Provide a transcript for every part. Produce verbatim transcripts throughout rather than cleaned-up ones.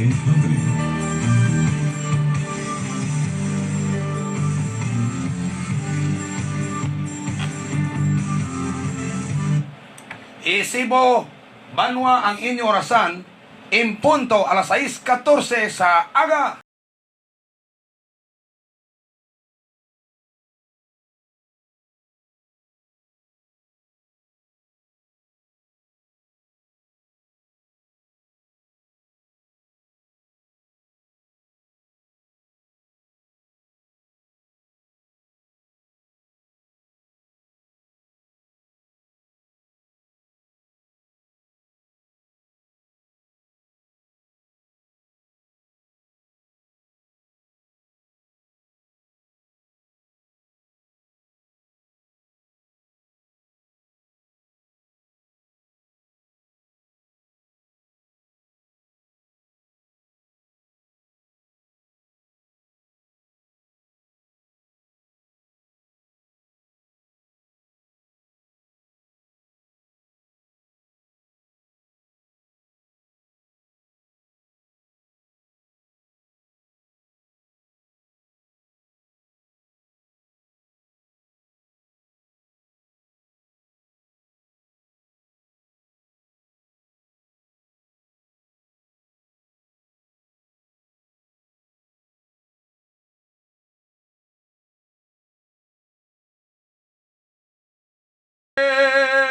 Company. Isibo, banwa, ang inyo orasan, en punto alas sais katorse sa aga.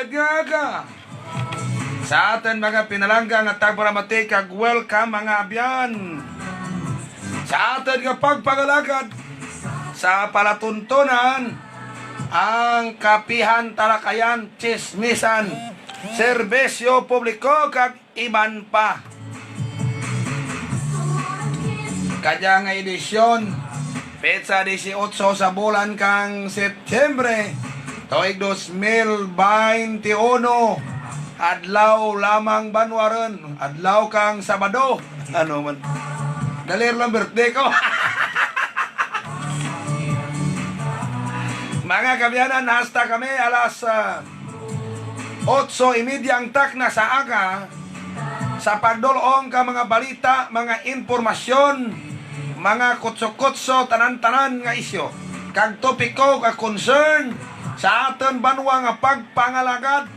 Gaga. Sa atun mga pinalangga nga tagparamati kag welcome, mga abyan. Sa atun nga pagpangalagad sa palatuntunan, ang kapihan, talakayan, tsismisan, serbisyo publiko, kag iban pa. Kadya nga edisyon, petsa disiotso sa bulan kang Setyembre, tuig dos mil baynte uno, adlaw lamang banwa run, adlaw kang Sabado. Ano man. Dali run lang birthday ko. Mga kaabyanan, hasta kami alas, ah, otso y media ang takna sa aga, sa pagdul-ong kang mga balita, mga impormasyon, mga kutso-kutso, tanan-tanan nga isyu kag topiko kag concern sa atun banwa nga pagpangalagad.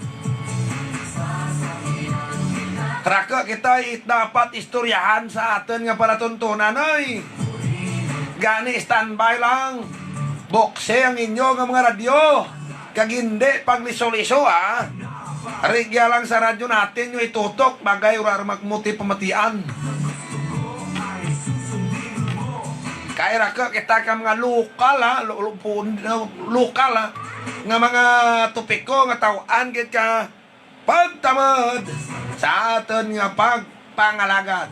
Raku kita it dapat istoryahan sa atun nga palatuntunan, oy. Gani standby lang. Buksi ang inyo nga mga radyo. Kag indi pagliso-liso, ah. Rigya lang sa radyo natun ninyo itutok, bagay wara run magmuti pamatian. Kay raku kita ka mga lokal, ah, lo-, lo-, pun-, lokal, ah, nga mga topiko nga taw-an gid ka pagtamud sa atun nga pagpangalagad.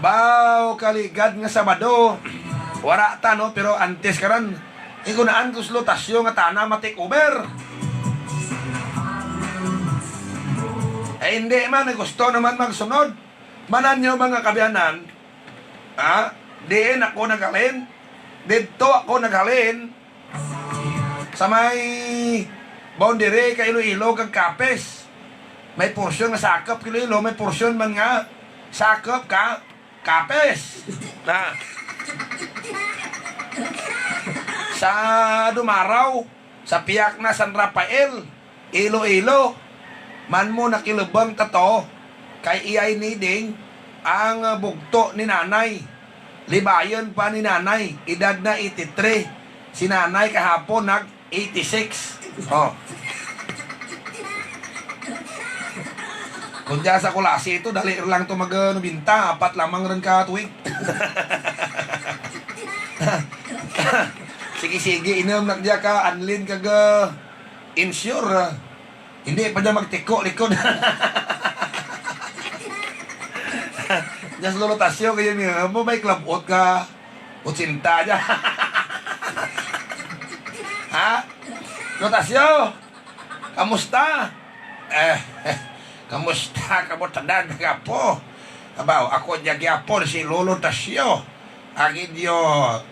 Baw kaligad nga Sabado, wara ta, no, pero antes karan, igunaan ko si Lotasyo nga tana ma-take over. Eh, indi man, gusto na man magsunod. Man-an ninyo, mga kaabyanan, ha? Diin ako naghalin, didto ako naghalin, sa may boundary ka Iloilo kag Capiz. May porsyon nga sakup ka Iloilo, may porsyon man nga sakup ka Capiz. Na. Sa dumaraw, sa piyak na San Rafael, Iloilo, man mo nakilubung ta to, kay iya ini ding ang, ah, bugto ni nanay. Libayun pa ni nanay, edad na eighty-three. Si nanay kahapon nag-eighty-six. Oh. Kon dya sa Culasi to, dali lang to mag, ah, nobenta, apat lamang run ka tuig. Sige-sige, inum na dya ka, Anlene kag, ah, Ensure, ah. Indi pa dya magtiko likod. Dya si Lolo Tasyo kay amo may klab-ot ka otsenta dya. Ha? Lolo Tasyo, kamusta? Eh, eh, kamusta kamo tanan, mga apo? Abaw, ako dya gihapon si Lolo Tasyo. Ang inyo,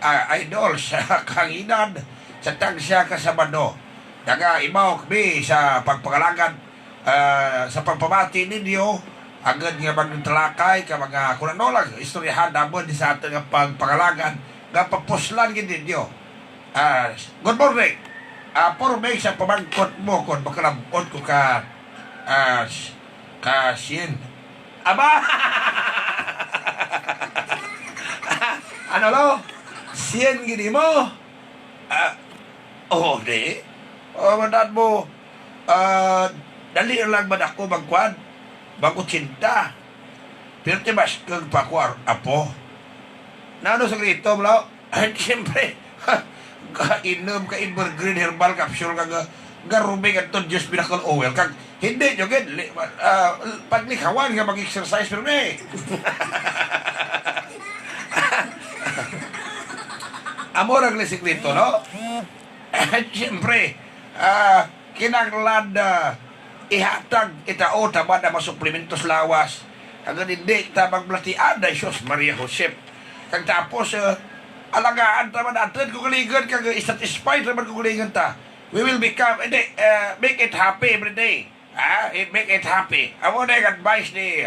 ah, idol sa kang edad, sa tagsa ka Sabado. Nagaibaw kami sa pagpangalagad, ah, sa pagpamati ninyo Agud nga magtalakay ka mga kon ano lang istoryahan namun di sa atun nga pagpangalagad, nga papuslan gid ninyo. Ah, good morning. Ah, porme sa pamangkot mo kon makalab-ot ko ka, ah, s-, ka syen. Aba! Ano, lo? Syen gid imo? Ah, o, di. O, man-an mo, ah, dali lang man ako magkuan, mag-otsenta. Pero ti maskeg pa ako, ar-, apo. Nano sekreto mo, lo? Ay, siyempre, kainom ka Evergreen Herbal Capsule kag, ah, garubing adto Diyos Miracle Oil. Kag, hindi, jud gid, li-, ah, paglikawan nga mag-exercise pirme. Amo ra gali sekreto, no? Siyempre, ah, kinahanglan, ah, ihatag ita o tabad ang mga suplementos lawas. Agud indi ta magbalatian, ay Sus Maria Josep. Kag tapos, ah, alagaan ta man atun kaugalingun kag i-satisfy ta man kaugalingun ta. We will become, hindi, ah, make it happy every day. Ah, it make it happy. Amo na ang advice ni,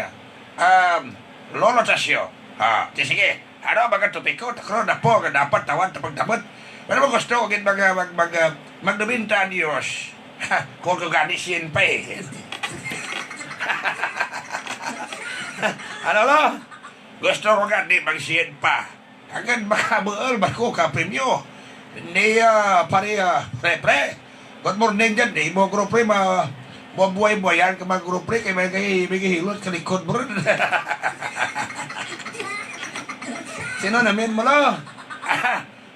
um, Lolo Tasyo. Ah, ti sige. Ano, mga topiko, takron na po, nga dapat tawan ta pagdamot. Ano mo gusto, gid mga, mag-, mag-, ah, magdubinta ang Diyos. Ha, kung ko gani syen pa eh. Ano, lo? Gusto ko gani mag-syen pa. Agud makabuul ba ko ka premyo. Ni, ah, pare, ah, pre, pre. Good morning dyan. Di mo, guro, pre, ma-, mabuhay-buhayan ka, mga guro, pre, kay may, kay may hilot ka likod mo rin. Sino namin mo, lo?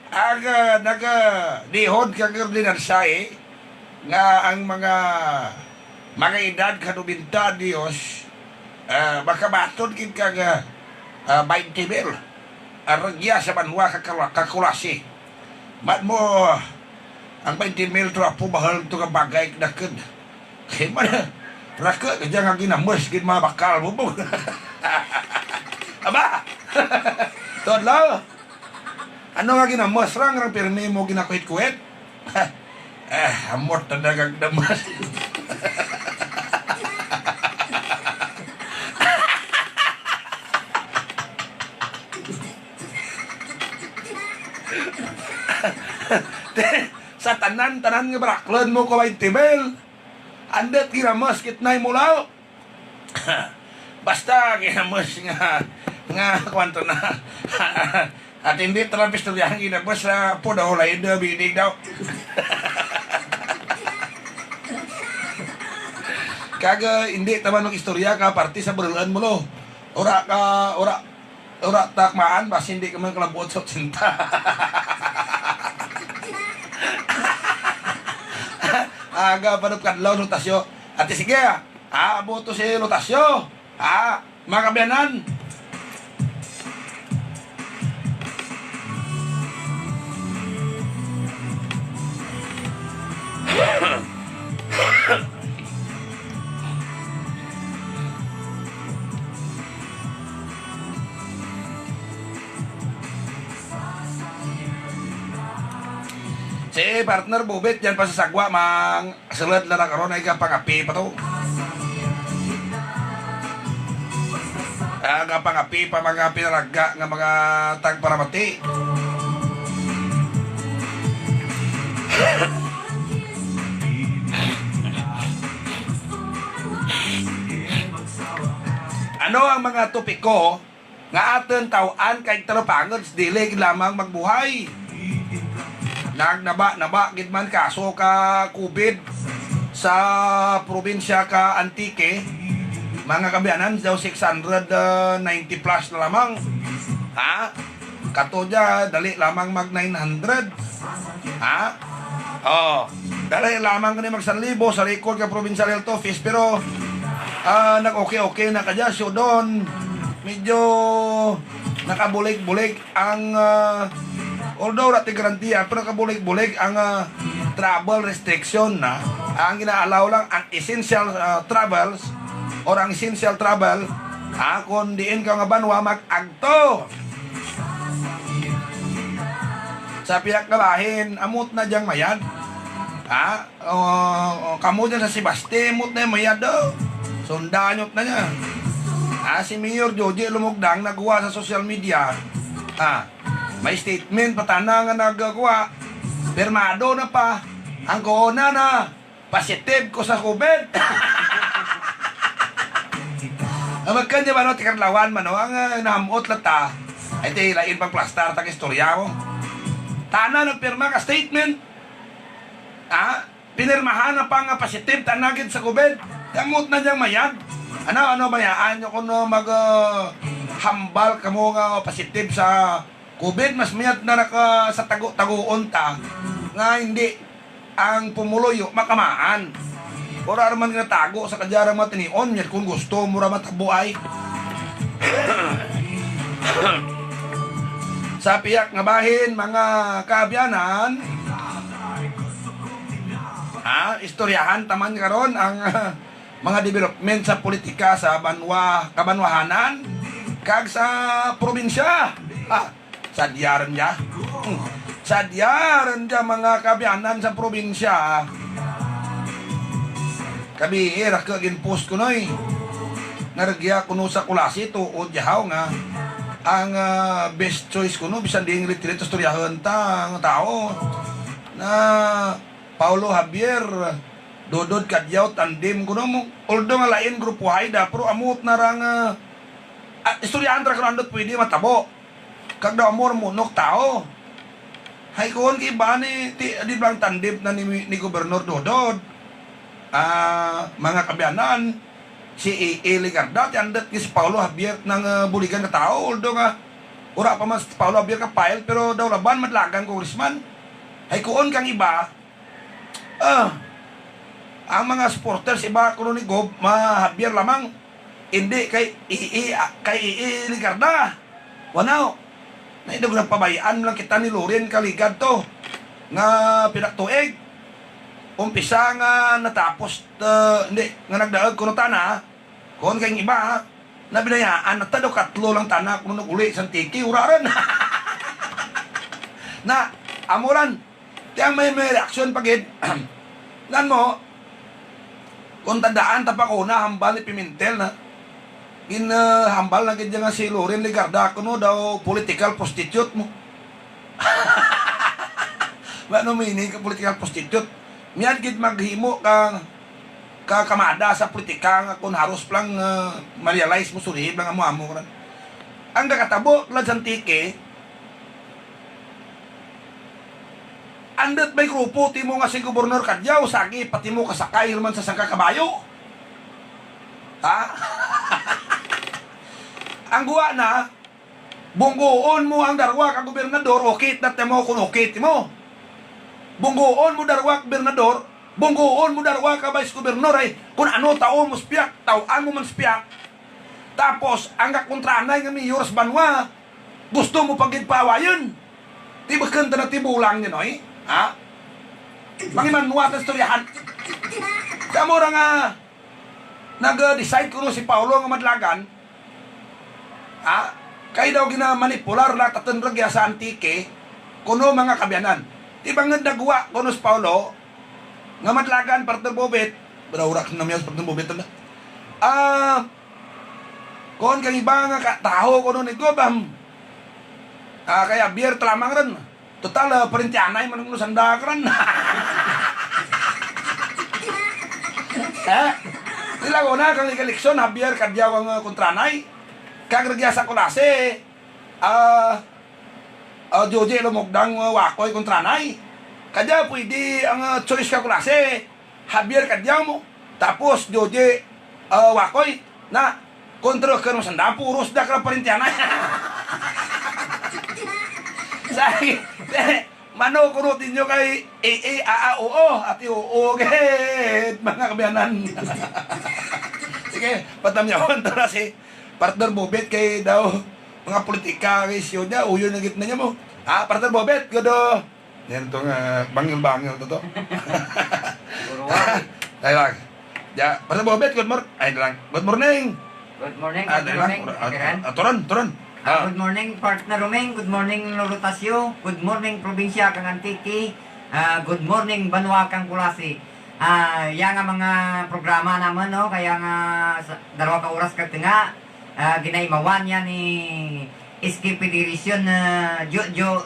Ang, ah, naga-, lihod kang ordinansa, eh. Nga ang mga, mga edad ka nobenta anyos, ah, makabaton gid kang, ah, ah, baynte mil. Ang rugya sa banwa ka kala-, kakulasi. Man mo, ang baynte mil to apo bahul to nga bagay kadakun. Kay man, raku kadya nga ginamus gid mga bakal mo, bong. Aba! Tuod lang. Ano nga ginamus ra, ngarang pirmi mo ginakuhit-kuhit? Eh, amot na dagang damus. Sa tanan, tanan nga baraklun mo ko baynte mil. Andut ginamus gid na imo, lo? Basta ginamus nga, nga kuwan to na. At indi ta lang paistoryahan ginamus sa apo daw, lain daw, bining daw. Kag indi ta man mag-istorya ka parte sa barul-un mo, lo. Wara ka, wara, wara ta kamaan, basi indi ka man kalab-ot sa otsenta. Aga pa daw kadlaw, Lo Tasyo. Ati sige, ah. Ah, amo to si Lo Tasyo. Ah, mga kaabyanan. Si partner Bubit, dyan pa sa sagwa, mang-, sulud lang na karon ay gapangapi pa to. Ah, gapangapi pa mga pinalangga nga mga tagparamati. Ano ang mga topiko nga atun taw-an kay talupangud sa dili gid lamang magbuhay. Nagnaba-naba gid man kaso ka COVID sa probinsya ka Antique, mga kaabyanan, daw six hundred ninety plus na lamang. Ha? Kato dya, dali lamang mag nine hundred. Ha? O, dali lamang gani mag sanlibo sa record ka Provincial Health Office, pero, ah, nag-okay-okay na kadya, so doon, medyo nakabulig-bulig ang, ah, although wara ti garantiya, pero nakabulig-bulig ang, ah, travel restriction na. Ang gina-allow lang ang essential, ah, travels or ang essential travel, ah, kon diin ka nga banwa mag-agto. Sa pihak nga bahin, amo tana dyang mayad. Ha? O, o, kamo dyan sa Sebaste, amo tana dyang mayad, o. Sunda nyo tana dyan. Ah, si Mayor Joji Lumugdang nagwa sa social media. Ah, may statement pa tana nga nagwa. Pirmado na pa. Ang kuon na, positive ko sa COVID. Ang magkanya ba, no, ti Kadlawan man, no, ang, ah, naham-ot lang ta. Ay, ti lain pang plastar ta ka istorya mo. Tana nagpirma ka statement. Ah, pinirmahan na pa nga positive tana gid sa COVID. Ti amo tana dyang mayad. Ano, ano, bayaan nyo kuno mag, ah, hambal kamo nga positive sa COVID, mas mayad na ra ka sa tago-tagoon ta nga indi ang pumuluyo makamaan. Wara ra man ginatago sa kadya ra mga tinion, mayad kon gusto mo ra matabo ay. Sa piyak nga bahin, mga kaabyanan, ha, istoryahan ta man karon ang, ah, mga development sa politika sa banwa, kabanwahanan, kag sa probinsya. Ha, sadya run dya. Hmm. Sadya run dya, mga kaabyanan, sa probinsya. Kabihi ra ka gin-post kuno, eh. Nga rugya kuno sa Culasi, tuod dya haw nga ang, ah, best choice kuno, bisan diin retreat, istoryahun ta ang tao. Na Paolo Javier, Dodod Cadiao, tandem kuno mo. Although nga lain grupo hay da, pero amo tana ra nga, ah, istoryahan ta ra kon andut pwede matabo. Kag daw amo ra munok tao. Hay kuon kang iba ni, ti, di bala tandem na ni, ni Gobernador Dodod. Ah, mga kaabyanan, si A A Legarda, ti andut kang si Paolo Javier tana nga, ah, buligan ka tao, although nga, wara pa man si Paolo Javier ka-file, pero daw laban madalagan congressman. Hay kuon kang iba, ah, ang mga supporters iba kuno ni Gob, ma Javier lamang, indi kay A A, kay A A Legarda. Wara. Na, indi gid pabay-an lang kita ni Loren ka ligad to. Nga pira ka tuig. Umpisa nga natapos, eh, indi, nga nagdaug kuno tana. Kuon kang iba, ha. Na binayaan na ta daw katlo lang tana kuno nag-uli sa Antique, wara run. Na, amo run. Ti ang may, may reaksyon pa gid. Nan mo, kon tandaan ta pa kuno, hambal ni Pimentel na. Gin, eh, hambal na gid dya nga si Loren Legarda kuno daw political prostitute mo. Ano meaning ka political prostitute? Mayad gid maghimo ka, ka kamada sa politika nga kon harus pa lang, eh, ma-realize mo, surihi pa lang amo-amo ka run. Ang nakatabo run sa Antique, andut may grupo timo nga si Gobernador Cadiao, sagi pa timo kasakay run man sa sangka kabayo. Ha? Ang gwa na, bunggoon mo ang darwa ka gobernador, okay na timo kon okay timo. Bunggoon mo darwa ka gobernador, bunggoon mo darwa ka vice governor ay, kon ano tao mo sa piyak, taw-an mo man sa piyak. Tapos, ang kakontranay nga mayor sa banwa, gusto mo pa gid paawayun. Ti bukun tana ti bulang dyan, oy. Ha? Mangimanwa ta istoryahan. Ti amo ra nga, nag-decide kuno si Paolo nga madalagan. Ha? Kay daw ginamanipular lang tatun rugya sa Antique, kuno mga kaabyanan. Ti bangud nagwa kuno si Paolo, nga madalagan, partner Bobet, bala wara ka namiyaw si partner Bobet na. Ah, kuon kang iba nga ka-, tawo kuno ni Gob, am. Ah, kay Javier ta lamang run. Total, ah, parentihanay man kuno sanda ka run. Eh? Ti Laguna kang ig-eleksyon, Javier Cadiao ang, ah, kontranay. Kag rugya sa Culasi, ah, ah, Joji Lumugdang, ah, Wakoy kontranay. Kadya pwede ang, ah, choice ka Culasi, Javier Cadiao mo. Tapos Joji, ah, Wakoy. Na, kontra ka run sanda, puros da ka parentihanay. Sa, eh, mano kuno tinyo kay, eh, eh, a, a, oo, ati oo, gid, mga kaabyanan. Sige, patamyawon ta ra si partner Bobet kay daw mga politika kay siyo dya, uyon na gid na niya mo. Ah, partner Bobet, good, oh. Yan to nga, bangil-bangil to to. Buruan. Ay lang. Ya, partner Bobet, good mor-, ay lang. Good morning. Good morning, ah, partner Roming. Ah, ah, turon, turon. Ah, ah, good morning, partner Roming. Good morning, Lolo Tasyo. Good morning, probinsya kang Antique. Ah, good morning, banwa kang Culasi. Ah, ya nga mga programa namun, no, kaya nga sa, darwa ka oras kag tunga, Ah, ginaimawan dya ni S K Federation, ah, Jojo,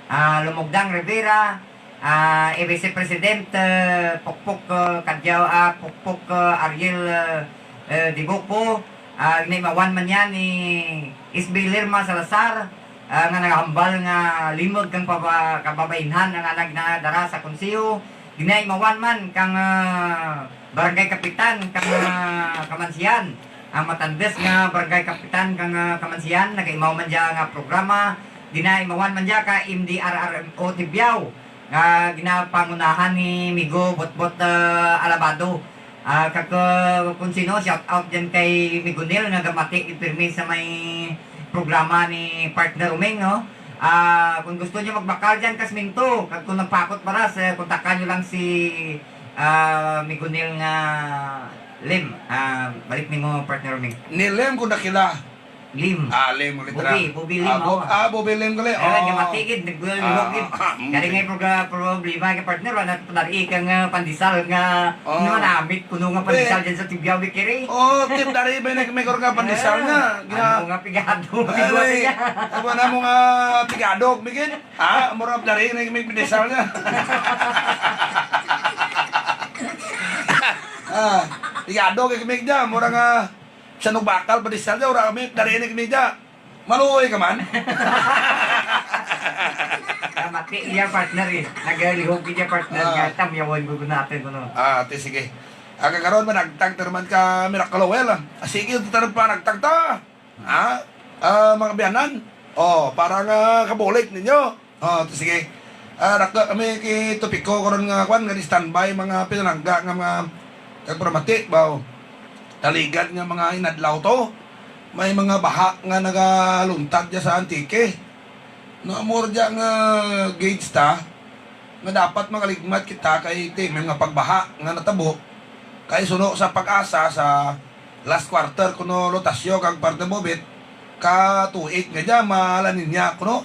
ah, Lumugdang Rivera, ah, A B C President, ah, Pukpuk, ah, Cadiao, ah, Pukpuk, ah, Ariel, ah, eh, Dibuco, ah, ginaimawan man dya ni S B Lerma Salazar, ah, nga nagahambal nga limug kang paba-, kababainhan ang ana ginadara sa konseho. Ginaimawan man kang, ah, barangay kapitan kang, ah, Camancijan. Ang matandes nga barangay kapitan kang, ah, Camancijan, nagaimaw man dya nga programa. Ginaimawan man dya ka M D R R M O Tibiao nga ginapangunahan ni Migo Botbot, ah, Alabado. Ah, kag, ah, kon sin-o, shout out dyan kay Migo Nel nga gamati gid pirmi sa may programa ni Partner Roming, no? Ah, kon gusto n'yo magbakal dyan ka semento, kag kon nagpakot baras, eh, kontakan n'yo lang si, ah, Migo Nel nga Lim. Ah, balik nimo, Partner Roming. Ni Lim kon dakila. Lim. Ah, Lim, ulit ra. Bubi, Bubi Lim, ah, Bu-, oh. Ah, Bubi Lim gali. Ay, oh. Gamati gid, nag-, ah, lihok gid. Ah, ah, mm. Kani nga progra-, problema kay partner, wara na padari kang, ah, pandesal nga, oh, nga manamit kuno nga pandesal dyan sa Tibiao, Bikiri. Oh, ti, dari ba ni kami nga pandesal nga. Gina- amo nga pigado, ay, pigado. Amo nga pigado, bigin. Ah, mura dari ni kami pandesal nga. Ah, pigado kay kami dyan, mura nga Sa nagbakal pandesal dya, wara kami, dari ni kami dya. Maluoy ka man. Gamati dya, partner, eh. Nagalihok dya, partner, ah, nga tamyawan ko natun kuno. Ah, ti sige. Kag karon, managtag ta man ka Miracle Oil, ah. Ah, sige, ti ta man panagtag ta. Ha? Ah, mga kaabyanan. Oh, para nga kabulig ninyo. Oh, ti sige. Ah, raku kami kay topiko karon nga kwan, nga di standby, mga pinalangga nga mga kagparamati, baw. Taligad nga mga inadlaw to, may mga baha nga nagaluntad dya sa Antique. No, amo ra dya nga gauge ta, nga dapat makaligmat kita kay ti may mga pagbaha nga natabo. Kay suno sa PAGASA sa last quarter kuno, Lotasyo kag partner Bobet, ka tuig nga dya ma-La Niña kuno.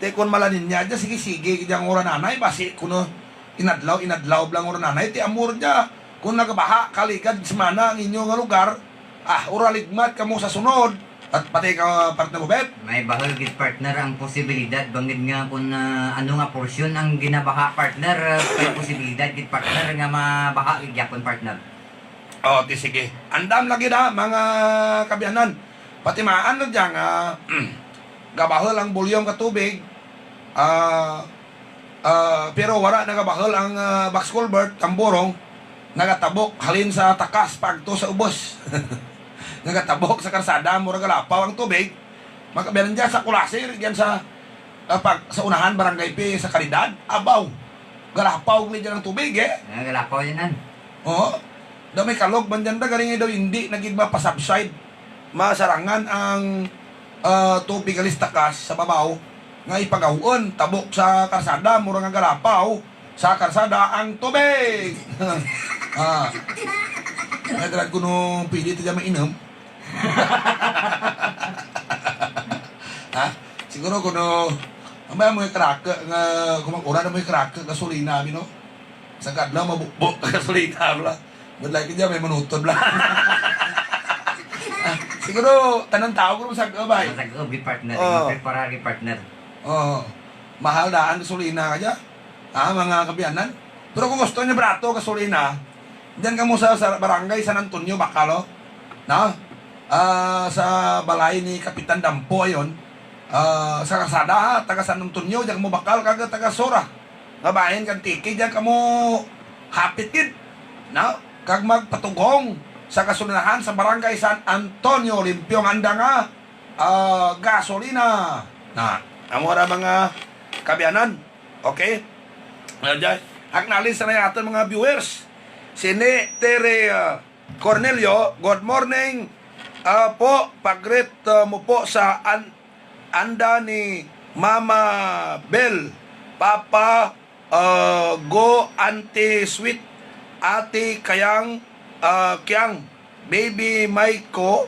Ti kon ma-La Niña dya, sige-sige gid dyang uran anay, basi kuno inadlaw-inadlaw bala ang uran anay, ti amo ra dya. Kon nagabaha kaligad semana ang inyo nga lugar, ah, wara ligmat kamo sa sunod. At pati ka, partner Bobet? May bahul gid, partner, ang posibilidad, bangud nga kon, ah, ano nga porsyon ang ginabaha, partner, ah, may posibilidad gid, partner, nga mabaha gid gyapon, partner. Oh, ti sige. Andam lagi da, mga kaabyanan. Patimaan lang dyan nga, gabahul ang volume ka tubig. Ah, ah, pero wara nagabahul ang, ah, box culvert, tamborong, nagatabok halin sa takas paagto sa ubos. Nagatabok sa karsada, mura galapaw ang tubig. Mga kaabyanan dyan sa Culasi, dyan sa, ah, pag, sa unahan, Barangay P, sa Caridad, abaw. Galapaw gid dyan ang tubig, eh. Ah, galapaw dyan. Oo. Daw may kalog man dyan da, garing daw indi na gid mapasubside. Masarangan ang, ah, tubig halin sa takas sa babaw nga ipagaw-on, tabok sa karsada, mura nga galapaw sa karsada ang tubig. Ah. Ay, talaga kuno pwede ti dyan mainom. Ha? Siguro kuno, ambay amoy karaku nga, kon mag-uran amoy karaku gasolina, abi, no? Sa kadlaw, mabukbok gasolina, bala. Budlay ka dyan, may manutod, bala. Ah, siguro, tanan tawo, kuno masag-ub, ay. Masag-ub, gid, partner. Oo. Maprepara, gid, partner. Oo. Mahal daan gasolina ka dyan. Ah, mga kaabyanan. Pero kon gusto n'yo barato gasolina, dyan kamo sa, sa barangay San Antonio, bakal, oh. No? Ah, sa balay ni Kapitan Dampo, ayon. Ah, sa karsada, ha, taga San Antonio, dyan kamo bakal, kag taga Sora. Nga bahin ka Antique, dyan kamo hapit gid. No? Kag magpatughong sa gasolinahan sa barangay San Antonio, limpyo ang anda nga, ah, gasolina. Na, amo ra mga kaabyanan. Okay? Ayan, dyan. Acknowledge ta na atun mga viewers. Sini, Tere, ah, Cornelio, good morning. Ah, po, pag-greet, ah, mo po sa an-, anda ni Mama Bel, Papa, ah, Go, Auntie Sweet, Ate Kayang, ah, Kiang, Baby Maiko,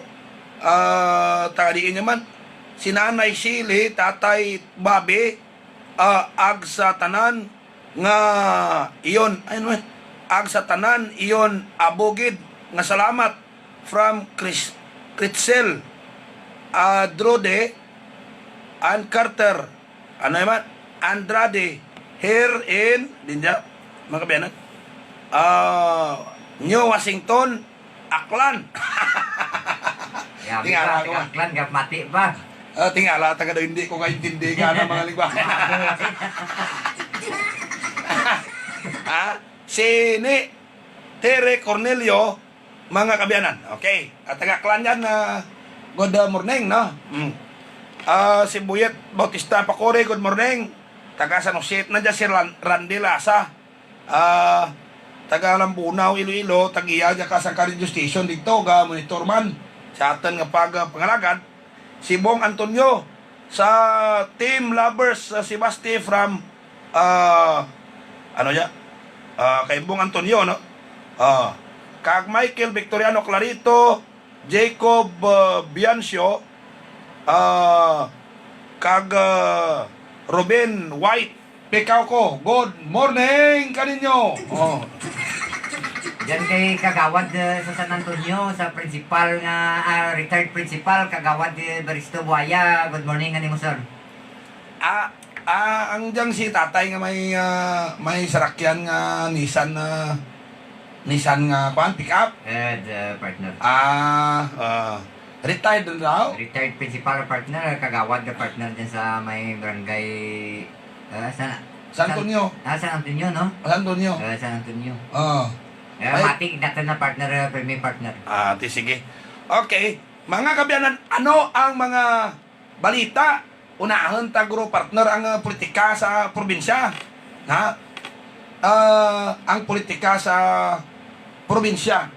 ah, taga diin dya man, si Nanay Shirley, Tatay Bobby, ah, ag sa tanan nga iyon, ay, ano, eh, ag sa tanan iyon, abo gid nga salamat from Chris-, Critzel, Adrode and Carter. Ano man? Andrade. Here in, diin dya, mga kaabyanan. Ah, New Washington, Aklan. Grabe. Tingala pa, ko, taga Aklan, gap mati pa. Ah, tingala, taga daw indi ko kaintindi ka na mga lingwahe. Ha? Sini, Tere Cornelio, mga kaabyanan. Okay. At taga Aklan dyan, ah, good, ah, morning, no? Mm. Ah, si Buyet Bautista Pakore, good morning. Taga San Jose na dyan si Ran-, Randy Lasa. Ah, taga Lambunao, Iloilo, tag-iya dyan ka sangka radio station didto, ga-monitor man sa atun nga pag-, ah, pangalagad. Si Bong Antonio sa Team Lovers, ah, si Basti from, ah, ano dya? Ah, kay Bong Antonio, no? Ah, kag Michael Victoriano Clarito, Jacob, ah, Biancio, ah, kag, ah, Ruben White. Pikaw ko, good morning kaninyo. Oh. Dyan kay Kagawad, eh, sa San Antonio, sa principal nga, ah, retired principal, Kagawad, eh, Baristo Buaya, good morning kanimo, sir. Ah, ah, ang dyang si tatay nga may, ah, may sarakyan nga Nissan, ah, Nissan nga, kuan, pick up? Eh, the partner. Ah, ah, retired na daw? Retired principal partner, kagawad nga partner dyan sa may barangay, ah, sa San Antonio. Ah, San Antonio, no? San Antonio. Ah, San Antonio. Ah. Eh, matik natun na partner, eh, permi partner. Ah, ti sige. Okay. Mga kaabyanan, ano ang mga balita? Unahun ta guro partner ang, ah, politika sa probinsya. Ha? Ah, ang politika sa probinsya.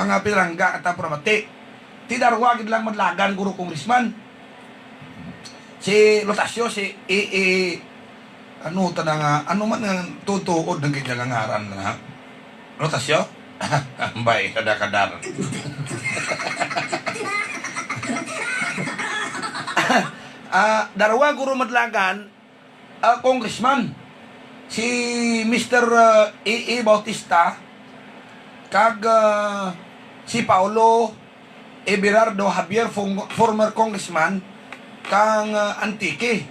Mga pinalangga kag pamati. Ti darwa gid lang madlagan guro congressman. Si Lotasyo, si, i, i, ano tana nga, ano man nga tutuod nga gid nga ngaran na, ha? Rotasyo? Ambay, kadar-kadar. Ah, darwa guro madlagan, ah, congressman. Si Mister, ah, A A Bautista, kag, ah, si Paolo Everardo Javier, fung-, former congressman kang, ah, Antique.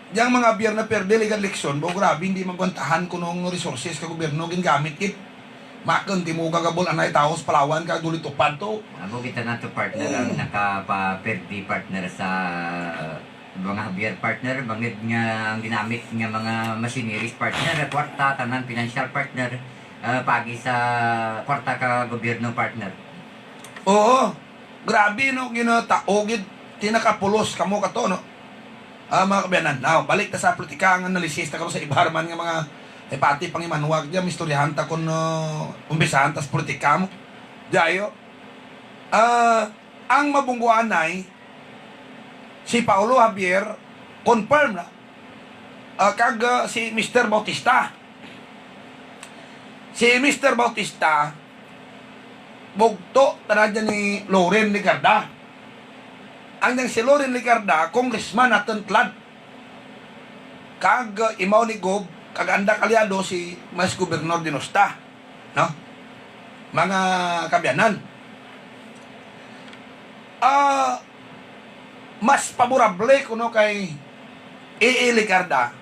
Dyang mga Javier na pirdi ligad eleksyon, bo, grabe, indi magwantahan kuno ang resources ka gobyerno, gingamit gid. Makun timo gagabol anay tawo sa Palawan kag duli tupad to. Amo kita na to, partner, ang nakapapirdi, partner, sa mga Javier, partner, bangud nga ang ginamit nga mga machineries, partner, kwarta, tanan, financial, partner, ah, paagi sa kwarta ka gobyerno, partner. Oo. Grabe, no, ginatao gid, ti nakapulos kamo kato, no? Ah, mga kaabyanan. Now, balik ta sa politika, ang analysis ta karon sa iba ra man nga mga, eh, pati pangimanwag dyan, istoryahan ta kon, ah, umpisahan ta sa politika mo. Dyan, yo. Ah, ang mabunggo anay, si Paolo Javier, confirm na. Ah, kag, ah, si Mister Bautista. Si Mister Bautista, bugto tana dyan ni Loren Legarda. Ang dyang si Loren Legarda, congressman natun tulad. Kag, ah, imaw ni Gob, kag anda kaalyado si Vice Gobernador Denosta. No? Mga kaabyanan. Ah, mas favorable kuno kay A A Legarda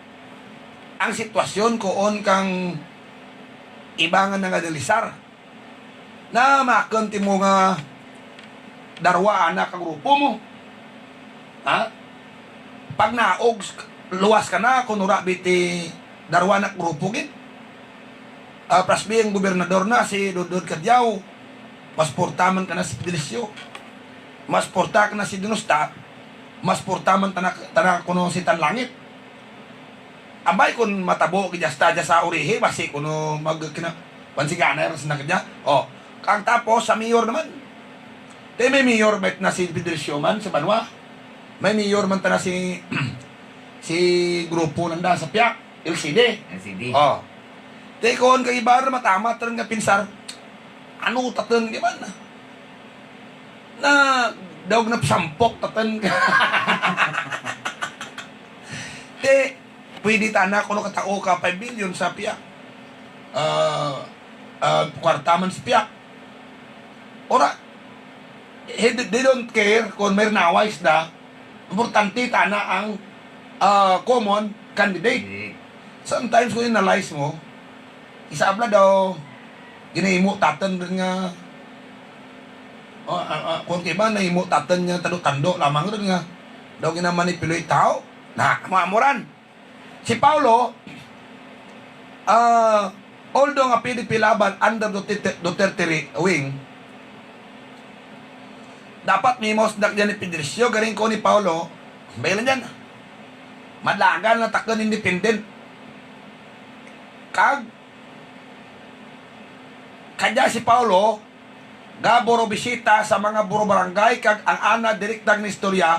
ang sitwasyon kuon kang iba nga nanganalisar. Na makun timo nga darwa anak ka grupo mo. Ha? Pagnaog, luwas ka na, kon wara bi ti darwa anak grupo gid. Ah, parehas bi ang gobernador na, si Dodod Cadiao, masuporta man kana si Fidelicio. Masuporta kana si Denosta, masuporta man tana, tana kuno si Tan Langit. Ambay kon matabo gid dya sa, dya sa urihi, basi kuno mag-, kina-, pansiganay ra sanda kadya. O, kag tapos sa mayor naman. Ti may mayor man tana si Fidelicio man sa banwa. May mayor man tana si, si grupo nanda sa piyak. L C D. L C D. O. Ti kon kag iba ra matamat run nga pinsar. Ano tatun gid man? Na, daw ginapasampok tatun. Ti, pwede tana kuno katao ka five million sa piyak. Ah, ah, kwarta man sa piyak. Wara. He, they don't care kon may rinaway sanda. Importante tana ang, ah, common candidate. Sometimes kon i-analyze mo, isab la daw ginahimo tatun run nga, o, ah, ah, kon kaiba nahimo tatun nga tando-tando lamang run nga daw ginamanipulate tawo. Na, amo-amo ran. Si Paolo, ah, although nga P D P Laban under Duterte, Duterte wing, dapat mimos dak dyan ni Fedelicio, garing ko ni Paolo, bay lang dyan. Madalagan lang takun independent. Kag, kadya si Paolo, gaburobisita sa mga buro barangay, kag ang ana direkta nga istorya,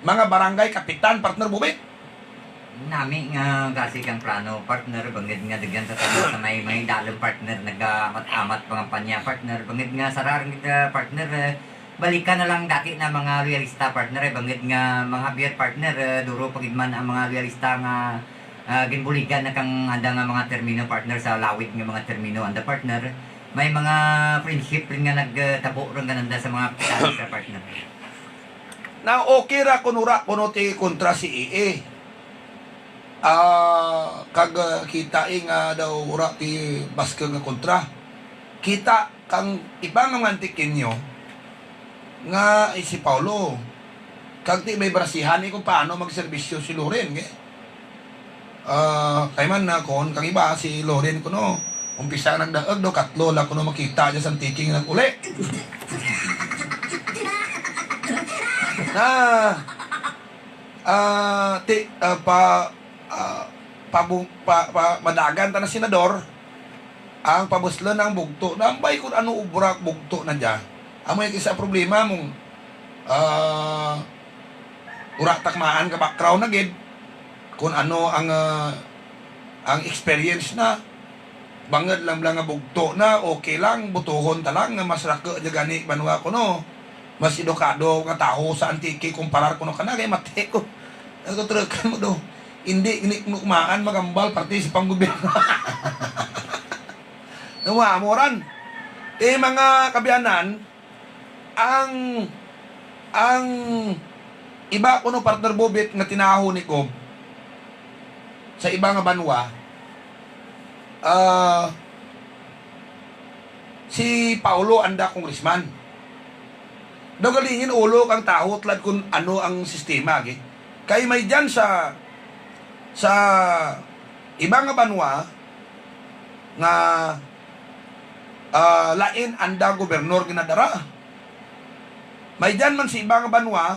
mga barangay kapitan, partner Bobit. Nami nga gasi kang plano, partner, bangud nga daghan ta tana sa may, may dalum, partner, nagaamat-amat pangampanya, partner, bangud nga sara run kita, partner, eh, balikan na lang dati na mga loyalista, partner, eh, bangud nga mga Javier, partner, eh, duro pa gid man ang mga loyalista nga, ah, ginbuligan na kang anda nga mga termino, partner, sa lawid nga mga termino anda, partner. May mga friendship run nga nagtabo run kananda sa mga kapitan sa, partner. Na okay ra kon wara kuno ti kontra si A A. Ah, kag, ah, kita, eh, nga daw wara ti baskug nga kontra. Kita kang iba nga mga Antiqueño nga, eh, si Paolo. Kag ti may barasihan, eh, kon paano magserbisyo si Loren, eh. Ah, kay man na kon kang iba si Loren kuno. Umpisa nagdaug daw katlo lang kuno makita dyan sa Antique nag-uli. Na, ah, ti, ah, pa, ah, pabu-, pa, pa, madalagan tana senador. Ang pabuslun ang bugto na, ambay kon ano obra bugto na dya. Amo kay sa problema mong, ah, wara ta kamaan ka background na gid. Kon ano ang, ah, ang experience na. Bangud lang bala nga bugto na, okay lang, botohon ta lang, nga mas raku dya gani banwa kuno. Mas edukado nga tawo sa Antique kumparar kuno kana, kay mati ko. Naturukan mo do. Indi gani kuno kamaan maghambal parte sa panggobyerno. Amo ran. Ti mga kaabyanan, ang, ang iba kuno, partner Bobit, nga tinawo ni Gob sa iba nga banwa, ah, si Paolo anda congressman. Daw galingin ulo kang tawo tulad kon ano ang sistema, gi. Kay may dyan sa, sa iba nga banwa nga, ah, lain anda gobernor ginadara. May dyan man sa iba nga banwa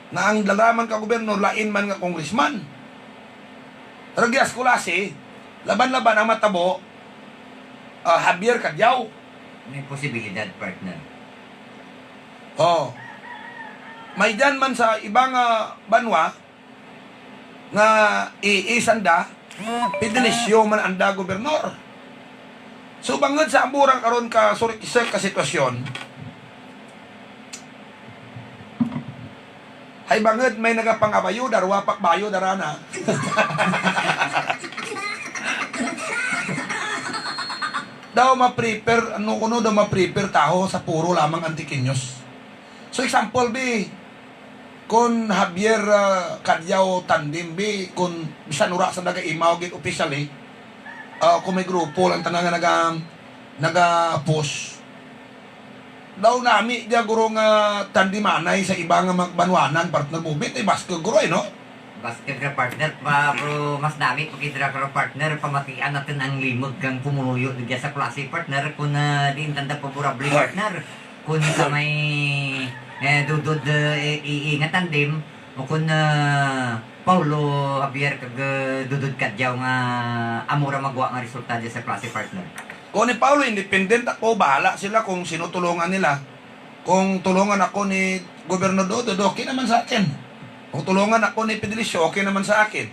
nga ang dara man ka gobernor lain man nga congressman. Pero rugya sa Culasi, laban-laban ang matabo, ah, Javier Cadiao. May posibilidad, partner. O. May dyan man sa iba nga banwa, nga iisanda, Fedelicio man anda gobernor. So, bangud sa amo ra karon ka suriksak ka sitwasyon, hay bangud may nagapangabayo, darwa pa kabayo dara na. Daw ma-prefer, ano kuno, daw ma-prefer tawo sa puro lamang Antiqueños. So, example, bi, kon Javier, ah, Cadiao tandem, bi, kon bisan wara sanda gaimaw gid officially, ah, kon may grupo lang tana nga naga-, naga-post. Daw nami dya guro nga tandemanay sa iba nga mag-, banwanan, partner Bobit, hay baskug guro, eh, no? Baskug ra, partner, pa, pero mas nami pa gid ra karon, partner, pamatian natun ang limog kang pumuluyo rugya sa Culasi, partner, kon, ah, diin tanda paborable, partner. Kon sa may, eh, Dodod, eh, A A nga tandem, o kon, ah, Paolo Javier kag, ah, Dodod Cadiao nga amo ra magwa nga resulta dya sa Culasi, partner. Kon ni Paolo, independent ako, bahala sila kung sino tulungan nila. Kung tulungan ako ni Gobernador Dodod, okay naman sa akin. Kung tulungan ako ni Fedelicio, okay naman sa akin.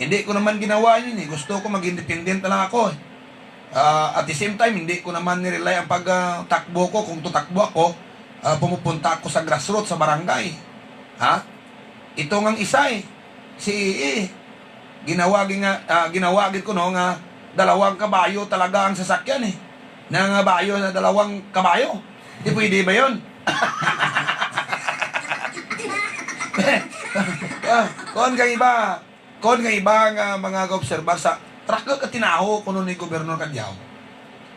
Hindi ko naman ginawa yun, eh. Gusto ko mag-independent na lang ako, eh. Ah, at the same time, hindi ko naman nirely ang pag, ah, takbo ko. Kung tutakbo ako, ah, pumupunta ako sa grassroots, sa barangay. Ha? Ito ngang isa, eh, si A A, ginawa gid nga, ah, ginawa gid kuno nga dalawang kabayo talaga ang sasakyan, eh. Nangangabayo na dalawang kabayo. Di pwede ba yun? Ah, kuon kang iba, kuon kang iba nga mga gaobserbar sa, raku ka tinawo kuno ni Gobernador Cadiao.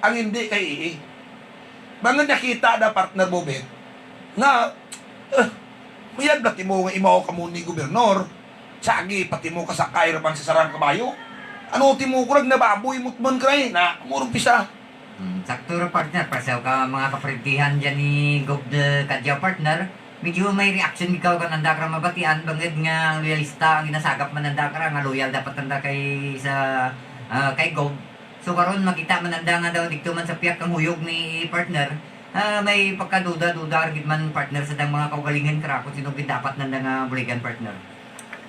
Ang indi kay ii. Bangud nakita da, partner Bobet, nga, eh, mayad bala timo nga imaw kamo ni Gobernador. Sagi pa timo kasakay ra man sa sarang kabayo. Ano timo, kurang na baboy mo man kray na, amo run pisa. Hmm, sakto ra, partner, pareho ka mga kaparintihan dyan ni Gob, eh, Cadiao, partner. Medyo may reaction ikaw kananda kara mabatian, bangud nga loyalista ang ginasagap man nanda kara, nga loyal dapat nanda kay sa, ah, kay Gob. So karon makita man nanda nga daw digto man sa pihak kang huyog ni partner, ah, may pagkaduda-duda ra gid man, partner, sa dang mga kaugalingon kara kon sin-o gid dapat nanda nga buligan, partner.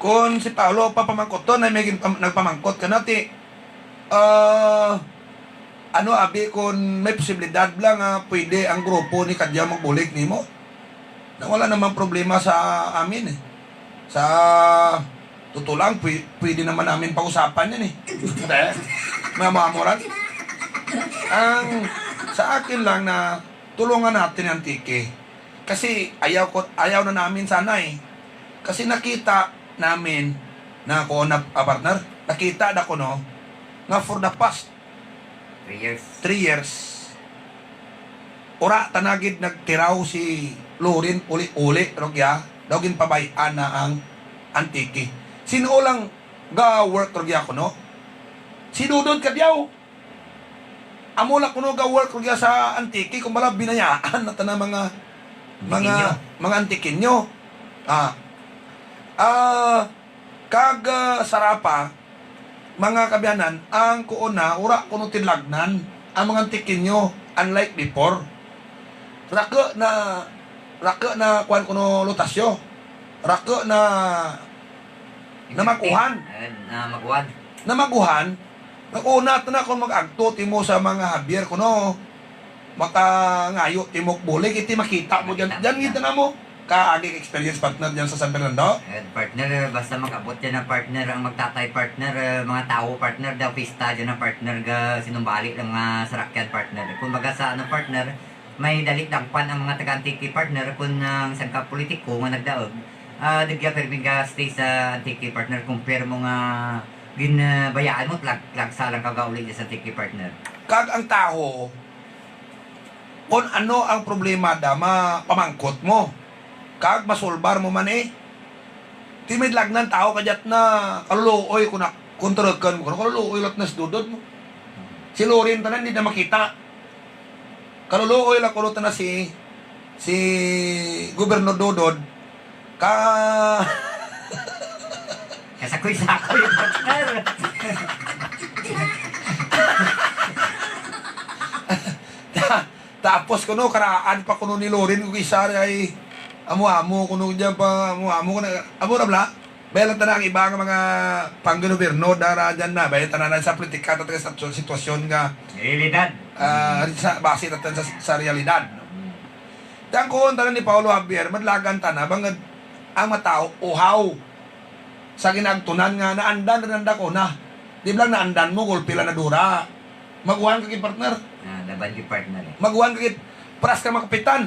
Kon si Paolo pa pamangkuton, ay may gin-, pam-, nagpamangkot kana ti, ah, ano, abi, kon may posibilidad bala nga pwede ang grupo ni Cadiao magbulig nimo? Na wala naman problema sa amin, eh. Sa totoo lang, pwe-, pwede naman namin pag-usapan yan, eh. Hindi. May amo-amo ran. Ang sa akin lang na tulungan natin ang Antique. Kasi ayaw ko, ayaw na namin sana, eh. Kasi nakita namin na, kuon na, ah, partner, nakita da kuno nga for the past Three years. Three years. Wara tana gid nagtiraw si Loren uli-uli rugya, daw ginpabay-an na ang Antique. Sin-o lang ga-work rugya kuno? Si Dodod Cadiao. Amo lang kuno ga-work rugya sa Antique, kon bala binayaan na tana mga, mga, Antiqueño. Mga Antiqueño. Ah. Ah, kag, ah, sara pa, mga kaabyanan, ang kuon na, wara kuno tinlagnan ang mga Antiqueño, unlike before. Raku na, raku na kuan kuno lotasyo. Raku na, na mag-uhan. Eh, na mag-uhan. Na mag-uhan. Nag-una tana kon mag-agto timo sa mga Javier kuno. Makangayo timo bulig, ti makita mo dyan. Makita, dyan makita. Gid tana mo. Kaagi experience, partner, dyan sa San Fernando? Eh, partner, basta mag-abot dyan ang partner, ang magtatay, partner, eh, mga tawo, partner, daw pista dyan ang partner, ga sinumbali lang mga sarakyan, partner. Kumbaga sa ano, partner, may dali dagpan ang mga taga-Antique, partner, kun ang sangka politiko nga nagdaug, ah, di gya pirmi ga-stay sa Antique, partner, compare mo nga gin-, ah, bayaan mo, tlag-, tlagsa lang ka gauli dyan sa Antique, partner. Kag ang tawo, kon ano ang problema da, mapamangkot mo. Kag masolbar mo man, eh. Ti may dlagnan tawo kadya tana, kaluluoy kuno, kon turukun mo kuno, kaluluoy lang tana si Dodod mo. Si Loren tana, indi na makita. Kaluluoy lang kuno tana si, si Gobernador Dodod. Ka- Kasakoy-sakoy, partner. Ta-, tapos kuno, karaan pa kuno ni Loren kon kis-a ray amo-amo kuno dyan pa, amo-amo kuno, amo ra bala. Bayaan lang tana ang iba nga mga panggobyerno dara dyan na, bayaan tana sa politika, tana sa sitwasyon nga, realidad. Ah, sa, base tana sa, sa realidad. Hmm. Ti ang kuon tana ni Paolo Javier, madlagan tana, bangud ang matawo, uhaw sa ginaagtunan nga naandan run nanda kuno. Di bala naandan mo, gulpi lang na dura. Mag-uhan ka gid, partner. Ah, laban gid, partner, eh. Mag-uhan ka gid. Paras ka mga kapitan.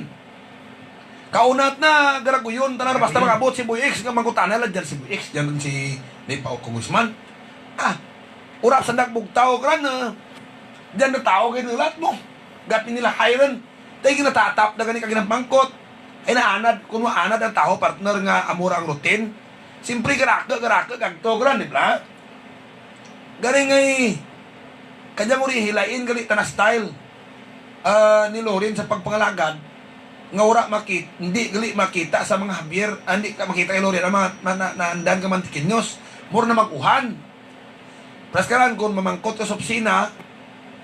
Kauna tana, garaguyon tana, basta mag-abot si Boy Ex, nga mangutana lang dyan si Boy Ex, dyan si, ni Pao Congressman. Ah, wara sanda bugtaw kara, ah. Dyan na tawo kay nulat mo. Gapin nila hiren. Tay ginatatap da gani ka ginapamangkot. Ay naanad, kuno anad ang tawo, partner, nga amo ra ang routine. Siyempre, garaku, garaku, gagto, gran, di bala? Gani ngay, kadyang uri hilain gali tana style, ah, ni Loren sa pagpangalagad, nga wara maki-, indi gali makita sa mga Javier, ah, indi ka makita kay Loren, ang mga, na, na, naandan ka mga Antiqueños, more na mag-uhan. Paras karan kon mamangkot ka sa opisina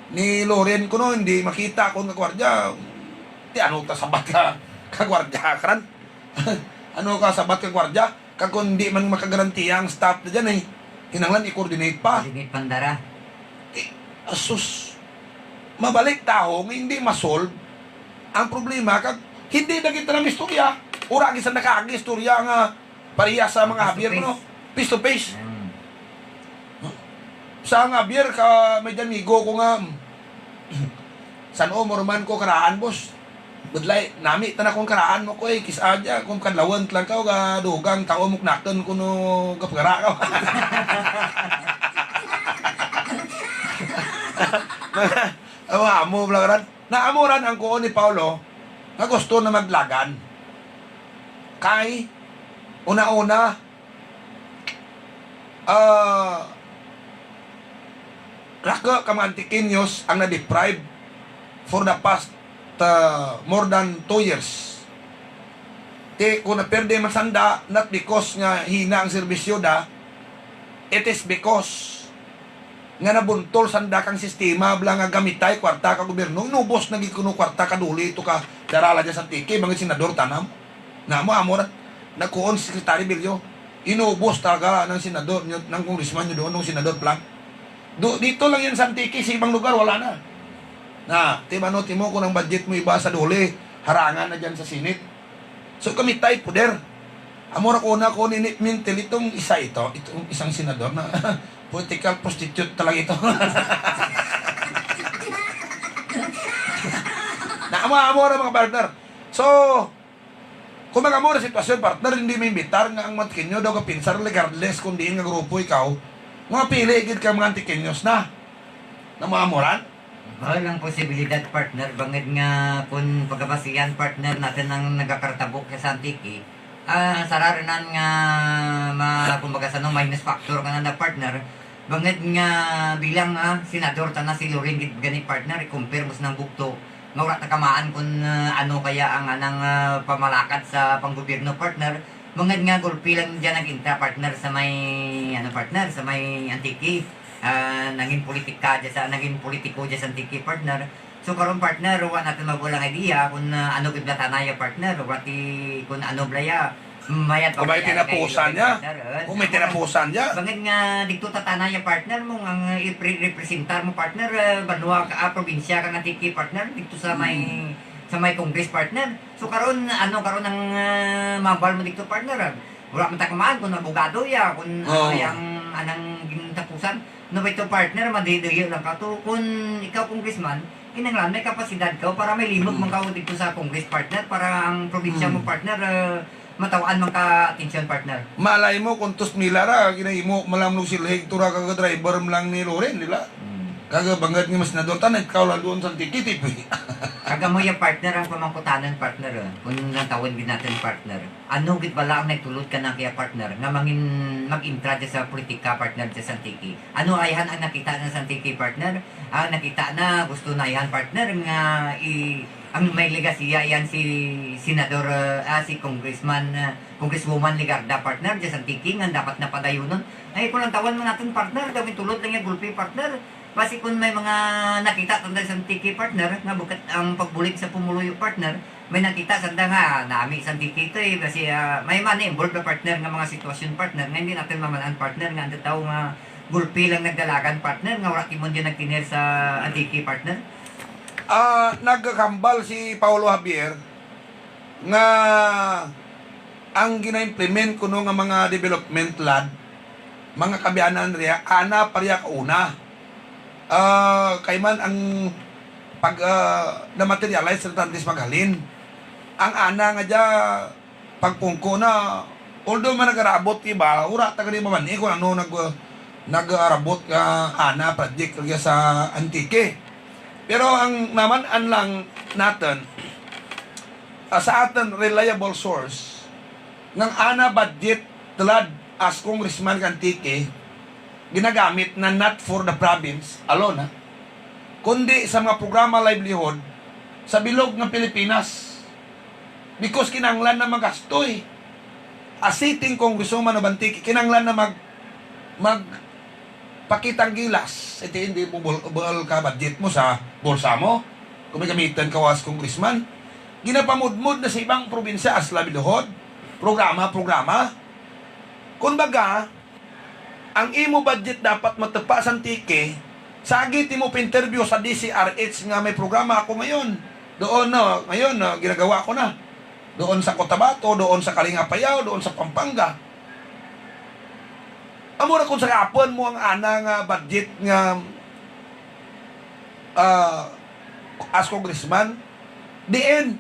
ni Loren kuno, indi makita kon ka gwardya. Ti ano ta sabat ka, ka gwardya karan? Ano ka sabat ka gwardya? Kag kon indi man makagarantiya ang staff na dyan, eh, kinahanglan i-coordinate pa. Coordinate pa nanda ra. Ti, asus. Mabalik tawo nga indi ma-solve ang problema, kag indi na gid tana maistorya. Wara gid sanda kaagi istorya nga parehas sa mga Javier, no? Face to face. Hmm. Sa nga Javier ka, may dyan migo ko nga, hmm, san-o mo ra man ko karaan, boss. Budlay, nami tana kon karaan mo ko, eh, kis-a dya, kon kadlawan tana kaw, gadugang tao mo knakun kuno gapagara kaw. Aw, amo bala ran. Na amo ran ang kuon ni Paolo, nga gusto na magdalagan. Kay, una-una, ah, raku ka mga Antiqueños ang na-deprive for the past, ah, more than two years. Ti, kon naperde man sanda, not because nga hina ang serbisyo da, it is because nga nabuntol sanda kang sistema bala nga gamitay kwarta ka gobyerno, inubos na gid kuno kwarta ka DOLE to ka dara la dya sa Antique, bangud senador tana mo. Na amo, amo ran, nagkuon si Secretary Bello, inubos talaga ng senador, nyo, ng congressman nyo doon, ng senador pa lang. Do, dito lang yan sa Antique, sa ibang lugar, wala na. Na, ti bano, ti mo, kon ang budget mo iba sa DOLE, harangan na dyan sa Senate. So, gamitay poder. Amo ra ko na ko nini mintil itong isa ito, itong isang senador na political prostitute talaga ito. Na amo, amo ra mga partner. So, kon baga amo ra sitwasyon, partner, hindi maimbitar nga ang mga Antiqueño daw kapinsar regardless kon diin nga grupo ikaw, mapili gid ka mga Antiqueños na. Na amo, amo ran. Bahul ang posibilidad, partner, bangud nga kon pagabasihan, partner, natun ang nagakaratabo sa Antique, ah, sara run nan nga ma-, kumbaga sa ano, minus factor kananda, partner, bangud nga bilang, ah, senador tana si Loren gid gani, partner, i-compare mo sa nang bugto, nga wara ta kamaan kon, ah, ano kaya ang anang, ah, pamalakad sa panggobyerno, partner, bangud nga gulpi lang dya nag-entra, partner, sa may, ano, partner, sa may Antique. Ah, nangin politika dya sa, nangin politiko dya sa Antique, partner. So, karon, partner, wara natun mabuul ang idea kon, ah, ano gid bala tana ya, partner. Wara ti kon ano bala ya. Mayad pa bala ya, kay tinapusan dya. Partner, eh. Kon may tinapusan dya. Bangud nga digto ta tana ya, partner, mo nga ang, eh, ipre-, representar mo, partner, eh, banwa ka, ah, probinsya kang Antique, partner, digto sa may, sa may Congress, partner. So, karon, ano, karon ang, ah, mabal mo digto, partner, ah? Wara man ta kamaan kon abogado ya, kon ano ya ang anang gintapusan. No ba ito, partner, madidiyo lang kaw to. Kon ikaw congressman, kinahanglan may kapasidad kaw para may limog man kaw digto sa Congress, partner, para ang probinsya mo, partner, eh, mataw-an man ka atensyon, partner. Malay mo kon tus mila ra, ginahimo man lang mo silhig, tura ka driver man lang ni Loren, di ba? Kag bangud nga masenador tana, ikaw lang doon sa Antique, tipi. Kag amo ya, partner, ang pamangkutanun, partner, eh. Kon lantawun gid natun, partner. Ano gid bala ang nagtulod kana kaya, partner, nga mangin mag-entra dya sa politika, partner, dya sa Antique? Ano ayhan ang nakita na sa Antique, partner? Ang nakita na, gusto na ayhan, partner, nga i-, ang may legasiya ayhan si Senador, ah, si Congressman, ah, Congresswoman Legarda, partner, dya sa Antique, nga dapat na padayunon. Ay, kon lantawun man natun, partner, daw gintulod lang ya gulpi, partner. Basi kon may mga nakita tanda sa Antique, partner, nga bukut ang pagbulig sa pumuluyo, partner, may nakita sanda nga nami sa Antique to, eh. Basi, ah, may mga na-involve na, partner, nga mga sitwasyon, partner, nga hindi natun maman-an, partner, nga anda tao nga gulpi lang nagdalagan, partner, nga wara ti man dya nagtener sa Antique, partner. Ah, nagkahambal si Paolo Javier nga ang gina-implement kuno nga mga development, lad, mga kaabyanan riya, ana pa riya kauna. Ah, kay man ang pag, ah, na-materialize sa Tantis Maghalin. Ang ana nga dya, pagpungko na, although man nagarabot iba, wara ta gani maman-i kon ano nag-, nagarabot nga ana project rugya sa Antique. Pero ang naman-an lang natun, ah, sa atun reliable source, nga ang ana budget tulad as congressman kang Antique, ginagamit na not for the province alone, ha, kundi sa mga programa livelihood sa bilog nga Pilipinas. Because kinahanglan na magasto, eh. As sitting congresswoman of Antique, kinahanglan na mag-, mag-, pakitang gilas, iti indi mo bul-, buul ka budget mo sa bulsa mo, kon may gamitun ka as congressman. Ginapamudmod na sa ibang probinsya as livelihood, programa, programa. Kumbaga, ang imo budget dapat matupa sa Antique, sagi timo pa-interview sa D Z R H nga may programa ako ngayon. Doon na, ngayon, ah, ginagawa ko na. Doon sa Cotabato, doon sa Kalinga Apayao, doon sa Pampanga. Amo ra kon sagapon mo ang ana nga budget nga, ah, as congressman, diin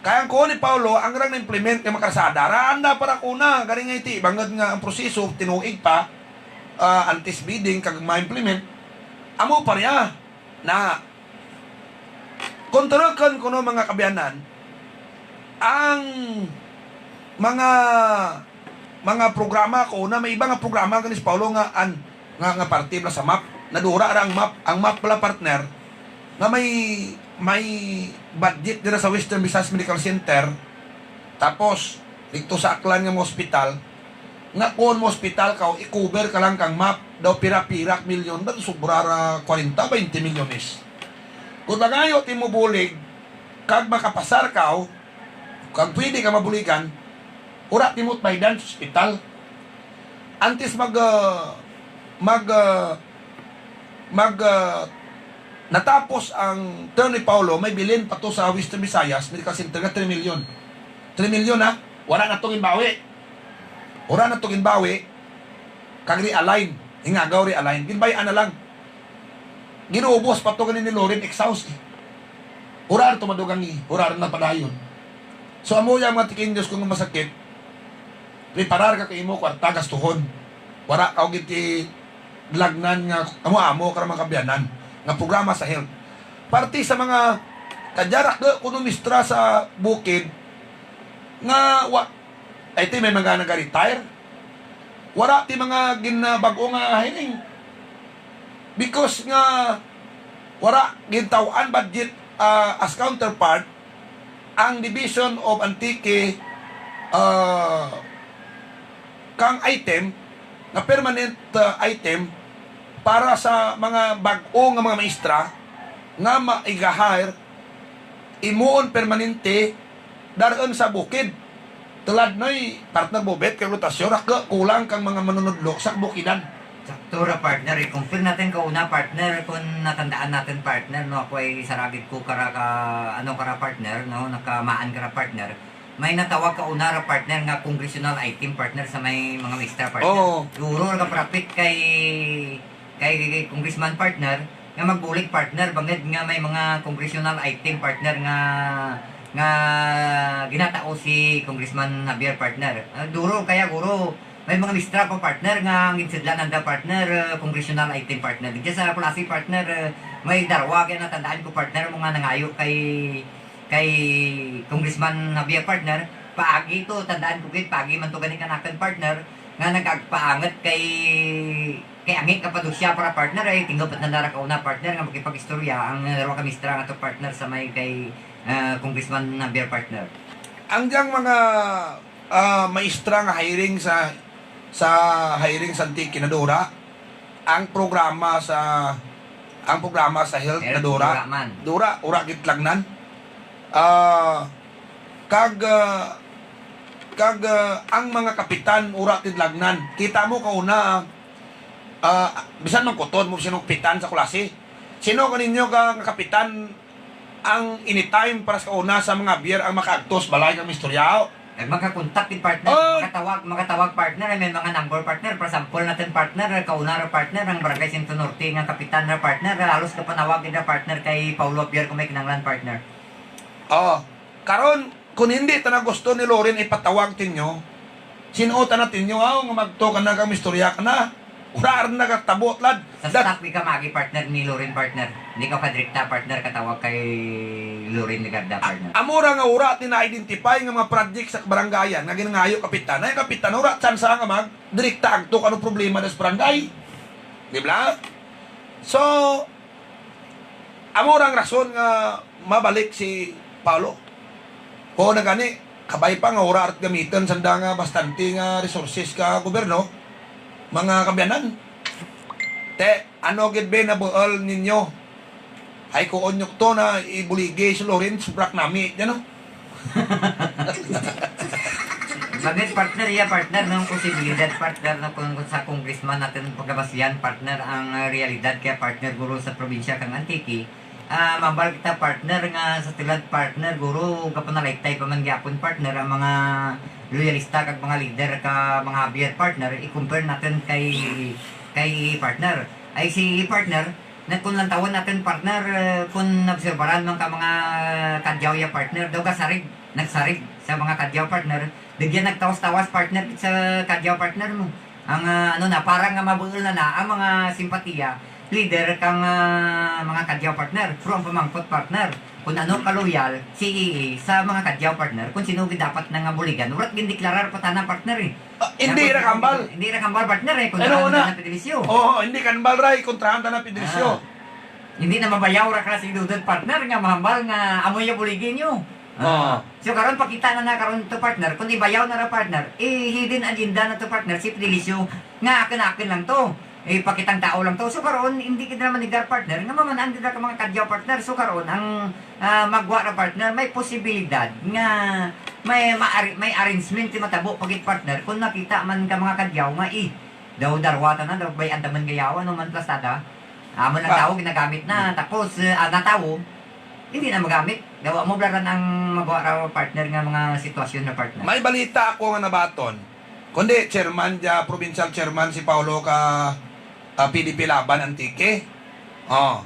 Kay ang kuon ni Paolo, ang rang na-implement nga mga karsada, raan da para kuon na, garing nga iti, bangud nga ang proseso, tinuig pa, ah, antes bidding, kag ma-implement, amo pa ria. Na, kon turukun kuno mga kaabyanan, ang mga, mga programa kuno, may iba nga programa kang si Paolo nga an-, nga, nga parte bala sa MAP. Nadura ra ang MAP, ang MAP bala, partner, nga may, may budget dira sa Western Visayas Medical Center. Tapos, didto sa Aklan nga mga ospital, nga kon ma-ospital kaw, i-cover ka lang kang MAP, daw pira-pira milyon, daw sobra ra kwarenta, baynte milyones. Kon mangayo timo bulig, kag makapasar kaw, kag pwede ka mabuligan, wara timo't baydan sa ospital. Antes mag, ah, mag, ah, mag, ah, natapos ang term ni Paolo, may bilin pa to sa Western Visayas Medical Center nga three million. Three million, ha? Wara na to ginbawi. Wara na to ginbawi. Kag realign. Ingagaw realign. Ginbayaan na lang. Ginaubos pa to gani ni Loren, exhaust, eh. Wara ra to madugangi, wara ra napadayon. So, amo ya mga Antiqueños, kon masakit, preparar ka kang imo kwarta gastuhon. Wara kaw gid ti dalagnan nga amo-amo kara mga kaabyanan nga programa sa health. Parte sa mga kadya ra kuno maestra sa bukid nga wa-, ay, ti may mga naga-retire. Wara ti mga gin-, ah, bag-o nga hiring. Because nga wara gintaw-an budget, ah, as counterpart, ang Division of Antique, ah, kang item, nga permanent, ah, item para sa mga bag-o nga mga maestra nga ma-, iga-hire, imoon permanente, dar-un sa bukid. Tulad noy, partner Bobet, kay rotasyon, ra kay kulang kang mga manunudlo sa kabukidan. Sakto ra, partner. I-compare natun kauna, partner, kon natandaan natun, partner, no, ako ay sara gid ko kara ka, ano, kara, partner, no, nakamaan kara, partner. May natawag kauna ra, partner, nga congressional item, partner, sa may mga maestra, partner. Oo. Duro ra kaparapit kay kay, kay Congressman, partner, nga magbulig, partner, bangud nga may mga congressional item, partner, nga, nga ginatao si Congressman Javier, partner. Ah, duro kaya guro, may mga maestra pa, partner, nga ang ginsudlan nanda, partner, ah, congressional item, partner. Didya sa Culasi, partner, ah, may darwa kaya natandaan ko, partner, mga nangayo kay, kay Congressman Javier, partner. Paagi to, tandaan ko gid, paagi man to gani kanakun, partner, nga nag-agpaangut kay Kay ang Cappadocia para, partner, ay tingup nanda ra kauna, partner, nga makipag-istorya ang, eh, darwa ka maestra nga to, partner, sa may kay, eh, Congressman Javier, partner. Ang dyang mga, ah, maestra nga hiring sa, sa hiring sa Antique, nadura. Ang programa sa, ang programa sa health, health, nadura. Dura man. Dura, wara gid dalagnan. Ah, kag, ah, kag, ah, ang mga kapitan, wara ti dalagnan. Kita mo kauna, ah, bisan man kutob mo sin-o kapitan sa Culasi. Sin-o kaninyo ka, nga kapitan ang anytime para sa kauna sa mga Javier ang makaagto sa balay kang maestorya? Nag-, makakontak gid, partner. Oh. Makatawag, makatawag, partner, ay may mga number, partner. For example natun, partner, kauna ra, partner, ang Barangay Centro Norte nga kapitan ra, partner, halos gapanawag gid ra, partner, kay Paolo Javier kon may kinahanglan, partner. Oh, karon, Kon indi tana gusto ni Loren ipatawag tinyo, sin-o tana tinyo, aw, nga magto kana kang maestorya kana. Wara ra nakatabo tulad. Sa staff ikaw maagi, partner, ni Loren, partner. Indi kaw kadirekta, partner, katawag kay Loren Legarda, partner. Amo ra nga wara ti na-identify nga mga project sa kabarangayan nga ginangayo kapitan. Ay, kapitan, wara tsansa nga magdirekta agto kon ano problema da sa barangay. Di bala? So, amo ra ang rason nga mabalik si Paolo. Kon na gani, kabay pa nga wara ra't gamitun sanda nga bastante nga resources ka gobyerno, mga kaabyanan. Te, ano gid bi nabuul ninyo? Hay kuon nyo to na ibuligi si Loren, sobra kanami dyan, no? Bangud, partner, iya, partner, no, ang posibilidad, partner, no, kon, kon sa congressman natun pagabasihan, partner, ang, ah, realidad kaya, partner, guro sa probinsya kang Antique, ah, mahambal kita, partner, nga sa tulad, partner, guro gapanalaytay pa man gihapon, partner, ang mga loyalista kag mga lider ka mga Javier, partner, i-compare natun kay, kay partner. Ay si partner, na kon lantawun natun, partner, eh, kon naobserbaran man ka mga Cadiao ya, partner, daw gasarig. Nagsarig sa mga Cadiao, partner. Rugya nagtawas-tawas, partner, sa Cadiao, partner, no. Ang, ah, ano na, parang nga mabuul na na ang mga simpatiya, leader kang, ah, mga Cadiao, partner. Pero ang pamangkot, partner, kun ano ka-loyal si E A sa mga Cadiao, partner, kun sin-o gid dapat na nga buligan. Wara't gindeklarar pa tana, partner, eh. Ah, indi ra kahambal. Indi ra kahambal, partner, eh, kontrahan tana Fidelicio. Oo, indi kahambal ra, eh, kontrahan tana Fidelicio. Ah. Indi na mabayaw ra kara si Dodod, partner, nga mahambal nga amo dya buligi ninyo. Ah. So karon pakita na na karon to, partner. Kun ibayaw na ra, partner, eh, hidden agenda na to, partner, si Fidelicio, nga akun-akun lang to. Eh, pakitang tao lang to. So karon, indi gid ra manegar, partner, nga maman-an gid ra ka mga Cadiao, partner. So karon, ang, ah, maggwa ra, partner, may posibilidad nga may, maari-, may arrangement ti matabo pa gid, partner, kun makita man ka mga Cadiao nga, eh, daw darwa tana, daw bay-an ta man gayaw, ano man plastada. Amo lang tao ginagamit na, tapos, eh, ana tao, indi na magamit. Daw amo bala ran ang maggwa ra, partner, nga mga sitwasyon ra, partner. May balita ako nga nabaton. Kundi chairman dya, provincial chairman si Paolo ka, ah, P D P Laban Antique. Oh.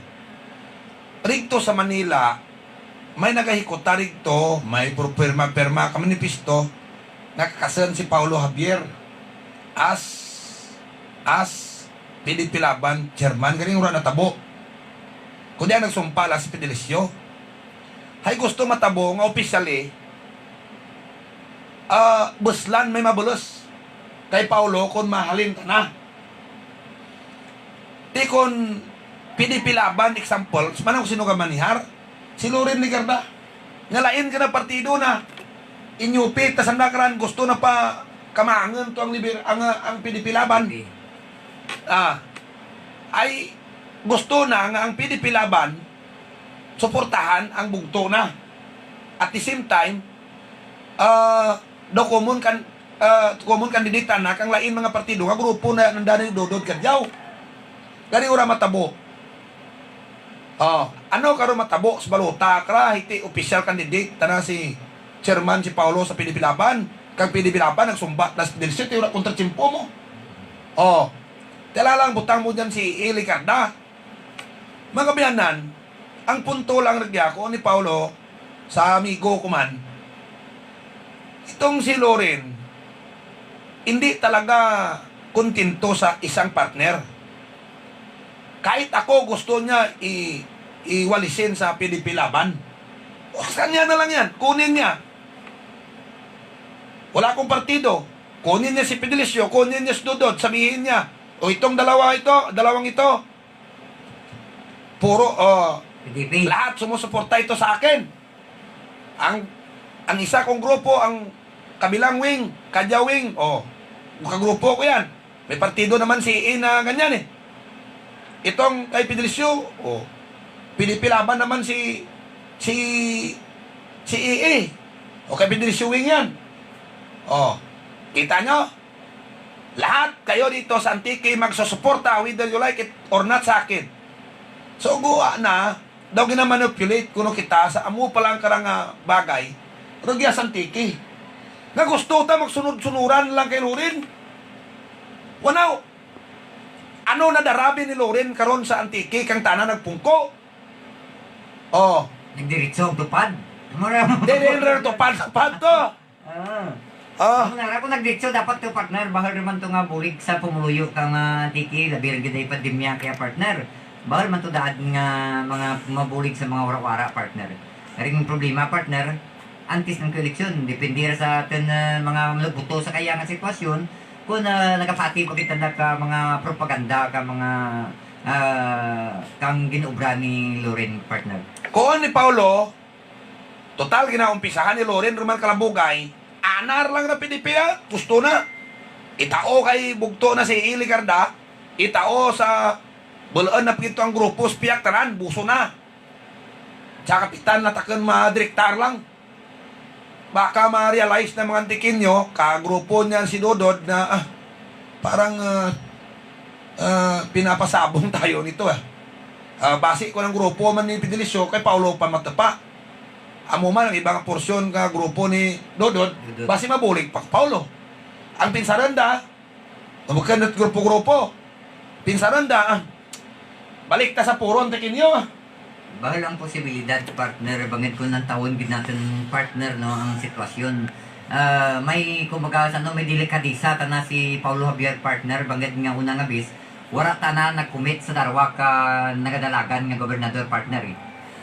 Rigto sa Manila, may nagahikuta rigto, may pirma-pirma ka manifesto, nga kakasud si Paolo Javier as, as P D P Laban chairman, garing wara natabo. Kundi ang nagsumpa lang si Fidelicio. Hay gusto matabo nga opisyali, ah, buslan may mabulus kay Paolo kun mahalin tana. Ti kun P D P Laban, example, sumana kun sin-o ka manihar, si Loren Legarda. Nga lain kana partido na. Inyupit ta sanda karan, gusto na pa kamangun to ang liber-, ang, ang P D P Laban. Ah, ay gusto na nga ang P D P Laban suportahan ang bugto na. At the same time, ah, daw common kan-, ah, common candidate tana kang lain mga partido nga grupo na nanda ni Dodod Cadiao. Garing wara matabo. Oh, ano karon matabo sa balota kara, ti opisyal candidate tana si chairman si Paolo sa P D P Laban. Kang P D P Laban nagsumpa na si Fidelicio, ti wara kontratiempo mo. Oh. Ti ala lang butang mo dyan si E A Legarda. Mga kaabyanan, ang punto lang rugya ko ni Paolo, sa amigo ko man, itong si Loren, hindi talaga kontento sa isang partner. Kahit ako gusto niya i-, iwalisin sa P D P Laban. O, sa kanya na lang yan. Kunin niya. Wala akong partido. Kunin niya si Fidelicio, kunin niya si Dodod, sabihin niya, "O, itong dalawa ito, dalawang ito, puro, o, P D P. Lahat sumusuporta ito sa akin." Ang, ang isa kong grupo, ang kabilang wing, Cadiao wing, o, kagrupo ko yan. May partido naman si E A na ganyan eh. Itong kay Fidelicio, o, P D P Laban naman si, si, si E A. O, kay Fidelicio wing yan. O, kita nyo? Lahat kayo dito sa Antique magsusuporta, whether you like it or not, sa akin. So, gwa na, daw gina-manipulate kuno kita sa amo pa lang kara nga bagay, rugya sa Antique. Nga gusto ta magsunod-sunuran lang kay Loren. Wanaw, ano nadara bi ni Loren karon sa Antique kang tana nagpungko? O. Nagdiretso ang TUPAD. Amo ra. Di, di ra TUPAD, TUPAD to. Ah. Ah. Amo na ra, kun nagdiretso dapat to, partner, bahul ra man to nga bulig sa pumuluyo kang, ah, Antique, labi ra gid hay pandemya kaya, partner. Bahul man to daad nga mga mabulig sa mga wara-wara, partner. Garing problema, partner, antes ng eleksyon, depende ra sa atun, ah, mga manugboto sa kaya nga sitwasyon, kun, ah, nagapati pa gid tana ka mga propaganda, ka mga, ah, kang gin-obra ni Loren, partner. Kuon ni Paolo, total, ginaumpisahan ni Loren ruman Calabugay, ana ra lang ra P D P, ah, gusto na. Itao kay bugto na si E A Legarda, itao sa bul-un na pa gid to ang grupo sa pihak tanan, buso na. Sa kapitan na takun madirektar lang. Baka ma-realize na mga Antiqueño, kagrupo niyan si Dodod na, ah, parang, ah, ah, pinapasabong tayo nito, ah. Ah, basi kun ang grupo man ni Fidelicio, kay Paolo pa matupa. Amo man ang ibang porsyon ka grupo ni Dodod, Dodod, basi mabulig pa kay Paolo. Ang pinsarun da, bukun grupo-grupo. Pinsarun da, ah, balik ta sa puro Antiqueño, ah. Bahul ang posibilidad, partner, bangud kon lantawun gid natun, partner, no, ang sitwasyon. Ah, may, kumbaga, sa ano, may delikadesa tana si Paolo Javier, partner, bangud nga una nga bes, wara tana nag-commit sa darwa ka nagadalagan nga gobernador, partner, eh.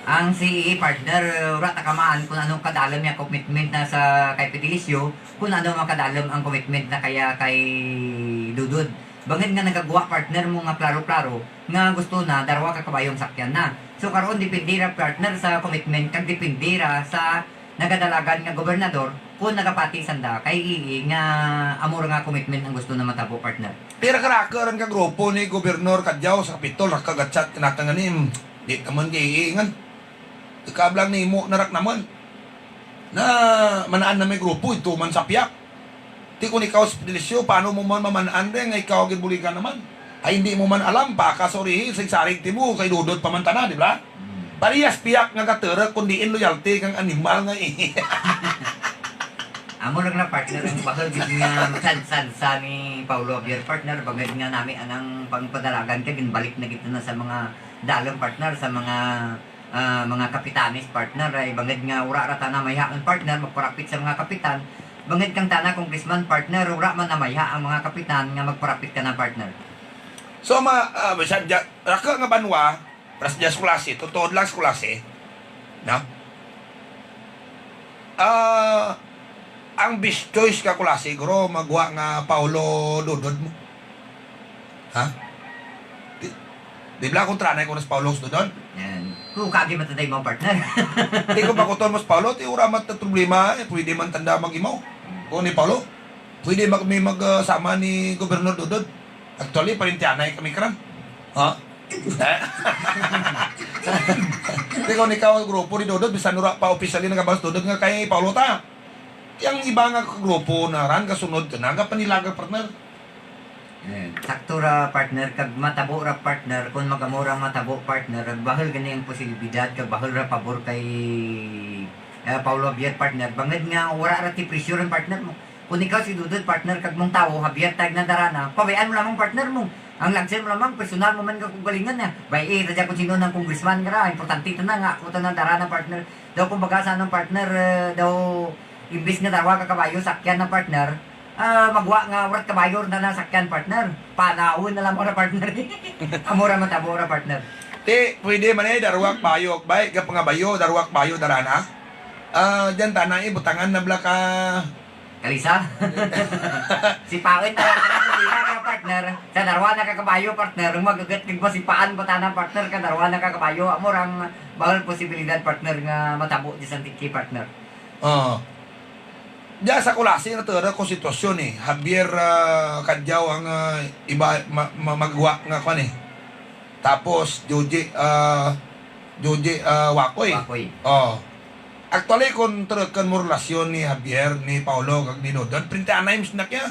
Ang C A A, partner, wara ta kamaan kon ano kadalum ang commitment na sa kay Fidelicio, kon ano man kadalum ang commitment na kaya kay Dodod. Bangud nga nagagwa, partner, mo nga klaro-klaro nga gusto na darwa ka kabayo ang sakyan na. So, karon depende ra, partner, sa commitment, kag depende ra sa nagadalagan nga gobernador, kon nagapati sanda kay A A nga amo ra nga commitment ang gusto na matabo, partner. Ti raka-raka run ka grupo ni Gobernador Cadiao sa Kapitol, raka gachat kanatun ngani, di tamun kay A A ngan. Ikaablang nimo na ra kanamun. Na, man-an na may grupo, ito man sa piyak. Ti kon ikaw si Fidelicio, paano mo man maman-an dya nga ikaw ginbuligan naman? Ay, hindi mo man alam, paka sa urihi, sarig-sarig timo, kay Dodod pa man tana, di bala? Hmm. Parehas piyak nga gaturuk, kon diin loyalty kang animal nga, eh. Amo lang na, partner, ang bahul gid nga sansa ni Paolo Javier, partner, bangud nga nami anang pangpadalagan kay ginbalik na gid tana sa mga dalum, partner, sa mga ah, mga kapitanes, partner, ay bangud nga wara ra tana mayha man, partner, magparapit sa mga kapitan. Bangud kang tana congressman, partner, wara man namayha ang mga kapitan nga magparapit kana, partner. So, ma-, ah, bisan dya, raka nga banwa, paras dya sa Culasi, tuod-tuod lang sa Culasi. No? Ah, ang best choice ka Culasi, guro, magwa nga Paolo Dodod mo. Ha? Di, di bala kontra na ikaw na si Paolo, si Dodod? Yan. Kung kagi matanda mo, partner. Ti kon pakuton mo si Paolo, ti wara man ta problema, eh, pwede man tanda mag-imaw. Kon ni Paolo, pwede mag-, mi mag-, ah, sama ni Gobernador Dodod. Actually, parintianay kami karan. Ha? Eh? Ti kon ikaw grupo ni Dodod, bisan wara pa opisyal nga nagabal si Dodod nga kay Paolo ta. Ti ang iba nga grupo na ran gasunod kana, gapanilaga, partner. Eh, sakto ra, partner, kag matabo ra, partner, kon mag-amo ra matabo, partner, kag bahul gani ang posibilidad, kag bahul ra pabor kay, eh, Paolo Javier, partner. Bangud nga wara ra ti presyo run, partner, mo. Kon ikaw si Dodod, partner, kag mong tawo, Javier, tag na dara na, pabay-an mo lamang, partner, mo. Ang lagsun mo lamang, personal mo man kaugalingun na. Bay-i ra dya kon sin-o nang congressman kara, importante tana nga ako tana dara na, partner. Daw kumbaga sa ano, partner, eh, daw imbis nga darwa ka kabayo sakyan na, partner, ah, magwa nga wara't kabayo run tana sakyan, partner. Panawun na lamang ra, partner. Amo ra matabo ra, partner. Ti, pwede man, eh, darwa kabayo, bay, gapangabayo, darwa kabayo dara na. Ah, dyan tana, eh, butangan na bala ka Kalisa. Sipaun na lang tana, partner. Sa darwa na ka kabayo, partner. Mag-ugut kag masipaan pa tana, partner, ka darwa na ka kabayo. Amo ra ang bahul posibilidad, partner, nga matabo dya sa Antique, partner. Oo. Dya sa Culasi, naturuk ko sitwasyon, eh. Javier, ah, Cadiao ang, ah, iba, ma-, ma-, magwa nga kwan, eh. Tapos, Joji, ah, Joji, ah, Wakoy. Wakoy. Oh. Actually, kon turukun mo relasyon ni Javier, ni Paolo, kag ni Dodod, parintianay man sanda kaya.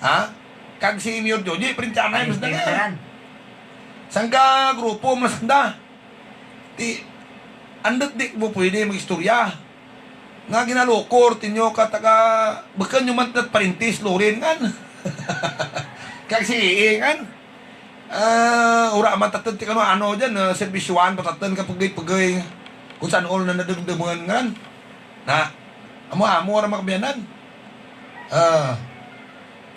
Ha? Kag si Mayor Joji, parintianay man sanda kaya. Sangka grupo man sanda. Ti, andut di mo pwede mag-istorya. Nga ginalukor tinyo ka taga, bukun nyo man tet parintis Loren ngan. Kag si A A ngan. Eh, wara man taten ti kano ano dyan, eh, serbisyuhan pa taten ka pagay-pagay. Kon san-o na nadumduman ngan. Na, amo-amo ra makabiyanan. Eh,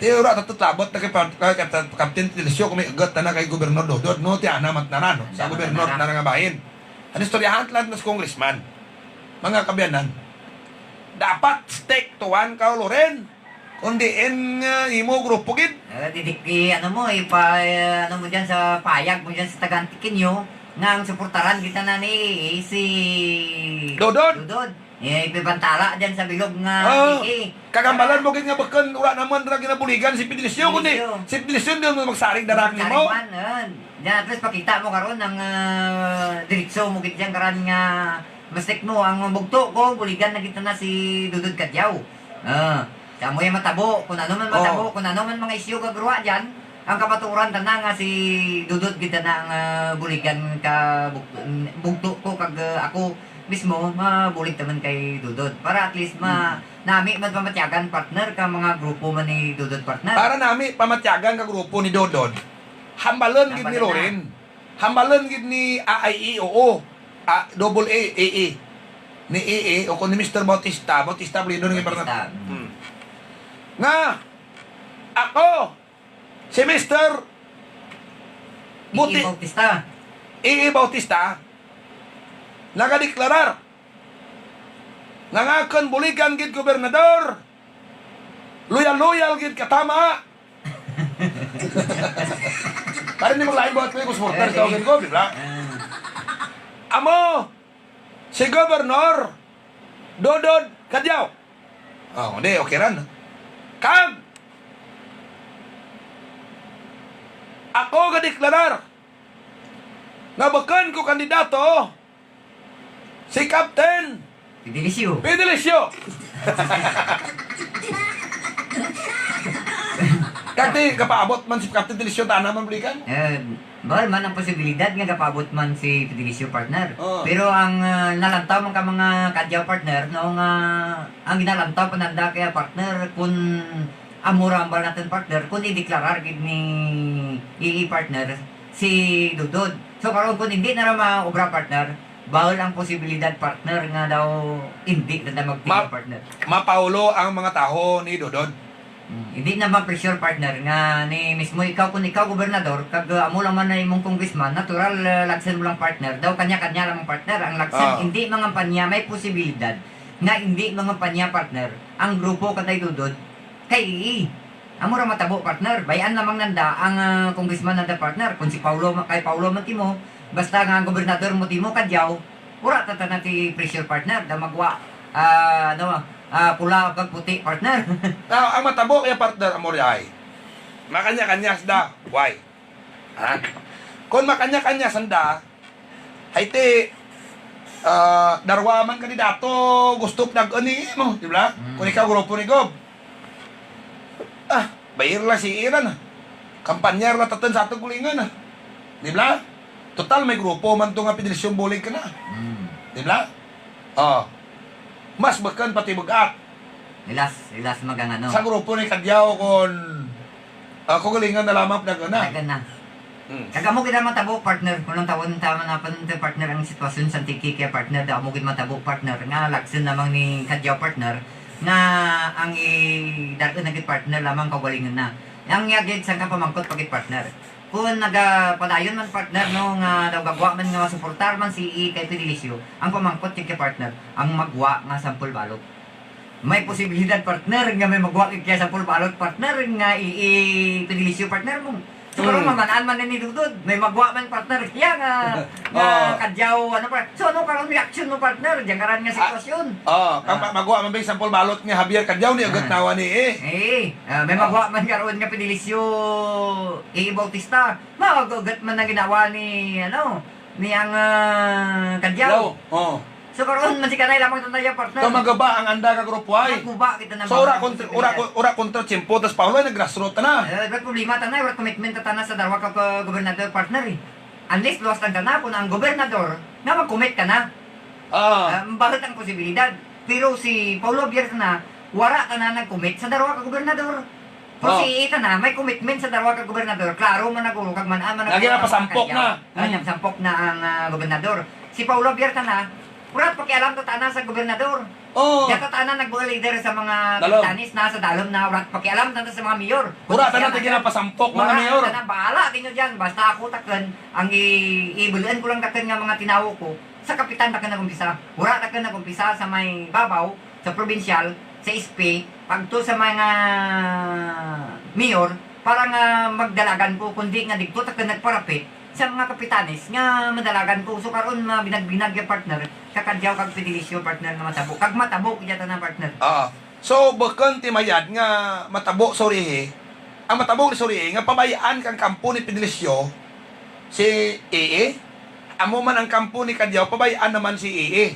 ti wara taten labut na kay pa-, kay, kay, kay Captain Fidelicio kon may ugut tana kay Gobernador Dodod, no, ti ana man tana, no. Sa gobernador tana nga bahin. Ano istoryahan tana sa congressman. Mga kabiyanan. Dapat stick to one kaw, Loren. Kon diin nga imo grupo gid. Eh, didik i-, ano mo, ipa-, eh, ano mo dyan sa payag mo dyan sa taga Antiqueño, nga ang suportaran kita na ni, eh, si Dodod. Dodod. Eh, ipibantala dyan sa bilog nga, oo, eh, eh. Kag hambalan mo gid nga bukun, wara naman ra ginabuligan si Fidelicio, kundi si Fidelicio diin man magsarig dara nimo. Magsarig man, eh. Dyan, at least pakita mo karon ang, ah, diretso mo gid dyan karan nga Mastik mo, ang bugto ko, buligan na gid tana si Dodod Cadiao. Ah, sa amo ya matabo, kon ano man matabo, kon ano man mga isyu gagarwa dyan, ang kapatuoran tana nga si Dodod gid tana ang, ah, buligan ka bug-, bugto ko kag, ah, ako mismo, mabulig taman kay Dodod. Para at least ma-, nami man pamatyagan, partner, ka mga grupo man ni Dodod, partner. Para nami pamatyagan ka grupo ni Dodod. Hambalun gid ni Loren. Hambalun gid ni A I E, oo. A, double A, A E. Ni A I E, o kon ni Mister Bautista, Bautista apelyido ni, Bautista, Bernard. Hmm. Nga, ako, si Mister A I E Buti-, Bautista. A I E Bautista, nagadeklarar nga ang akun buligan gid gobernador, loyal-loyal gid ka tama. Para indi maglain buat ko, supporter, eh, tawag ko, di ba? Ah. Amo si Gobernador Dodod Cadiao. O, di, okay ran. Kag ako gadeklarar nga bukun ko kandidato si Captain Fidelicio. Fidelicio. Kag ti, gapaabot man si Captain Fidelicio, tana man buligan? Eh, bahul man ang posibilidad nga gapaabot man si Fidelicio, partner. Oo. Pero ang, ah, nalantaw man ka mga Cadiao, partner, no, nga ang ginalantaw pa nanda kaya, partner, kun amo ra hambal natun, partner, kun ideklarar gid ni A I E, partner, si Dodod. So, karon kun indi na ra maobra, partner, bahul ang posibilidad, partner, nga daw indi na da magtiya, ma-, partner. Mapaulo ang mga tawo ni Dodod. Hmm, indi na ma-pressure, partner, nga ni mismo ikaw, kun ikaw gobernador, kag, ah, amo lang man na imong congressman, natural, ah, lagsun mo lang, partner. Daw kanya-kanya lang, partner, ang lagsun, ah, indi mangampanya, may posibilidad nga indi mangampanya, partner, ang grupo kanday Dodod kay A I. Amo ra matabo, partner. Bay-an lamang nanda ang, ah, congressman nanda, partner. Kun si Paolo ma-, kay Paolo man timo, basta nga gobernador mo timo, Cadiao, wara ta tana ti pressure, partner. Daw magwa, ah, ano, ah, pula kag puti, partner. Ah, ang matabo kaya, partner, amo ri ay. Makanya-kanya sanda, why? Ha? Kun makanya-kanya sanda, hay ti, ah, darwa man kandidato gusto pag-agian nimo, di bala? Hmm. Kun ikaw grupo ni Gob. Ah, bay-i ra lang si A I E ra. Kampanya ra lang tatun sa atun kaugalingun, ah. Di bala? Total may grupo man to nga Fidelicio ang bulig kana. Hmm. Di bala? O. Mas bukun pa ti bug-at. Ilas, ilas magangano. Sa grupo ni Cadiao kon, ah, kaugalingun na lamang pag-agian na. Pag-agian na. Hmm. Kag amo gid ang matabo, partner. Kun lantawun ta man, ah, partner, ang sitwasyon sa Antique kaya, partner, daw amo gid matabo, partner, nga lagsun lamang ni Cadiao, partner, nga ang idar-un na gid, partner, lamang kaugalingun na. Ang iya gid sangka pamangkot pa gid, partner. Kun nagapadayon man, partner, no, nga daw gagwa man nga masuportar man si A I E kay Fidelicio, ang pamangkot gid kaya, partner, ang magwa nga sample ballot. May posibilidad, partner, nga may magwa gid kaya sample ballot, partner, nga A I E Fidelicio, partner, mo. So, karon, hmm, maman-an man ni Dodod, may magwa man, partner, kaya nga, nga, oh, Cadiao, ano, par-, so, ano karon reaksyon mo, partner, dyan karan nga, ah, sitwasyon? Oh, kang, ah, ma-, magwa man bay sample ballot nga Javier Cadiao, ni, ah, ugut na awa ni, eh. Eh, ah, may, oh, magwa man karon nga Fidelicio, A I E Bautista. Maugut man ang ginawa ni, ano, ni ang, ah, Cadiao. Cadiao, oh. So, karon, mansikanay lamang tana ya, partner. Ikaw maguba ang anda ka grupo ay. Maguba kita na. So, wara kontra, wara, wara kontra tiyempo, tas Paolo ay nag-grassroot tana. Eh, wara't problema tana, wara't commitment tana sa darwa ka, ka gobernador, partner, eh. Unless luwas lang tana, kun ang gobernador, nga mag-commit kana. Ah. Ah, bahul ang posibilidad. Pero si Paolo Javier tana, wara tana nag-commit sa darwa ka gobernador. Pero, oh, si A I E tana, may commitment sa darwa ka gobernador. Klaro man na guro, kag man-an man na guro. Lagi na pasampok na. Ah, hmm, napasampok na ang, ah, gobernador. Si Paolo Javier tana, wara't pakialam ta tana sa gobernador. Oh. Dya ta tana nagbuul lider sa mga kapitanes na, sa dalum na, wara't pakialam tana sa mga mayor. Wara tana ti ginapasampok, mga mayor. Wara tana, bahala kaninyo dyan. Basta ako takun, ang i-, ibul-un ko lang takun nga mga tinawo ko. Sa kapitan takun nag-umpisa. Wara takun nag-umpisa sa may babaw, sa probinsyal, sa S P, pagto sa mga mayor, para nga magdalagan ko, kundi nga digto takun nagparapit sa mga kapitanes nga madalagan ko. So, karon, mabinag-binag ya, partner, ka Cadiao kag Fidelicio, partner, nga matabo. Kag matabo, kaya tana, partner. Ah. So, bukun ti mayad nga matabo sa urihi. Ang matabo sa urihi, nga pabay-an kang kampo ni Fidelicio, si A I E. Amo man ang kampo ni Cadiao, pabay-an na man si A I E.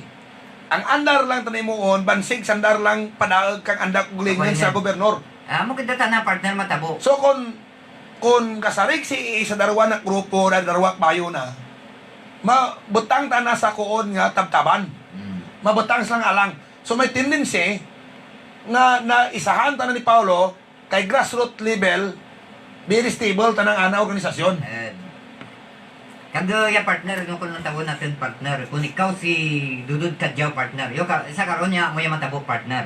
Ang andar lang tana himuon, bansig sandar lang padaug kang anda kaugalingun sa gobernador. Ah, amo gid tana, partner, matabo. So, kun, kun kasarig si A I E sa darwa na grupo, da-, darwa ka bayo na, mabutang tana sa kuon nga tabtaban. Hmm. Mabutang sila nga alang. So, may tendency nga, nga isahan tana ni Paolo, kay grassroot level, very stable tana ang ana organisasyon. Eh. Kag, ah, ya partner, no, kon ang tawag natun partner, kon ikaw si Dodod Cadiao partner, yo ka, sa karon ya, amo ya matabo partner.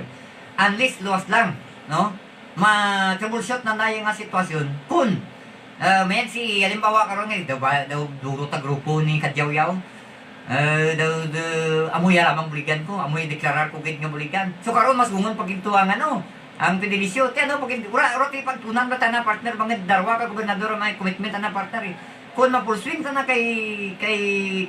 Unless luwas lang, no? Ma-troubleshoot na na ya nga sitwasyon. Kon, ah, mayan si, halimbawa karon nga, daw ba, daw duro ta grupo ni Cadiao yaw. Eh, daw, daw, amo ya lamang buligan ko, amo ya deklarar ko gid nga buligan. So karon mas gungon pa gid to ang ano, ang Fedelicio. Ti ano, pa gid, wara, wara ti pagtunan ba tana partner, bangud darwa ka gobernador ang may commitment tana partner eh. Kon ma-full swing tana kay, kay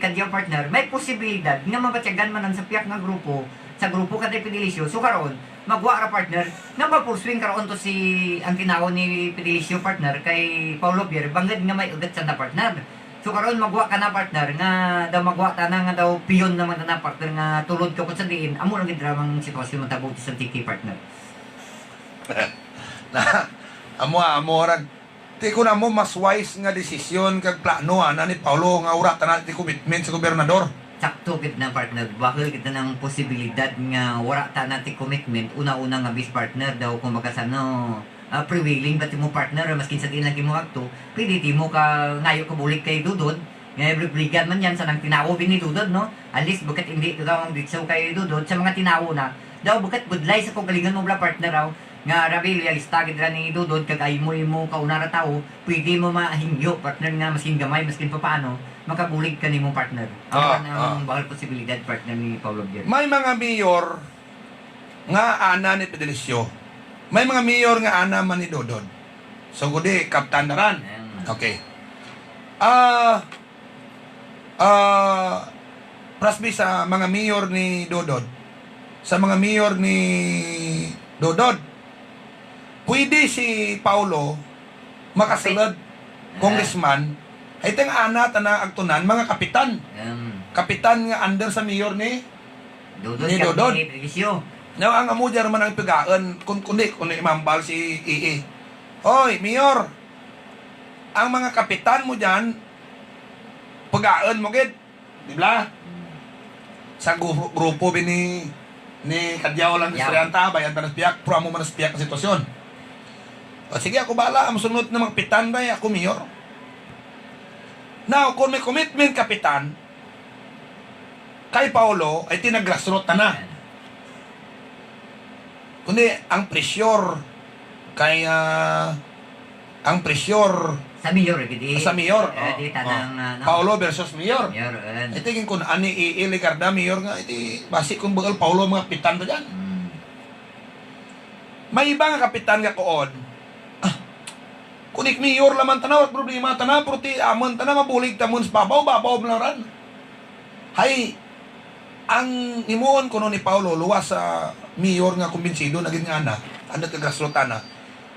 Cadiao partner, may posibilidad nga mabatyagan man ang sa piyak nga grupo, sa grupo ka ti Fedelicio. So karon, magwa ra partner, nga ma-full swing karon to si, ang tinawo ni Fedelicio partner kay Paolo Javier, bangud nga may ugat sanda partner. So karon magwa kana partner, nga daw magwa tana nga daw piyon naman tana partner nga tulod ka kung sa diin, amo lang gid ra mang sitwasyon matabo sa Antique partner. Na, amo, amo ra. Ti kon amo mas wise nga desisyon kag plano ana ni Paolo nga wara tana ti commitment sa gobernador. Sakto gid na partner, bahul gid na ang posibilidad nga wara tana ti commitment, una-una nga bes partner daw kon baga sa ano, ah, prevailing ba timo partner, maskin sa diin lagi mo agto, pwede timo ka ngayo ka bulig kay Dodod, nga buligan man yan sa nang tinawo bi ni Dodod, no? At least bukut indi ka gawang ditso kay Dodod, sa mga tinawo na, daw bukut budlay sa kaugalingon mo bala partner, aw. Nga rabi, loyalista gid ra ni Dodod, kag imo, imo kauna ra tawo, pwede mo mahingyo, partner, nga maskin gamay, maskin papaano, makabulig kanimo, partner. Amo ra ang bahul posibilidad, partner, ni Paolo Javier. May mga mayor nga ana ni Fedelicio. May mga mayor nga ana man ni Dodod. So, gudi, kaptan daran. Okay. Ah, Ah, paras bi sa mga mayor ni Dodod. Sa mga mayor ni Dodod. Pwede si Paolo makasulud congressman. Hay ti nga ana tana agtunan, mga kapitan. Kapitan nga under sa mayor ni Dodod. Now, ang amo dyan man ang pigaun, kun-, kundi, kundi mambal si E A. Hoy, mayor, ang mga kapitan mo dyan, pigaun mo gid. Di bala? Sa gru-, grupo bi ni, ni Cadiao lang istoryahan ta, bay-an ta na sa piyak, pero amo man na sa piyak nga sitwasyon. O, sige, ako bahala, ang sunod na mga kapitan, bay, ako mayor. Now, kung may commitment kapitan, kay Paolo, ay ti nag-grassroot tana. Kundi, ang pressure, kay, ah, ang pressure sa mayor, gid. Sa mayor, eh, oh, di tanang, oh. Ah, no? Paolo versus mayor. Mayor, eh. Ay ti, kun ani E A Legarda mayor nga, ay ti, basi kun buul Paolo mga kapitan ta dyan. Hmm. May iba nga kapitan nga kuon. Ah, kun ik mayor lang man tana, wara't problema tana, pero ti amun tana, mabulig ta amun sa babaw, babaw man lang ran. Hay, ang himuon kuno ni Paolo, luwas sa mayor nga kumbinsido na gid nga ana, andut ka grassroot tana.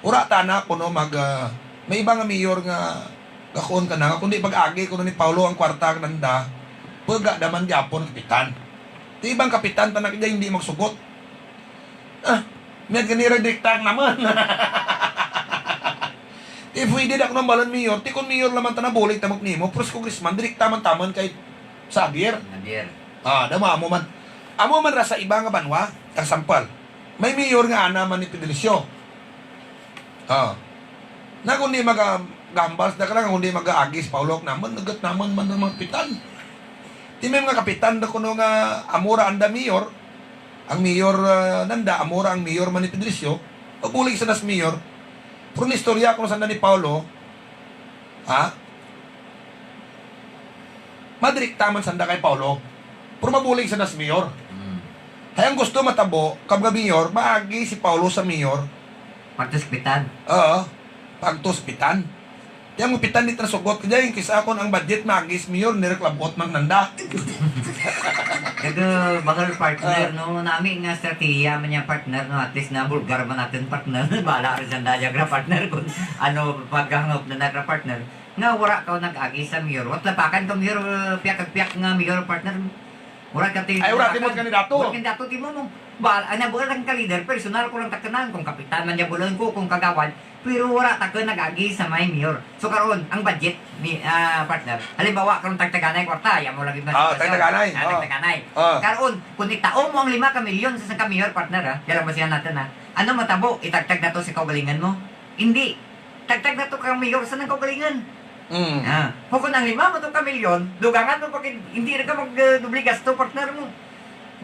Wara tana kuno mag, ah, may iba nga mayor nga gakuon kana nga, kundi pag-agi kuno ni Paolo ang kwarta kananda, pag-a da man gihapon kapitan. Ti ibang kapitan tana kadya indi magsugot. Ah, mayad gani ra direkta kanamun. Ti pwede da kuno hambalan mayor, ti kun mayor lang man tana bulig ta man kanimo, pero sa congressman, direkta man tamun kay Javier. Javier. Ah, da mo, amo man. Amo man ra sa iba nga banwa, example. May mayor nga ana man ni Fedelicio. Ah. Na kundi maga-, gahambal sanda kara nga kundi mag-aagi si Paolo kanamun, ugut namun man ra mga kapitan. Ti may mga kapitan da kuno nga amo ra anda mayor, ang mayor, ah, nanda, amo ra ang mayor man ni Fedelicio, mabulig sanda sa mayor. Pero naistorya kuno sanda ni Paolo, ha? Madirekta man sanda kay Paolo. Pero mabulig sanda sa mayor. Hmm. Hay ang gusto matabo, kang mga mayor, maagi si Paolo sa mayor. Pagto sa kapitan. Oo. Pagto sa kapitan. Ti ang kapitan indi tana sugot kadya, kis-a kon ang budget maagi sa mayor, indi ra kalab-ot man kananda. Kag bahul partner, no? Nami nga estratehiya man dya partner, no? At least nabulgar man natun partner. Bahala run sanda dya kara partner kon ano paghangup nanda kara partner. Nga wara kaw nag-agi sa mayor. Wara't lapakan kaw mayor, eh, piyak kag piyak nga mayor, partner. Wara kaw ti-, ay, wara timo kandidato. Wara kandidato timo mo. Ba, ana, buul lang ka leader, personal ko lang takunan, kon kapitan man dya buulun ko, kon kagawad. Pero wara takun nag-agi sa may mayor. So, karon, ang budget ni, ah, partner. Halimbawa, karon tagtaganay kwarta, ya mo lagi man. Ah, tagtaganay. Ah, tagtaganay. Ah. Karon, kon itao mo ang lima ka milyon sa sangka mayor, partner, ha? Dya lang basihan natun, ha? Ano matabo? Itagtag nato sa kaugalingon mo? Indi. Tagtag nato kang mayor sa nang kaugalingon. Mm. Ah, kon ang lima mo to ka milyon, dugangan mo pa gid, indi run ka mag, eh, doble gasto, partner mo.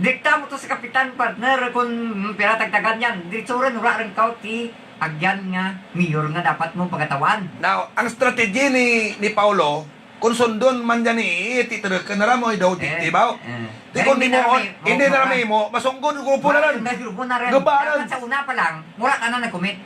Direkta mo to sa kapitan, partner, kon, mm, pira tagtagan dyan. Diretso run, wara run kaw ti agyan nga mayor nga dapat mo pagataw-an. Now, ang strategy ni, ni Paolo, kon sundon man dyan ni, ti tereken na ra mo, daw ti, eh, ti baw. Eh. Ti kon indi na ra mahimo, indi na ra mahimo, masunggod, grupo na run. Grupo na run. Guba run. Dapat sa una pa lang, wara tana nag-commit.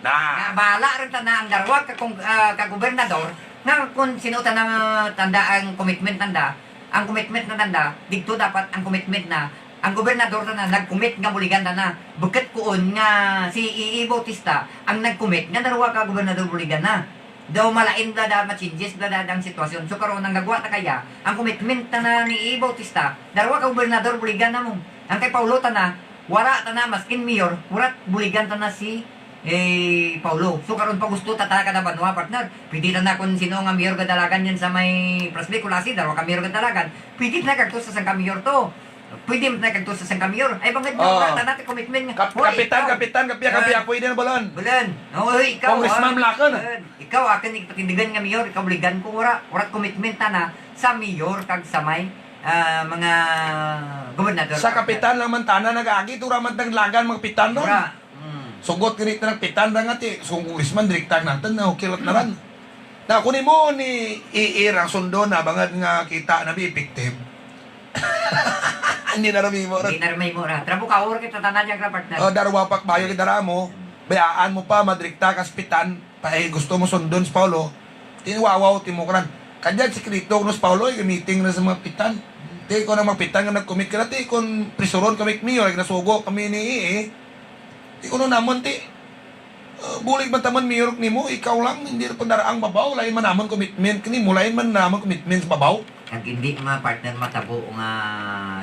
Na. Nga bahala run tana ang darwa ka kong-, ah, ka gobernador, nga kon sin-o tana tanda ang commitment nanda, ang commitment na tanda, digto dapat ang commitment na, ang gobernador tana nag-commit nga buligan tana, bukut kuon nga si E E Bautista ang nag-commit nga darwa ka gobernador buligan na. Daw malain bala da, ma-changes bala da ang sitwasyon. So karon ang gagwa ta kadya, ang commitment tana ni E E Bautista, darwa ka gobernador buligan na mo. Ang kay Paolo tana, wara tana, maskin mayor, wara't buligan tana si, eh, Paolo. So, karon pagusto ta tana kada banwa, partner. Pwede tana kon sin-o nga mayor gadalagan dyan sa may Plasmic, Culasi, darwa ka mayor gadalagan. Pwede tana kagto sa sangka mayor to. Pwede tana kagto sa sangka mayor. Ay, bangud nga, oh, wara tana ti commitment nga. Kap-, hoy, kapitan, ikaw. Kapitan, kapya, kapya, pwede na, Balon. Balon. Hoy, ikaw, congressman, ah, Malacon. Balon. Ikaw, akun ipatindugan nga mayor, ikaw buligan ko, wara, wara't commitment tana sa mayor kag sa may, ah, mga gobernador. Sa kapitan lang man tana nag-agi, ti wara man tana dalagan mga kapitan ron. Wara. Hmm. Sugot gani tana kapitan ra nga ti, so congressman, direkta natun na, okay lat na ran. Na, kon imo ni E E ra ang sundon na, bangud nga kita na bi effective. Indi na ra mahimo ra. Indi na ra mahimo ra. Trabukaor kita tana dyan ra, partner. Oh, darwa pa kabayo kita ra mo. Bayaan mo pa, madirekta ka sa kapitan. Pa, eh, gusto mo sundon si Paolo. Ti wawaw ti mo karan. Kadya sikreto kuno si Paolo, eh, meeting na sa mga kapitan. Ti kon ang mga kapitan nga nag-commit kara, ti kon presuron kami mayor, ay nasugo kami ni, eh. Ti kuno namun ti, eh, bulig man tamun mayor nimo, ikaw lang, indi ra pandara ang babaw, lain man namun commitment kanimo, lain man namun commitment sa babaw. Kag indi man, partner, matabo nga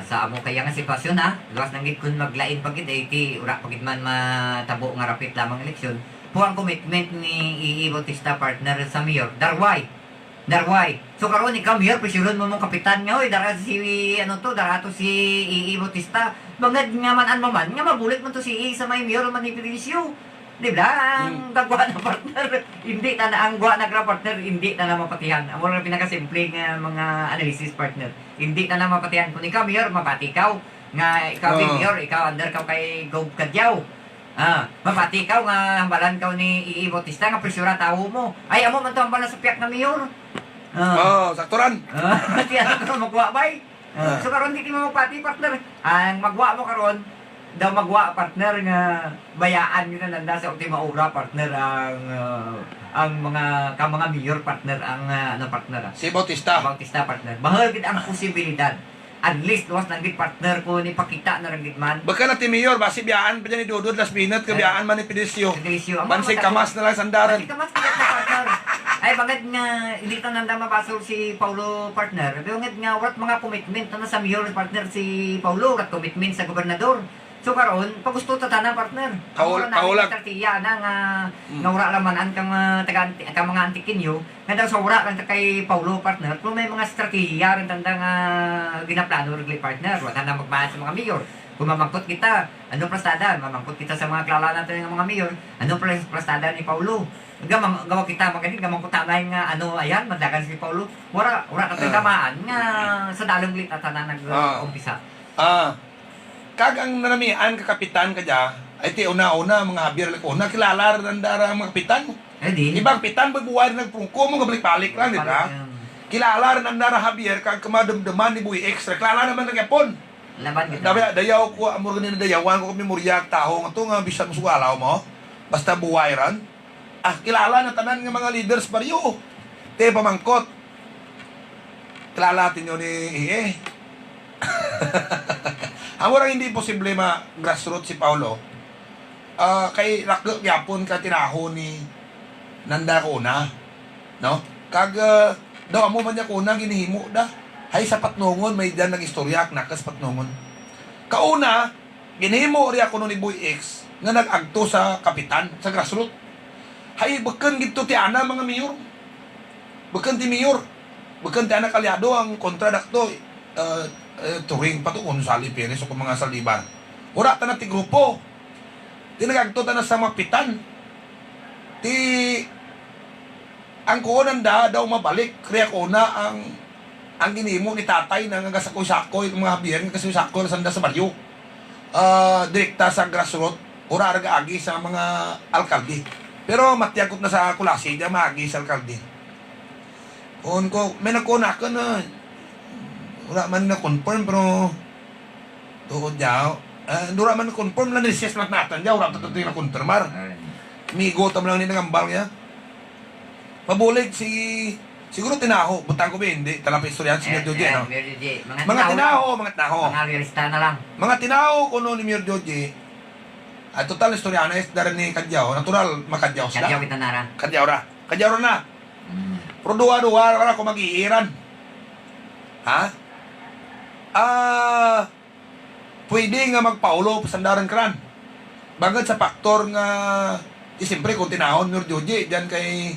sa amo kadya nga sitwasyon, ha. Luwas lang gid kon maglain pa gid, eh, ti wara pa gid man matabo nga rapit lamang eleksyon. Pero ang commitment ni E E Bautista, partner, sa mayor, darwa. Darwa. So, karon ikaw, mayor, presuron mo mong kapitan nga, "Hoy, dara si, ano to, dara to si E E Bautista." Bangud nga man-an mo man, nga mabulig man to si E E sa may mayor man ni Fidelcio. Di bala, ang gagwa na, partner. Indi tana ang gwa na gra, partner, indi tana mapatihan. Amo ra pinakasimple nga mga analysis, partner. Indi tana mapatihan. Kon ikaw, mayor, mapati ikaw. Nga ikaw, mayor, ikaw, under kaw kay Gov Cadiao. Ah, mapati ikaw nga hambalan kaw ni E E Bautista nga presura tawo mo. Ay, amo man to hambal na sa piyak nga mayor. Ah. Oh, sakto ran. Ah, ti ano ka magwa, bay? Ah, so karon ti, ti mo magpati, partner. Ang magwa mo karon, daw magwa, partner, nga bayaan gid na nanda sa ultima hora, partner, ang, ah, ang mga, ka mga mayor, partner, ang, ah, ano, partner, ah. Si Bautista. Bautista, partner. Bahul gid ang posibilidad. At least, luwas lang gid, partner, kon ipakita na lang gid man. Bukun na ti mayor, basi biyaan pa dyan ni Dodod last minute, kag biyaan man ni Fidelcio. Fidelcio, amo. Bansig kamas na lang sandaran. Bansig kamas na lang, partner. Ay, bangud nga, indi tana nanda mabasol si Paolo, partner. Bangud nga, wara't mga commitment tana sa mayor, partner, si Paolo, wara't commitment sa gobernador. So, karon, pagusto ta tana, partner. Kaul-, amo ra na kaulag. Estratehiya na nga, nga wara lang man-an kang, ah, taga Anti-, kang mga Antiqueño, nga daw sa wara lang ta kay Paolo, partner, pero may mga estratehiya run tanda nga ginaplano run, partner. Wara tanda magmaan sa mga mayor. Kon mamangkot kita, ano plastada? Mamangkot kita sa mga kilala natun nga mga mayor. Ano plas-, plastada ni Paolo? Gamang-, gawa kita, magani, gamangkot ta nga, ano, ayan, madalagan si Paolo. Wara, wara ta tamaan nga sa dalum gali ta tana nag-umpisa. Ah. Kag ang nanamian ka kapitan kadya, ay ti una-una, mga Javier, like, una, kilala run nanda ra mga kapitan mo. Ay, di. Iba kapitan, buhay-buhay run nagprungko mo, gabalik-balik lang, di ba? Balik, um. Kilala run nanda ra Javier, kag kamadumduman ni Boy Ex ra, kilala na man ra gihapon. Laban kita. Dayaw, dayaw ko, amo ra gani nadayawan ko ka memorya ka tawo nga to, nga bisan mo sa galaw mo. Basta buhay run. Ah, kilala na tanan nga mga leaders baryo. Ti pamangkot. Kilala ti nyo ni, eh. Amo ra nga indi posible ma-grassroot si Paolo. Ah, kay raku gihapon ka tinawo ni nanda kauna. No? Kag, ah, daw amo man dya kauna ginhimo da. Hay sa Patnongon, may dyan nag-istorya, nakun sa Patnongon. Kauna, ginhimo ria kuno ni Boy Ex nga nag-agto sa kapitan, sa grassroot. Hay, bukun gid to ti ana mga mayor. Bukun ti mayor. Bukun ti ana kaalyado ang kontra dakto, eh, eh, Turing pa to, Gonzales, Perez, o kon mga Zaldivar. Wara tana ti grupo. Ti nag-agto tana sa mga kapitan. Ti Ang kuon nanda daw mabalik, kaya kuon na ang, ang ginhimo ni tatay na nga gasakoy-sakoy, mga Javier, nga gasakoy-sakoy sanda sa baryo. Ah, direkta sa grassroot, wara ra gaagi sa mga alkalde. Pero matyag ko na sa Culasi, dya maagi sa alkalde. Kuon ko, may nagkuon akun na, wara man na-confirm, pero tuod dya, ah, wara man confirm lang, recess lang natun dya, wara pa totally na-confirmar. Ay. Amigo ta man lang ni nangambal dya. Mabulig si, siguro tinawo, butang ko ba, indi ta lang paistoryahan si Mayor Joji, no? Mayor Joji. Mga tinawo, mga tinawo. Mga realista na lang. Mga tinawo kuno ni Mayor Joji. Ah, total istorya na, is dari ni Cadiao. Natural, ma-Cadiao sanda. Cadiao kita na ra. Cadiao ra. Cadiao ra na. Hmm. Pero duwa-duwa ra ko mag-iiran. Ha? Ah, pwede nga mag-Paolo pa sanda run karan. Bangud sa factor nga, ti siyempre, kon tinawon Mayor Joji, dyan kay,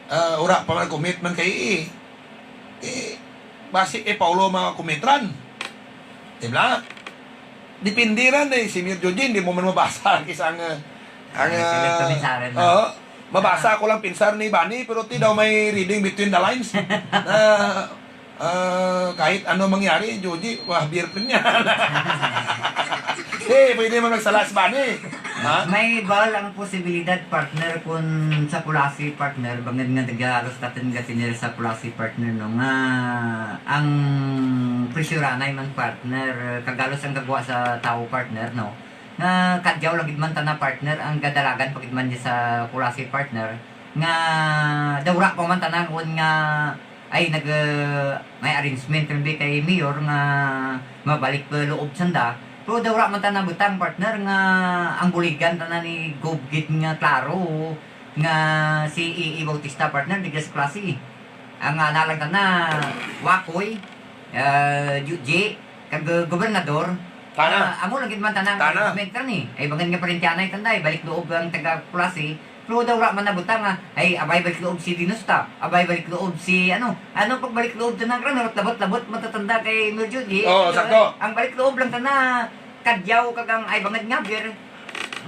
ah, wara pa man commitment kay, eh, eh, basi kay Paolo ma-commit run. Di bala? Depende run, eh, si Mayor Joji, indi mo man mabasa, kis-a ang, ang, ah, mabasa ko lang pinsar ni Bani, pero ti daw may reading between the lines. Na, Ah, kahit ano mangyari, Joji, wah, Javier pa rin yan. Eh, pwede man magsala si Bani. Ha? May bahul ang posibilidad, partner, kon sa Culasi, partner, bangud nga dya halos tatun nga senior sa Culasi, partner, no, nga ang presyuranay man, partner, kag halos ang gagwa sa tawo, partner, no, nga Cadiao lang gid man tana, partner, ang gadalagan pa gid man dya sa Culasi, partner, nga daw wara pa man tana kon nga ay, nag, ah, may arrangement run bi kay Mayor nga mabalik pa loob sanda. Pero daw wara man tana butang, partner, nga ang buligan tana ni Gov gid nga klaro nga si E E Bautista, partner, dya sa Culasi. Ang ana lang tana, Wakoy, ah, Joji, kag, ah, gobernador. Tana. Ah, amo lang gid man tana ang arrangement run, eh. Ay, bangud nga parentihanay tanda, eh, balik loob ang taga Culasi. Pero daw wara man nabutang nga, ay, abay balik loob si Denosta, abay balik loob si, ano, ano pagbalik loob tana karan, labot-labot man tanda kay Mayor Joji. Oo, sakto. Ang balik loob lang tana, Cadiao kag ang, ay, bangud nga Javier,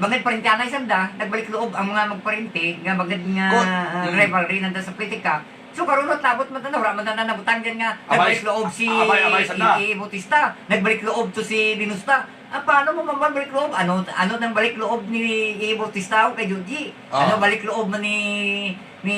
bangud parentihanay sanda, nagbalik loob ang mga magparente, nga bangud nga, ah, rivalry nanda sa politika. So, karon labot man tana, wara man tana nabutang dyan nga, nagbalik loob si E E Bautista, nagbalik loob to si Denosta. Ah, paano mo man balik loob? Ano, ano nang balik loob ni, ni Bautista kay Joji? Ah. Ano balik loob man ni, ni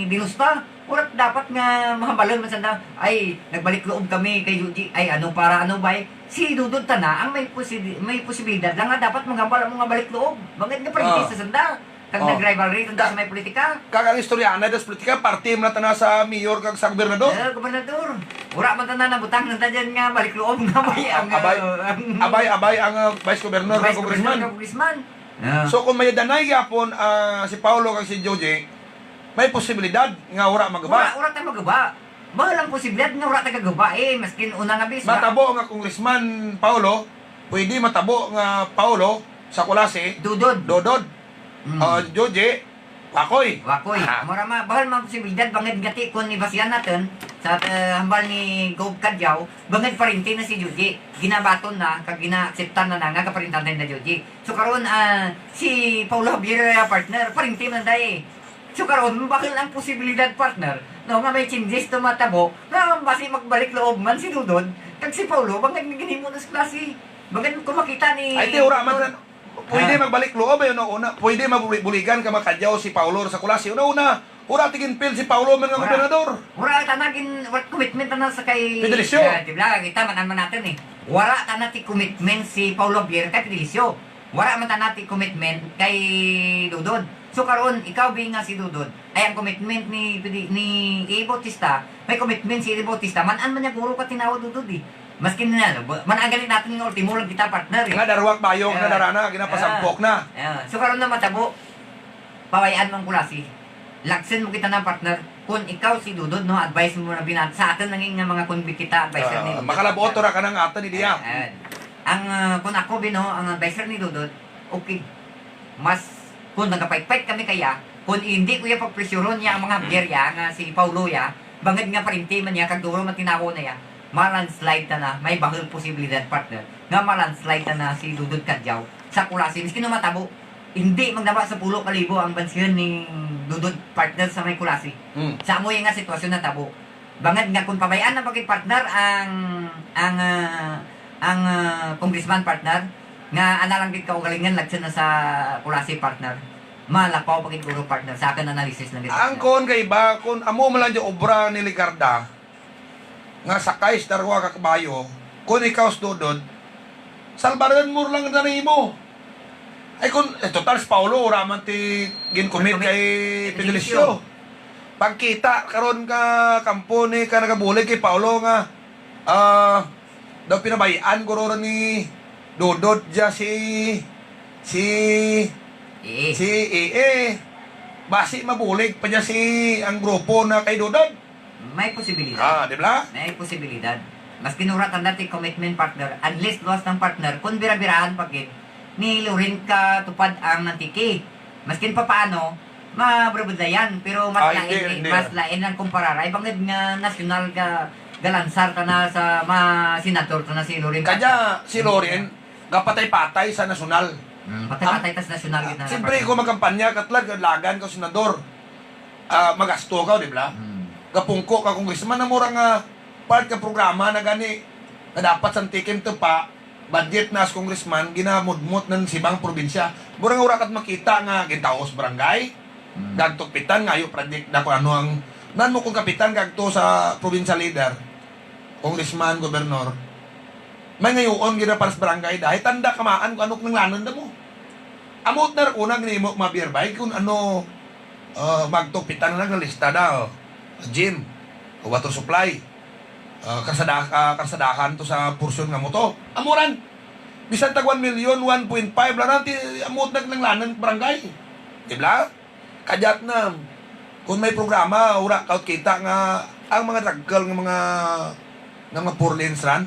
Denosta? Wara dapat nga mahambalan man sanda, ay, nagbalik loob kami kay Joji. Ay, ano, para ano, bay? Si Dodod tana ang may posi-, may posibilidad lang nga dapat maghambal amo nga balik loob. Bangud nga parente sanda. Kag nag-rivalry tanda sa may politika. Kag ang istorya na da sa politika, parte man tana sa mayor kag sa gobernador. Eh, gobernador. Wara man tana nabutang nanda dyan nga balik loob nga abay ang, abay, ah, ang abay, abay ang, ah, vice governor kag congressman. Ah. So, kon may danay gyapon, ah, si Paolo kag si Joji, may posibilidad nga wara maguba. Wara, wara ta maguba. Bahul ang posibilidad nga wara ta gaguba, eh, maskin una nga bis, wara. Matabo nga Congressman Paolo, pwede matabo nga Paolo sa Culasi. Dodod. Dodod. Hmm. Ah, Joji, Wakoy. Wakoy. Aha. Amo ra man, bahul man posibilidad, bangud nga ti kon ibasihan natun sa, eh, hambal ni Gov Cadiao, bangud parente na si Joji. Ginabaton na, kag gina-acceptan na na nga kaparentihanay na Joji. So karon, ah, si Paolo Javier, ah, partner, parente man da, eh. So karon, bahul ang posibilidad, partner, no, nga may changes to matabo, nga basi magbalik loob man si Dodod, kag si Paolo, bangud nga ginhimo na sa Culasi. Bangud kon makita ni Dodod. Ay, ti, wara man sa Pwede magbalik loob, eh, una-una. Pwede mabuli-, buligan kang mga Cadiao si Paolo sa Culasi. Una-una, wara ti ginfeel si Paolo man nga gobernador. Wara tana gin-, wara commitment tana sa kay Fedelicio. Eh, di bala, kita man, man natun, eh. Wara tana ti commitment si Paolo Javier kay Fedelicio. Wara man tana ti commitment kay Dodod. So, karon, ikaw, bi nga si Dodod, ay, ang commitment ni, ni, ni E. Bautista, may commitment si E. Bautista, man-an man niya guro ka tinawo, Dodod, eh. Maskin na, ba-, man-an gani natun nga ultimo lang kita, partner, eh. Nga darwa ka bayong na dara na, ginapasampok na. Ah. So, karon na matabo, pabay-an mo ang Culasi. Lagsun mo kita na, partner. Kon ikaw si Dodod, no, advice mo na binat-, sa atun lang nga mga kon bi kita, adviser ni Dodod. Ah, makalab-ot ra ka na nga atun, Elias. Ayan. Ang, ah, kon ako, bi, no, ang adviser ni Dodod, okay. Mas, kon nagapait-pait kami kaya, kon indi ko ya pagpresyuron ya ang mga Javier ya, nga si Paolo ya, bangud nga parente man ya, kag duro man tinawo na ya, ma-landslide tana, may bahul posibilidad, partner, nga ma-landslide tana si Dodod Cadiao sa Culasi, miskin no matabo. Indi magdama sa pulo ka libo ang bansihon ni Dodod, partner, sa may Culasi. Hmm. Sa amo nga sitwasyon natabo. Bangud nga kon pabay-an na pa gid, partner, ang, ang, ah, ang, ah, congressman, partner, nga ana lang gid kaugalingon lagsun na sa Culasi, partner, malapaw pa gid guro, partner, sa akun analysis lang gid, partner. Ang kon kay ba, kon amo man lang dya obra ni Legarda, nga sakay sa darwa ka kabayo, kon ikaw si Dodod, salbarun mo lang na nimo. Ay kon, eh, total si Paolo, wara man ti gin-commit kay Fedelicio. Pagkita karon ka kampo ni ka nagabulig kay Paolo nga, ah, daw pinabay-an guro ni Dodod dya si, si, si E A. Basi mabulig pa dya si ang grupo na kay Dodod. May posibilidad. Ah, di bala? May posibilidad. Maskin wara tanda ti commitment, partner, unless luwas lang, partner, kon bira-birahan pa gid ni Loren katupad ang Antique. Maskin papaano, mabrabudlayan, pero mas lain, mas lain ang kumparar. Ay bangud nga nasyonal ga, galansar tana sa mga senador tana si Loren. Kadya si Loren, gapatay-patay sa nasyonal. Hmm, patay-patay ta sa nasyonal gid na, partner. Siyempre, kon magkampanya ka tulad, gadalagan ka senador. Ah, magasto ka, di bala? Hmm. Gapungko ka congressman, amo ra nga part ka programa na gani nga dapat sa Antique matupa, budget na sa congressman, ginamudmod nan sa ibang probinsya. Amo ra nga wara ka makita nga gintao sa barangay, hmm, gaagto kapitan, ngayo project da kon ano ang, nan mo kon kapitan gaagto sa provincial leader, congressman, gobernor. May ngayoon gid ra para sa barangay da. Hay tanda kamaan kon ano kinanglanun da mo. Amo tana ra kon ginhimo kang Javier bay, kon ano, ah, maagto kapitan nanalista da, oh. Gym, water supply, ah, karsada-, ah, karsadahan to sa porsyon nga amo to. Amo ran. Bisan tag one million, one point five lang ran ti amo tana kinanglanun barangay. Di bala? Kadya tana, kon may programa, wara kaw kita nga ang mga dagkul nga mga, nga mga four lanes ran.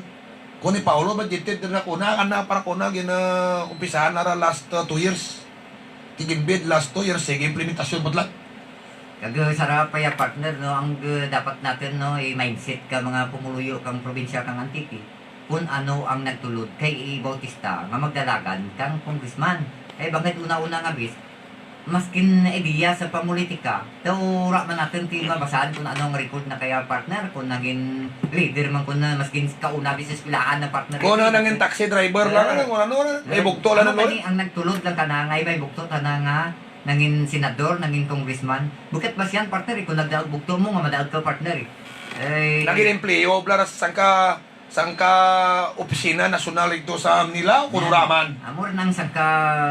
Kon ni Paolo, budgeted na ra kon ana, ana pa ra kon ana, gin-, ah, umpisahan na ra last, ah, two years. Ti ginbid last two years, sige, implementasyon pa tulad. Kag sara pa ya, partner, no, ang, ah, dapat natun, no, i-mindset ka mga pumuluyo kang probinsya kang Antique. Kon ano ang nagtulod kay E A Bautista nga magdalagan kang congressman. Kay bangud una-una nga bes, maskin idea sa pamulitika, daw wara man natun ti mabasahan kon ano ang record na kaya, partner, kon nangin leader man kon na, maskin kauna bes sa eskwelahan na, partner. Kon nangin taxi driver lang, ano, kon ano, may bugto lang, ano, gani ang nagtulod lang kana nga may bugto tana nga nangin senador, nangin congressman. Bukut basihan, partner, eh, kon nagdaug bugto mo nga madaug ka, partner, eh. Ay. Nangin empleyo bala ra sa sangka sangka opisina nasyonal didto sa Manila, o kon wara man? Amo ra nang sangka,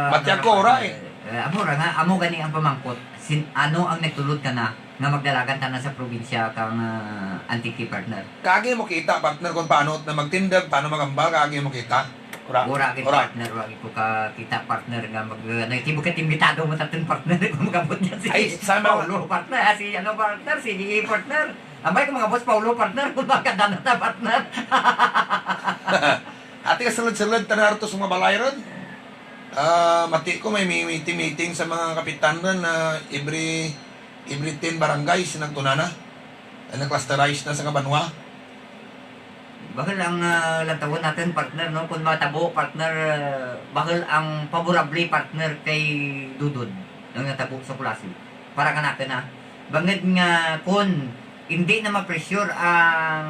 matiag ko ra, eh. Eh, amo ra nga, amo gani ang pamangkot. Sin-, ano ang nagtulod kana nga magdalagan tana sa probinsya kang, ah, Antique, partner? Kaagi mo kita, partner, kon paano tana magtindug, paano mag-ambal, kaagi mo kita? Wara. Wara gid, partner, wara gid ko kakita, partner, nga mag-, ano, ti bukut imbitado man tatun, partner, kon mag-abot dyan si Paolo, partner, ah, si, ano, partner, si G A, partner. Ambay kon mag-abot si Paolo, partner, kon makadana ta, partner. Ati kasulud-sulud tana harto sa mga balay run. Ah, mati ko may mi-, meeting-meeting sa mga kapitan run na every, every ten barangays nagtuna na. Ay, na-clusterize na sa nga banwa. Bahul ang, ah, lantawun natun, partner, no? Kon matabo, partner, ah, bahul ang favorable, partner, kay Dodod ang natabo sa Culasi. Para kanakun, ah. Bangud nga kon indi na ma-pressure ang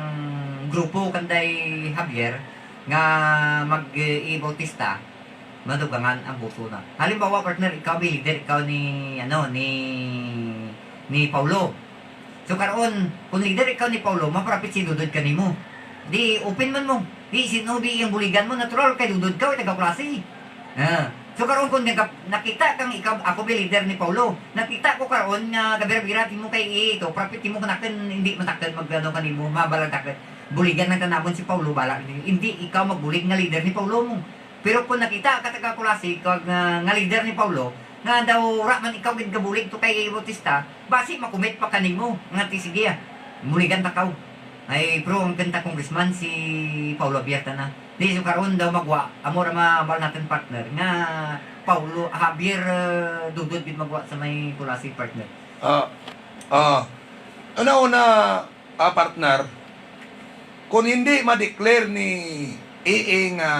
grupo kanday Javier nga mag-E A Bautista, madugangan ang boto na. Halimbawa, partner, ikaw bi leader, ikaw ni, ano, ni, ni Paolo. So, karon, kon leader ikaw ni Paolo, maparapit si Dodod kanimo. Di, open man mo. Di, sin-o bi ang buligan mo, natural kay Dodod kaw, taga-Culasi. Ah. So, karon kon nagka-, nakita kang ikaw, ako bi leader ni Paolo. Nakita ko karon nga gabira-bira timo kay E A to, parapit timo kanakun, indi man takun mag-ano kanimo, mabalag takun. Buligan lang tana namon si Paolo, bala. Indi ikaw magbulig nga leader ni Paolo mo. Pero kon nakita ka taga-Culasi, ikaw nga, nga leader ni Paolo, nga daw wara man ikaw gid gabulig to kay Bautista, basi ma-commit pa kanimo, nga ti sige, ah, buligan ta kaw. Ay, pero ang kanta congressman si Paolo Javier tana. Di, so karon daw magwa, amo ra maambal natun, partner, nga Paolo, Javier, eh, Dodod gid magwa sa may Culasi, partner. Ah, ah. Una-una, ah, partner, kon indi ma-declare ni E A nga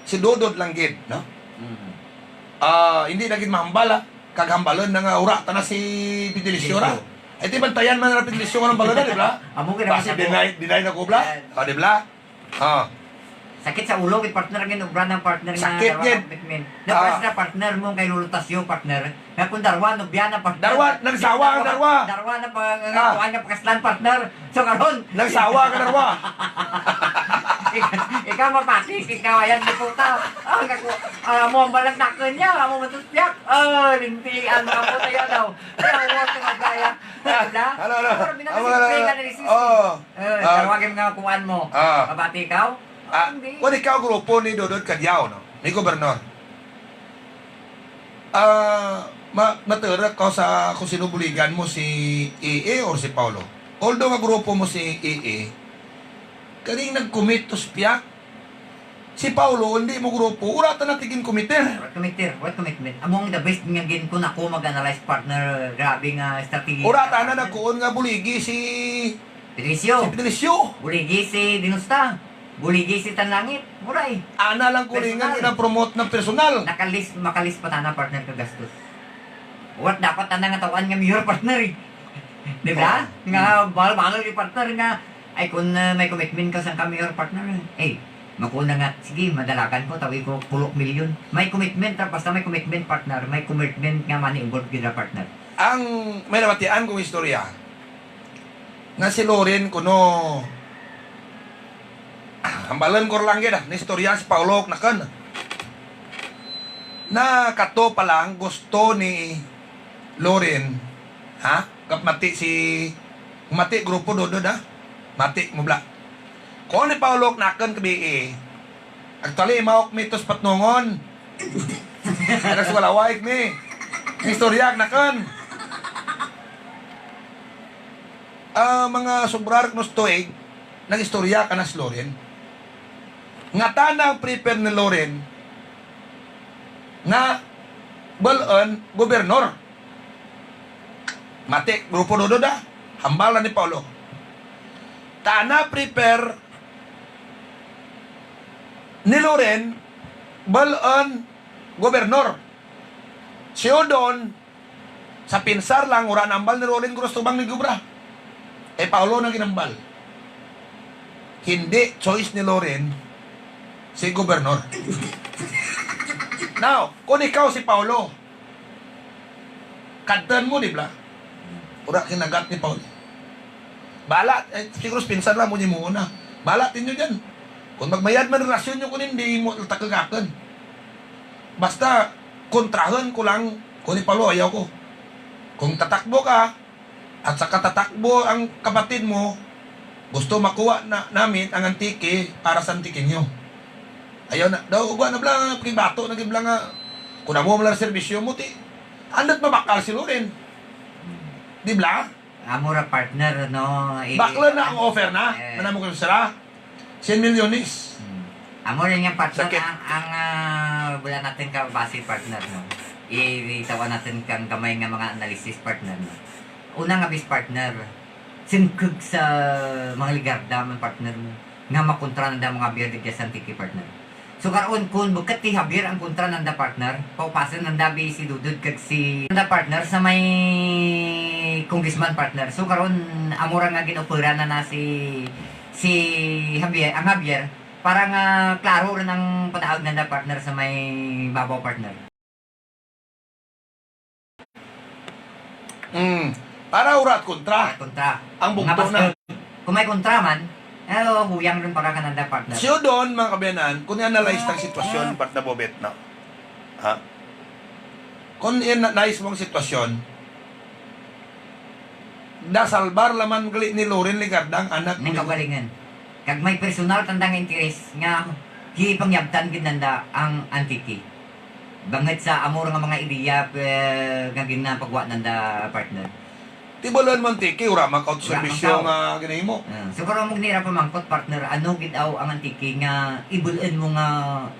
si Dodod lang gid, no? Mm. Ah, indi na gid mahambal, ah. Kag hambalun na nga wara tana si Fidelisyo ra. Fidelisyo. Ay, ti bantayan man ra Fidelisyo nga hambalun na, di bala? Amo gid ang basi masabo. Deny, deny na ko, bala? Eh. Ah, di bala? Ah. Sakit sa ulo gid, partner, gin-obra na, partner, nga sakit darwa gid. Commitment. Ah. Dapat sa partner mo kay Lolo Tasyo, partner. Nga kon darwa, nobya na, partner. Darwa, nagsawa ang darwa. Darwa na pa, nga kuan nga pakaslan, partner. So, karon. Nagsawa ka, darwa. Ik-, ikaw mapati, ikaw ayan, di puta. Ah, nga ku-, ah, mo ang balag nakon niya, amo matuspyak. Ah, lintian ka po tayo daw. Kaya, huwag ka magaya. Wala? Ano, ano? Pero binabalik ka na ni Sisi. Oh. Eh, ah, tawagin nga kuan mo. Ah. Mabati ikaw? Ah, hindi. Kuwan ikaw grupo ni Dodod Cadiao, no? Ni gobernor. Ah, ma-, maturuk kaw sa kung sino buligan mo, si A A or si Paolo? Although nga grupo mo si A A, karing nag-commit to spyak, si Paolo, hindi mo grupo, wara tana ti gin-commit-er. What commit-er? What commitment? Among the best nga gin-, kun ako mag-analyze, partner, grabe nga strategy. Wara tana nagkuon nga buligi si Fidelisyo. Si Fidelisyo. Buligi si Denosta. Buligi si Tanlangit. Wara, eh. Ana lang kuringan, personal. Gina-promote na personal. Nakalis, makalis pa tana, partner, ka gastos. Wara dapat tana nga taw-an nga mayor, partner, eh. Di ba? Oh. Nga bahul-bahul, eh, partner, nga, ay, kun, ah, may commitment ka sangka mayor, partner, eh. Eh, makuon na nga, sige, madalagan ko, taw-i ko pulok milyon. May commitment, ta-, basta may commitment, partner, may commitment nga money involved gid ra, partner. Ang may nabatian kong istorya, nga si Loren kuno, ah, hambalun ko lang gid, ah, nga istorya si Paolo kanakun. Na kato pa lang gusto ni Loren, ha? Kap mati si, mati grupo Dodod, ha? Mati mo bala. Kuon ni Paolo kanakun kabii, actually, imaw kami to sa Patnongon. Nagsugalaway kami. Istorya kanakun. Ah, mga sobra run kuno sa tuig, nag-istorya kana si Loren. Nga tana ang prefer ni Loren nga bul-un gobernor. Mati, grupo Dodod, ah. Hambal na ni Paolo. Tana prefer ni Loren, bul-un gobernor. Si Odon, sa pinsar lang, wara nahambal ni Loren, gurus tubang ni gobra. Eh, Paolo na ginhambal. Hindi choice ni Loren si gobernor. Now, kun ikaw si Paolo, kadtun mo, di bala? Wara kinagat ni Paolo. Bahala, eh, siguro sa pinsar lang mo niya muna. Bahala tinyo dyan. Kung magmayad man relasyon nyo kun hindi, imo tatakun akun. Basta, kontrahun ko lang, kun ni Paolo, ayaw ko. Kung tatakbo ka, at saka tatakbo ang kapatid mo, gusto makuha na, namin ang Antique para sa Antiqueño. Ayaw na, daw, ugwa na bala, pagbato na gid bala nga, kun amo man lang serbisyo mo, ti, andut mabakal si Loren. Di bala? Amo ra, partner, no, i-, baklun na ang offer na, eh, man-an mo kon sara. Cien milyones. Hmm. Amo ra nga, partner, sakit. Ang, ang, ah, wara natun kabasi, partner, no. I-, itaw-an natun kang gamay nga mga analysis, partner, no. Una nga bes, partner, singkug sa mga Legarda man, partner, no, nga makontra nanda mga Javier rugya sa Antique, partner. So, karon kun bukut ti Javier ang kontra nanda, partner, paupasun nanda bi si Dodod kag si nanda, partner, sa may congressman, partner. So, karon amo ra nga gin-opera na na si, si Javier, ang Javier, para nga klaro run ang padaug nanda, partner, sa may babaw, partner. Hmm. Para wara ti kontra. Wara ti kontra. Ang bugto na. Nga basta, kun may kontra man, eh, huyang run para kananda, partner. Si Odon, mga kaabyanan, kun i-analyze ta ang sitwasyon, partner Bobet, no? Ha? Kun i-analyze mo ang sitwasyon, nasalbar la man gali ni Loren Legarda ang anak ni kaugalingun. Kag may personal tanda nga interes nga gipangyabtan gid nanda ang Antique. Bangud sa amo ra nga mga ideya, eh, nga ginapagwa nanda, partner. Ti bul-un mo Antique, wara man kaw ti serbisyo nga ginahimo. Ah, so, karon amo gid ra pamangkot, partner, ano gid aw ang Antique nga ibul-un mo nga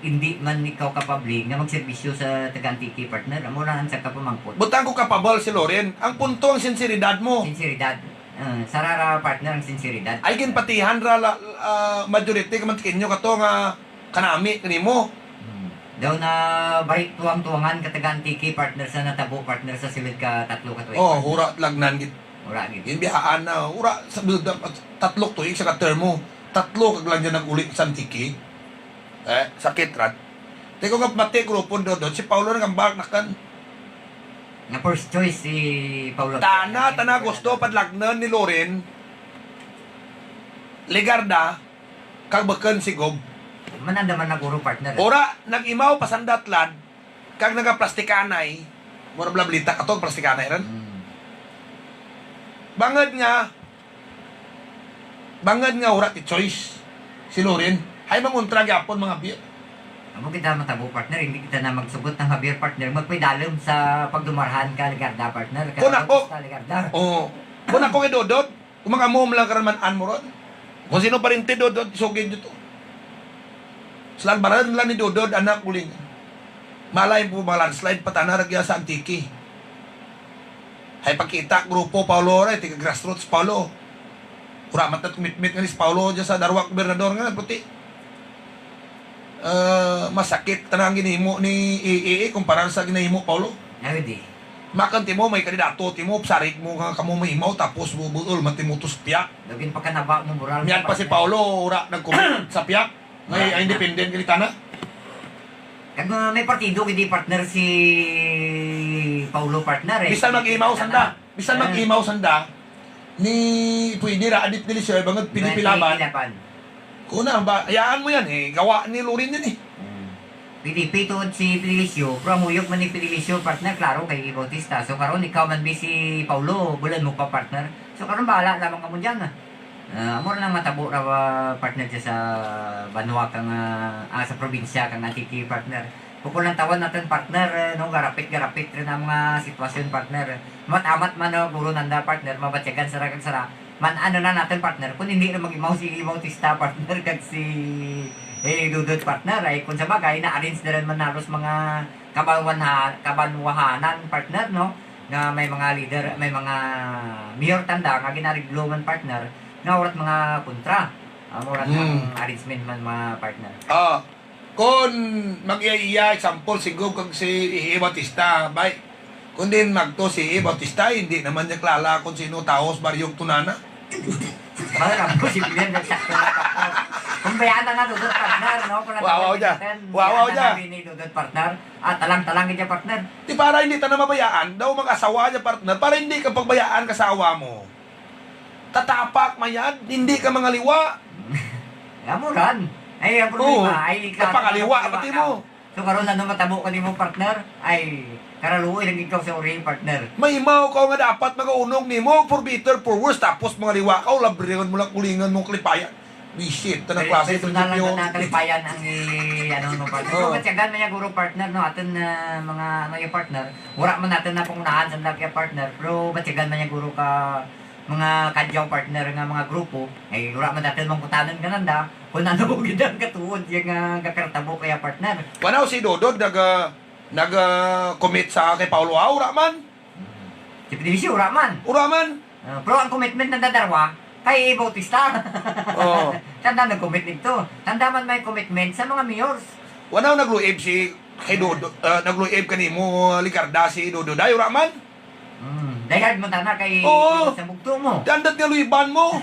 indi man ikaw kapable nga magserbisyo sa taga-Antique, partner? Amo ra ang sangka pamangkot. Butang ko capable si Loren. Ang punto, ang sinseridad mo. Sinseridad. Ah, sara ra, partner, ang sinseridad. Ay, ginpatihan ra la, ah, majority ka mga Antiqueño kato nga kanami kanimo. Hmm. Daw na balik tuwang-tuwangan ka taga Antique, partner, sa natabo, partner, sa sulud ka tatlo ka tuig, oh, partner. Wara lagnan gid. Wara gid. Ginbiyaan na, wara sa, tatlo ka tuig sa ka term mo. Tatlo ka lang dyan nag-uli sa Antique. Eh, sakit ran. Ti kon nga mati grupo ni Dodod, si Paolo nag-ambak na kan. Nga first choice si Paolo. Tana, tana gusto padlagnan ni Loren Legarda, kag bukon si Gob. Man-an da man na guro, partner. Wara, nag-imaw pa sanda tulad, kag nagaplastikanay, mura bala balita kato, plastikanay ran. Hmm. Bangud nga, bangud nga wara ti choice si Loren, hay mangontra gihapon mga Javier. Amo kita matabo, partner, indi kita na magsugot nga Javier, partner, magpaidalum sa pagdumarhan ka Legarda, partner, ka Bautista Legarda. Kon ako, oo. Kon ako kay Dodod, kon mag-amo man lang karan man-an mo ron. Kon sin-o parente ni Dodod, isugid dya to. Salbaran lang ni Dodod, anak uling. Malay mo, ma-landslide pa tana rugya sa Antique. Hay pagkita, grupo, Paolo, ray, taga-grassroots, Paolo. Wara man ti commitment ngani si Paolo dya sa darwa gobernador ngani, puti. Eh, masakit tana ang ginhimo ni AA kumpara sa ginhimo Paolo. Ay, di. Makun timo, may kandidato timo, pasarig mo nga kamo maimaw, tapos bu-, buul man timo to sa piak. Daw ginpakanaba mo, moral. Miyan pa si Paolo, wara nag-commit sa piak. Wara, independent gani tana. Kag, ah, may partido gid, partner, si Paolo, partner, eh. Bisan mag-imaw sanda. Bisan mag-imaw sanda, ni pwede ra, adi Fedelicio, ay bangud PDP Laban. Kuna, ba, hayaan mo yan, eh, gawa ni Loren yan, eh. Hmm. PDP tuod si Fedelicio, pero ang huyop man ni Fedelicio, partner, klaro kay Bautista. So, karon ikaw man bi si Paolo, bul-un mo pa, partner. So, karon bahala lamang kamo dyan, ah. Ah, amo ra nang matabo ra, ah, partner, dya sa banwa kang, ah, ah, sa probinsya kang Antique, partner. Bukon lantawan natun, partner, eh, no, garapit-garapit run ang mga sitwasyon, partner. Amat-amat man, no, guro nanda, partner, mabatyagan sara kag sara. Man-an na natun, partner, kon indi ra mag-imaw si Bautista, partner, kag si, eh, Dodod, partner, ay kon sa bagay, na-arrange na run man halos mga kabanwaha-, kabanwahanan, partner, no, nga may mga leader, may mga mayor tanda nga gin-areglo man, partner, nga wara't mga kontra. Ah, wara't ang arrangement man, mga partner. Ah. Kon mag-iya-iya, example, si Gob kag si AA Bautista, bay. Kon diin magto si AA Bautista, indi na man dya kilala kon sin-o tawo sa baryo nga to nana. Wara, posible na sakto na, partner. Kon bayaan tana Dodod, partner, no? Kon wawaw dya. Wawaw dya. Bayaan tana ni Dodod, partner. Ah, talang-talang gid dya, partner. Ti para indi tana mabayaan, daw mag-asawa dya, partner, para indi ka pagbayaan ka asawa mo. Tatapak mayad, indi ka mangaliwa. Amo ran. Ay, ang problema, oo, ay, kapangaliwa pa timo. So, karon ano matabo kanimo, partner? Ay, karaluoy lang ikaw sa uri, partner. Maimaw kaw nga dapat magaunong nimo, for better, for worse, tapos mangaliwa kaw, labringon mo lang, kulingon mo kalipayan. Buwisit, tanang klase, personal lang prinsipyo. Tanang kalipayan ang i-, ano mo, partner. Oo. So, batyagan man dya guro, partner, no? Atun, ah, mga, ano, dya, partner. Wara man natun napangunahan sanda dya, partner. Pero batyagan man dya guro ka mga Cadiao, partner, nga mga grupo, ay, wara man natun mangkutanun kananda kon ano gid ang katuod dya nga, ah, gakaratabo kadya, partner. Wara si Dodod nag-, ah, nag-, ah, commit sa kay Paolo, ah, wara man. Hmm. Si Fedelicio, wara man. Wara man. Ah, pero ang commitment nanda darwa kay Bautista. Oo. Tanda nag-commit didto. Tanda man may commitment sa mga mayors. Wara nagluib si kay Dodod, ah, nagluib kanimo, Legarda, si Dodod, ay, wara man. Hmm, diehard man tana kay, oo, sa bugto mo. Ti andut nga luiban mo.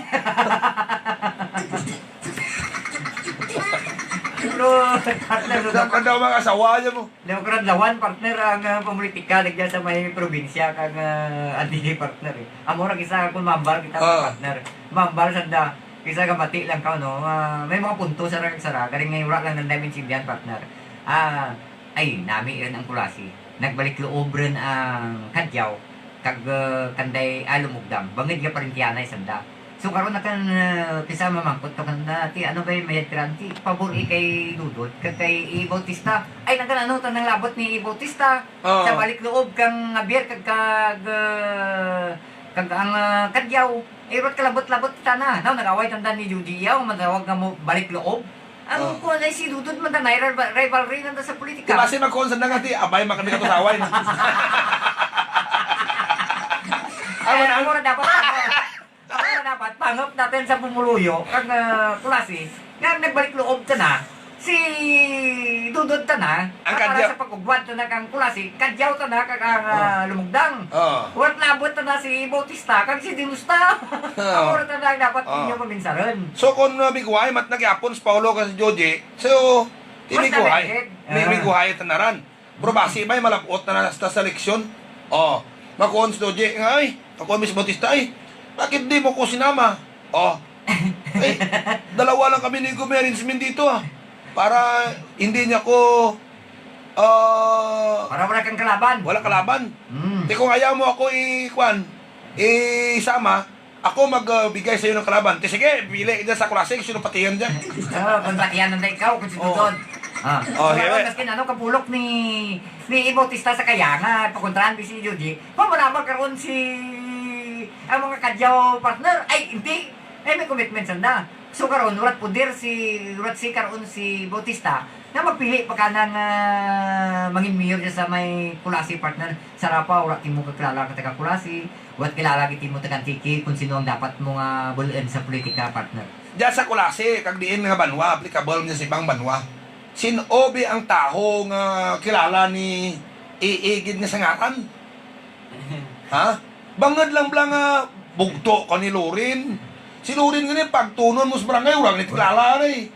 Pero, partner, daw, daw mga asawa dya mo. Daw karadlawan, partner, ang, ah, pamolitika dyan sa may probinsya kang, ah, Antique, partner, eh. Amo ra kis-a kon mahambal kita, ah, partner. Mahambal sanda, kis-a gamati lang kaw, no? Ah, may mga punto sara kag sara, garing nga wara lang nanda maintindihan, partner. Ah, Ay, nami run ang Culasi. Nagbalik loob run ang Cadiao, kag, ah, kanday, ah, Lomugdam. Bangud nga parentihanay sanda. So, karon na kan, ah, kis-a mamangkot to kanda, ti ano bay mayad ti ran, ti pabor i kay Dodod, kag kay i Bautista. Ay, nagan ano, tanang labot ni i Bautista. Oo. Sa balik loob kang Javier, kag, kag, ah, kag ang, ah, Cadiao. Ay, wara't kalabot-labot tana. Daw, nag-away tanda ni Joji Yao, matawag nga mo balik loob. Ang kuwan ay si Dodod man tana, rival-, rivalry nanda sa politika. Ti basi magkuon sanda nga ti, abay, makami ka to sa away. Ay, wala. Amo ra dapat, amo ra dapat, pangup natun sa pumuluyo, kang, ah, Culasi, nga nagbalik loob tana. Si Dodod tana, ang para kadyaw sa pag-ugwad tana kang Culasi, kadyaw tana kang, ah, Lumugdang. Oh. Wara't labot tana si Bautista, kag si Denosta. Oh. Amo ra tana dapat ninyo paminsarun. So, kon, ah, miguhay man tana gihapon si Paolo kag si Joji, so, ti miguhay. Mas nabigid. May, ah, miguhay tana ran. Pero basi bay malab-ot tana hasta sa eleksyon. Oh, makuon si Joji nga, "Ay, makuon mi si Bautista, ay. Bakit di mo ko sinama?" Oh. Eh, dalawa lang kami ni Gob, may arrangement dito, ah. Para hindi niya ko, ah, para wala kang kalaban. Wala kalaban. Hmm. Ti kung ayaw mo ako i-, kuan, isama, ako mag, ah, bigay sa'yo ng kalaban. Ti sige, pili dyan sa Culasi, sino patihan dyan? Oh, kon patihan nanda ikaw, kon si Dodod. Ah. Oh, sige. Maskin ano, kapulok ni, ni Bautista sa kaya nga, pakontrahan bi si Joji. Pamanaba karon si, ang mga Cadiao partner, ay, hindi. Ay, may commitment sanda. So, karon, wara't poder si, wara't si karon si Bautista, nga magpili pa kana nga mangin mayor dyan sa may Culasi, partner. Sara pa, wara timo kakilala ka taga Culasi, wara't kilala gid timo taga Antique, kon sino ang dapat mo nga bul-un sa politika, partner. Dyan sa Culasi, kag diin nga banwa, applicable dyan sa ibang banwa. Sin-o bi ang tawo nga kilala ni AA gid nga sa ngaran? Ha? Bangud lang bala nga bugto ka ni Loren. Si Loren gani pagtuon mo sa barangay, wara gid kilala ray.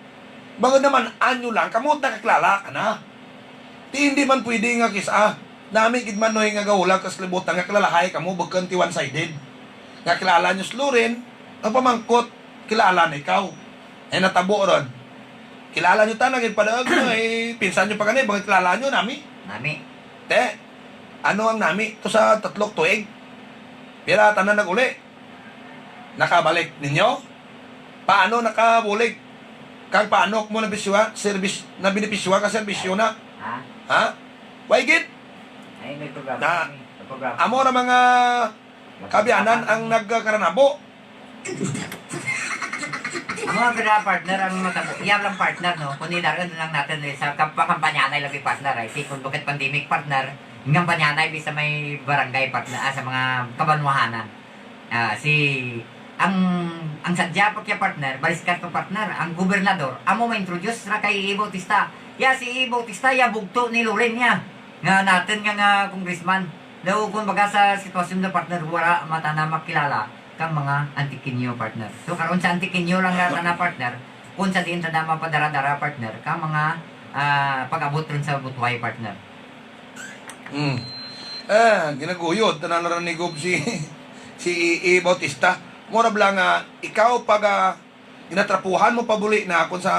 Bangud naman-an nyo lang, kamo nakakilala kana. Ti hindi man pwede nga kis-a. Nami gid man, Noy, nga gahulag ka sa kalibutan nga kilalahay kamo, bukun ti one-sided. Nga kilala nyo si Loren, ang pamangkot, kilala na ikaw. Ay natabo run. Kilala nyo tana gid pala, ay, pinsan nyo pa gani, bangud kilala nyo, nami. Nami. Te, ano ang nami to sa tatlo ka tuig? Pira tana nag-uli? Nakabalik ninyo? Paano nakabulig? Kag paano mo nabenepisyu-, serbis-, nabenepisyuhan ka serbisyo na? Ha? Ha? Way gid? Ay, may programa kami. May programa. Amo ra mga kaabyanan ang nagkaranabo. Amo ra, partner, ang matabo. Iya lang, partner, no? Kon idar-un lang natun, eh, sa kam-, pangampanyahanay lang bi, partner, ay. Si, kon bukut pandemic, partner, ngampanyahanay bi sa may barangay, partner, ah, sa mga kabanwahanan. Ah, si, ang, ang sadya pa kaya, partner, baliskad pa, partner, ang gobernador, amo ma-introduce ra kay AA Bautista. Ya, si AA Bautista, ya, bugto ni Loren ya. Nga natun nga, nga congressman. Daw, kumbaga, sa sitwasyon da, partner, wara man tana makilala kang mga Antiqueño, partner. So, karon sa Antiqueño lang ra tana, partner, kon sa diin tana mapadara-dara, partner, kang mga, ah, pag-abot run sa butuhay, partner. Hmm. Eh, ginaguyod tana na run ni Gob si, si AA Bautista. Amo ra bala nga, ikaw pag, ah, ginatrapuhan mo pa buli na kon sa,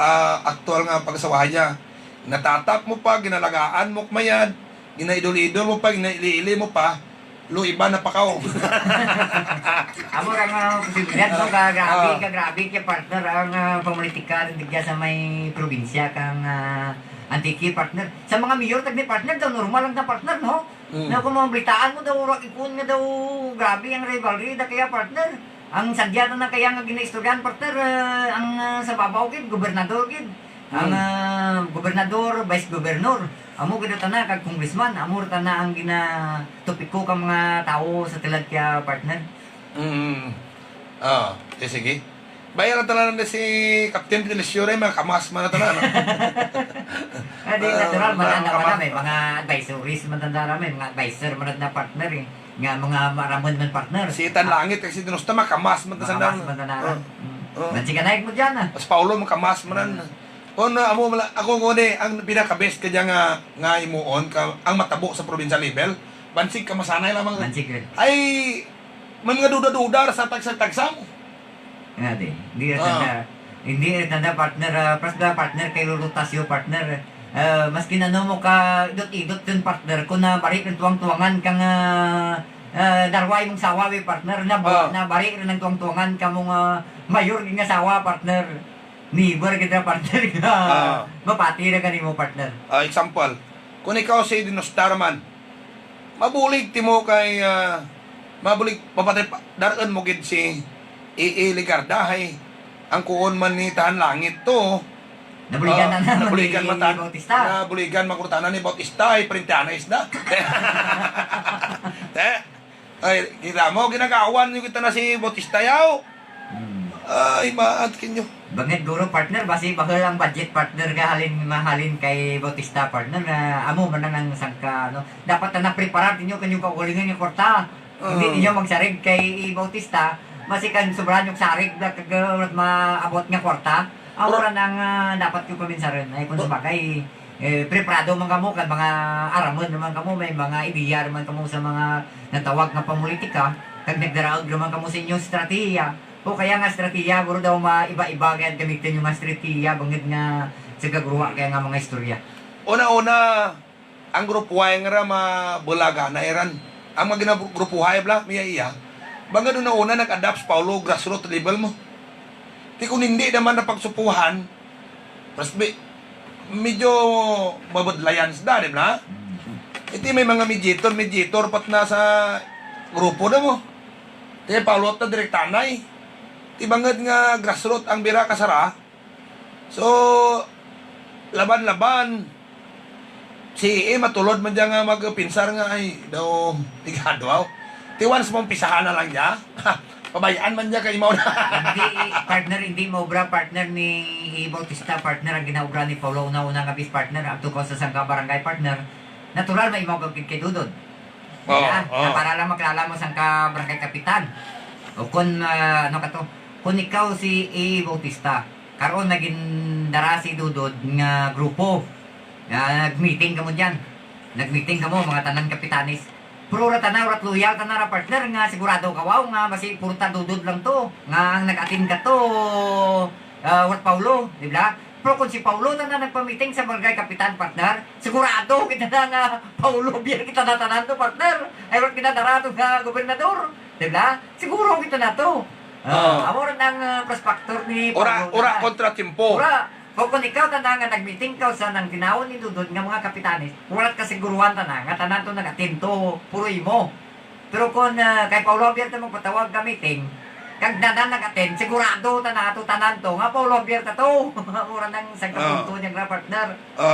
ah, aktuwal nga pag-asawahan dya. Ginatatap mo pa, ginalagaan mo ka mayad, ginaidol-idol mo pa, ginaili-ili mo pa, lo iba na pa kaw. Amo ra nga posibilidad, no, ka grabe, ka grabe kaya, partner, ang, ah, pamolitika rugya sa may probinsya kang, ah, Antique, partner. Sa mga mayor tagni, partner, daw normal lang na, partner, no? Hmm. Na kon mabalitaan mo daw, wara gid kuon nga daw grabe ang rivalry da kaya, partner. Ang sadya tana kaya nga ginaistoryahan, partner, eh, ang, ah, sa babaw gid, gobernador gid. Ang, hmm, ah, gobernador, vice governor. Amo gid tana kag congressman, amo ra tana ang ginatopiko kang mga tawo sa tulad kaya, partner. Mm. Ah, sige, sige. Baya lang tana na si Captain Dionisio ray, mga kamas man na tana, no? Ah, di, natural man na, may mga advisories man tana, may mga advisor man na, partner, eh. Nga mga maramon man, partner. Si Tan Langit, kag si Denosta, makamas man ta sanda. Makamas man ta na. Oh. Mm. Oh. Mansikanay mo dyan, ah. Si Paolo, makamas man na. Mm. Oh, na, amo, mala-, ako, nguni, ang pinaka-best kadya nga, nga himuon, ka, ang matabo sa provincial level, bansig kamasanay lamang. Bansig, eh. Ay, may mga duda-duda, ra sa tagsa-tagsa mo. Nga di, hindi ra tanda, hindi ra tanda, partner, ah, pas da, partner, kay Lolo Tasyo, partner. Ah, maskin ano mo ka idot-idot dyan, partner, kon nabari run tuwang-tuwangan kang, ah, ah, darwa imong sawa, bi, partner, na bu-, nabari run ang tuwang-tuwangan kamo nga mayor gid nga sawa, partner. Never gid ra, partner, nga mapati ra kanimo, partner. Ah, example, kon ikaw si Denosta ra man, mabulig timo kay, ah, mabulig, mapatay pa, dar-un mo gid si AA Legarda hay, ang kuon man ni Tan Langit to. Nabuligan, ah, na, na, nabuligan ni man tan-, Bautista. Nabuligan man kuno tana ni Bautista hay, parente ana isda. Te, ay, kita mo, ginagawan nyo kita na si Bautista yaw. Hmm. Ay, maat kinyo. Bangud guro, partner, basi bahul ang budget, partner, nga halin, mahalin kay Bautista, partner, nga amo man ang sangka, ano, dapat tana preparar ninyo kang inyo kaugalingun nga kwarta. Indi ninyo magsarig kay Bautista, basi kang sobra ninyo sarig, bala kag, ah, maabot nga kwarta. Amo ra ang, ah, dapat ninyo paminsarun. Ay, kon sa bagay, eh, preparado man kamo, kag mga aramon man kamo, may mga ideya man kamo sa mga natawag nga pamolitika, kag nagdaraug man kamo sa inyo estratehiya. O kaya nga estratehiya, guro daw maiba-iba kaya gamitun ninyo nga estratehiya, bangud nga sa gagruwa kaya nga mga istorya. Una-una, ang grupo Y nga ra mabulaga na iran. Ang mga gina-, grupo Y bala, miyaiya. Bangud una-una nag-adapt si Paolo, grassroots level mo. Ti kon indi naman napagsupuhan, mas me-, medyo mabudlayan sanda, di bala? Iti may mga mediator, mediator pa tana sa grupo na mo. Ti Paolo ta direkta anay. Ti bangud nga grassroots ang bira kasara. So, laban-laban. Si E A matulod man dya nga magpinsar nga, ay, daw, tigado, aw. Ti once maumpisahan na lang dya. Pabayaan man dya kay imaw na. Indi, partner, indi maobra, partner, ni E A Bautista, partner, ang ginaobra ni Paolo, una-una nga bis, partner, adto kaw sa sangka barangay, partner. Natural, maimaw ka gid kay Dodod. O, ya, o. Para lang makilala mo sangka barangay kapitan. O kon, ah, ano kato? Kon ikaw si E A Bautista, karon nga gindara si Dodod nga grupo. Nga nag-meeting kamo dyan. Nag-meeting kamo, mga tanan kapitanes. Pero wara tana, wara't loyal tana ra, partner, nga sigurado kaw, aw, nga basi puro ta Dodod lang to. Nga ang nag-attend kato, ah, wara't Paolo, di bala? Pero kon si Paolo tana nagpa-meeting sa barangay kapitan, partner, sigurado gid tana nga Paolo Javier gid tana tanan to, partner. Ay, wara't ginadara to nga gobernador, di bala? Siguro gid tana to. Ah, amo ra ang, ah, plus factor ni Paolo tana. Wara, wara kontra tiyempo. Wara. Kon, kon ikaw tana nga nag-meeting kaw sa nang tinawon ni Dodod nga mga kapitanes, wara't kasiguruhan tana nga tanan to nag-attend to, puro imo. Pero kon, ah, kay Paolo Javier ta magpatawag ka meeting, kag tanan nag-attend, sigurado tana to, tanan to, nga Paolo Javier ta to. Amo ra ang sangka punto dyan ra, partner. O.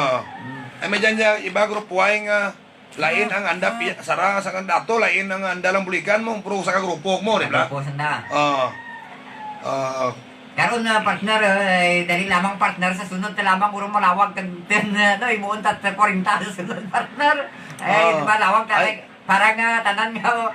Ay, may dyan dya iba grupo ay nga lain ang anda pi-, sara sa kanda to, lain ang anda lang buligan mo, pero sangka grupo mo, di bala? Grupo sanda. O. O. Karon, ah, partner, eh, dali lamang, partner, sa sunod ta lamang, puro malawag kag ten, ano, imuon ta, ta kwarenta sa sunod, partner. Ay, di bala, lawag ta, ay. Para nga tanan nga,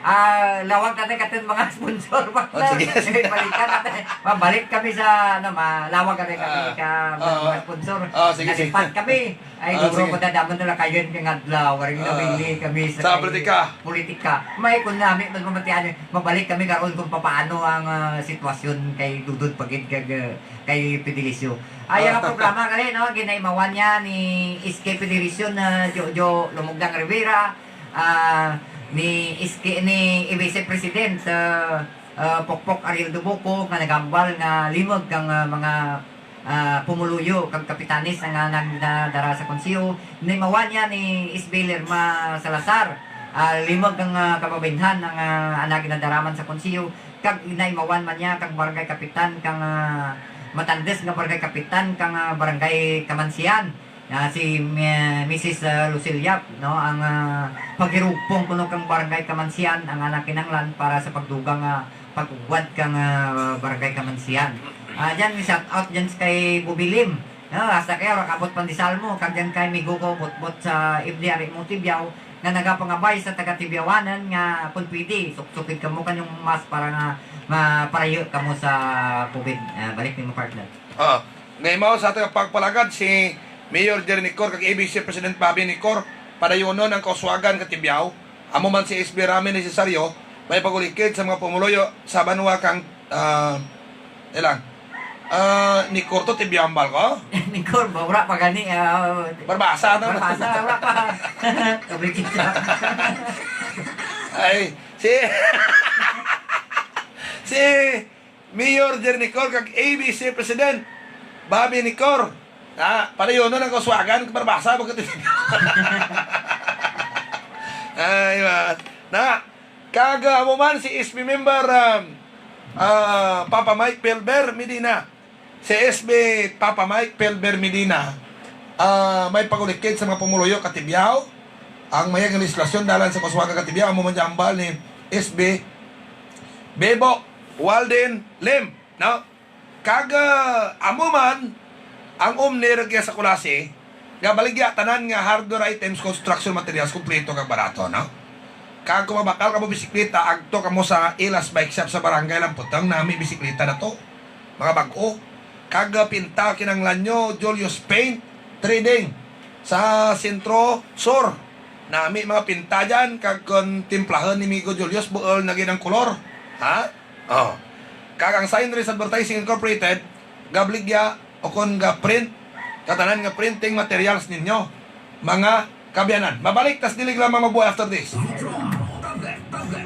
ah, lawag natin katong mga sponsor, partner. O, sige, sige. Balikan natin. Mabalik kami sa, ano, malawag kami, kami ka mga sponsor. O, sige, sige. Nalipat kami. Ay, duro ko dadamon na lang kayo nga adlaw. Waring nawili kami sa politika. Politika. May kon nami, mas mamatian, mabalik kami karon kung papaano ang, ah, sitwasyon kay Dodod pa gid kag, ah, kay Fedelicio. Ay, ang programa gali, no, ginaimawan dya ni S K Federation, ah, Jojo Lumugdang Rivera, ah, ni S K, ni Vice President, ah, ah, Pokpok Ariel Dubuco, nga naghambal nga limog kang, ah, mga, ah, pumuluyo kag kapitanes ang, ah, nagdara sa konseho. Naimawan dya ni S B Lerma Salazar, ah, limog kang, ah, kababainhan ang, ah, ana ginadara man sa konseho. Kag naimawan man dya kang barangay kapitan kang, ah, matandes nga barangay kapitan kang, ah, barangay Camancijan. Ah, si, eh, Misis, ah, Lucille Yap, no, ang, ah, pagirugpong kuno kang barangay Camancijan ang ana kinahanglan para sa pagdugang, ah, pag-ugwad kang, ah, barangay Camancijan. Ah, dyan, shout out dyan sa kay Bubilim. No, hasta kaya wara kaabot pandesal mo, kag dyan kay migo ko Botbot sa Ibli ari mo Tibiao, nga nagapangabay sa taga-Tibiawanan nga kon pwede, suksukid kamo kang inyo mask para nga maparayo kamo sa COVID. Ah, balik nimo, partner. Ah, naimaw sa atun pagpalagad si Mayor Jerry Necor kag A B C President Bobby Necor, padayunon ang kauswagan ka Tibiao. Amo man si S B Rami Necesario, may pag-ulikid sa mga pumuluyo sa banwa kang, ah, ilang. Ah, Necor to, Tibiao hambal ko? Necor ba? Wara pa gani, ah, Barbasa to. Barbasa, wara pa. Kabrikita. Ay, si, si Mayor Jerry Necor kag A B C President Bobby Necor. Na, padayunon ang kauswagan ka Barbasa, bakit? Ay, man. Na, kag, ah, amo man si S B member, um, ah, Papa Mike Pelber Medina. Si S B Papa Mike Pelber Medina, ah, may pag-ulikid sa mga pumuluyo ka Tibiao. Ang mayad nga lehislasyon dalan sa kauswagan ka Tibiao, amo man dya hambal ni S B Bebo Walden Lim, no? Kag, ah, amo man, ang Omni rugya sa Culasi, gabaligya tanan nga hardware items, construction materials, kumpleto kag barato, no? Kag kon mabakal kamo bisikleta, agto kamo sa Ilas Bike Shop sa Barangay Lamputong, nami bisikleta na to. Mga bag-o. Kag, ah, pinta kinahanglan nyo, Julius Paint Trading sa Centro Sur. Nami mga pinta dyan, kag kon timplahon ni Migo Julius, buol na gid ang kolor. Ha? Oh. Kag ang Sign Race Advertising Incorporated, gabligya, o kon ga-print, katanan nga printing materials ninyo. Mga kaabyanan. Mabalik ta sa dili lamang mabuhay after this.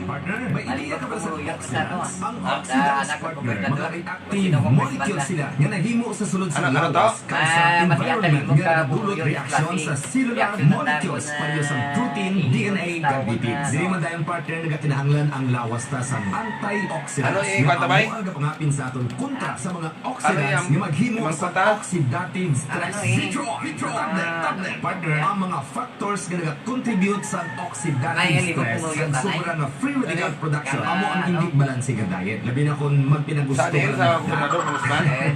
Partner, may ideya ka ba sa oxidants? Ang oxidants, partner, mga reactive molecule sila nga nahimo sa sulod sa lawas kag sa environment nga nagadulot reaksyon sa cellular molecules, pareho sang protein, D N A, kag lipids. Diri man dayon, partner, nagakinahanglan ang lawas ta sang antioxidants nga amo ang gapangapin sa aton kontra sa mga oxidants nga maghimo sa oxidative stress. Vitro, Vitro, tablet, tablet, partner. Ang mga factors nga nagacontribute sa oxidative stress, ang sobra nga free radical production, amo ang indi balanse nga diet. Labi na kon magpinagusto ka na.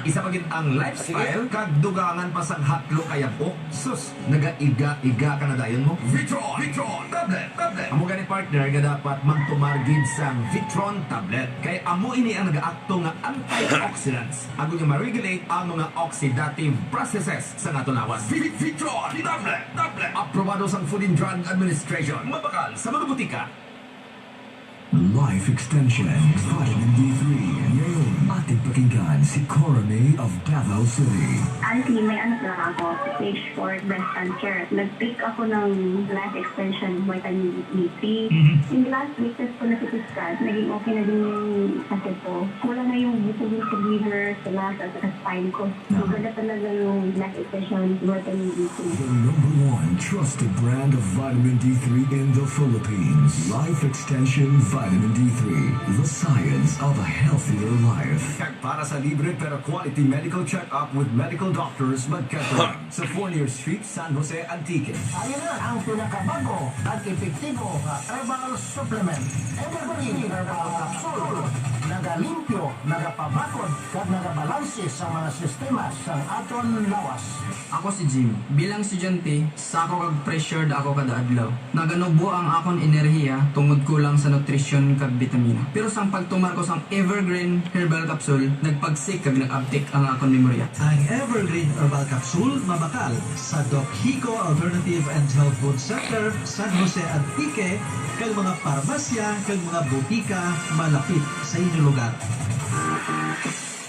Isa pa gid ang lifestyle, kag dugangan pa sang hatlo ka yab-ok. Sus, nagaiga-iga ka na dayon mo. Vitron, Vitron, tablet, tablet. Amo gani, partner, nga dapat magtumar gid sang Vitron tablet. Kay amo ini ang nagaakto nga antioxidants. Agud nga ma-regulate ang mga oxidative processes sa aton lawas. Vi-, Vitron, tablet, tablet. Aprobado sang Food and Drug Administration. Mabakal sa mga butika. Life Extension Vitamin D three. Ngayon, ating pakinggan si Cora May of Davao City. Honestly, may ano talaga ako, stage four breast cancer. Nag-take ako ng Life Extension Vitamin D three. Mhm. In the last week, test ko na C T scan, naging okay na din yung sakit ko. Wala na yung bukol sa liver, sa lungs, at sa spine ko. Maganda talaga yung Life Extension Vitamin D three. The number one trusted brand of vitamin D three in the Philippines. Life Extension Vitamin D three, the science of a healthier life. Kag para sa libre pero quality medical check-up with medical doctors, magkadto sa Fournier Street, San Jose, Antique. Ari na ang pinakabag-o kag epektibo nga herbal supplement. Evergreen Herbal Capsule. Nagalimpyo, nagapabakod, kag nagabalanse sa mga sistema sang aton lawas. Ako si Jim. Bilang estudyante, sako kag pressured ako kada adlaw. Naganubo ang akon enerhiya tungod kulang sa nutrisyon kag bitamina. Pero sang pagtumar ko sang Evergreen Herbal Capsule, nagpagsik kag nag-abtik ang akon memorya. Ang Evergreen Herbal Capsule mabakal sa Doc Hico Alternative and Health Food Center, San Jose, Antique, kag mga parmasya kag mga butika malapit sa inyo lugar.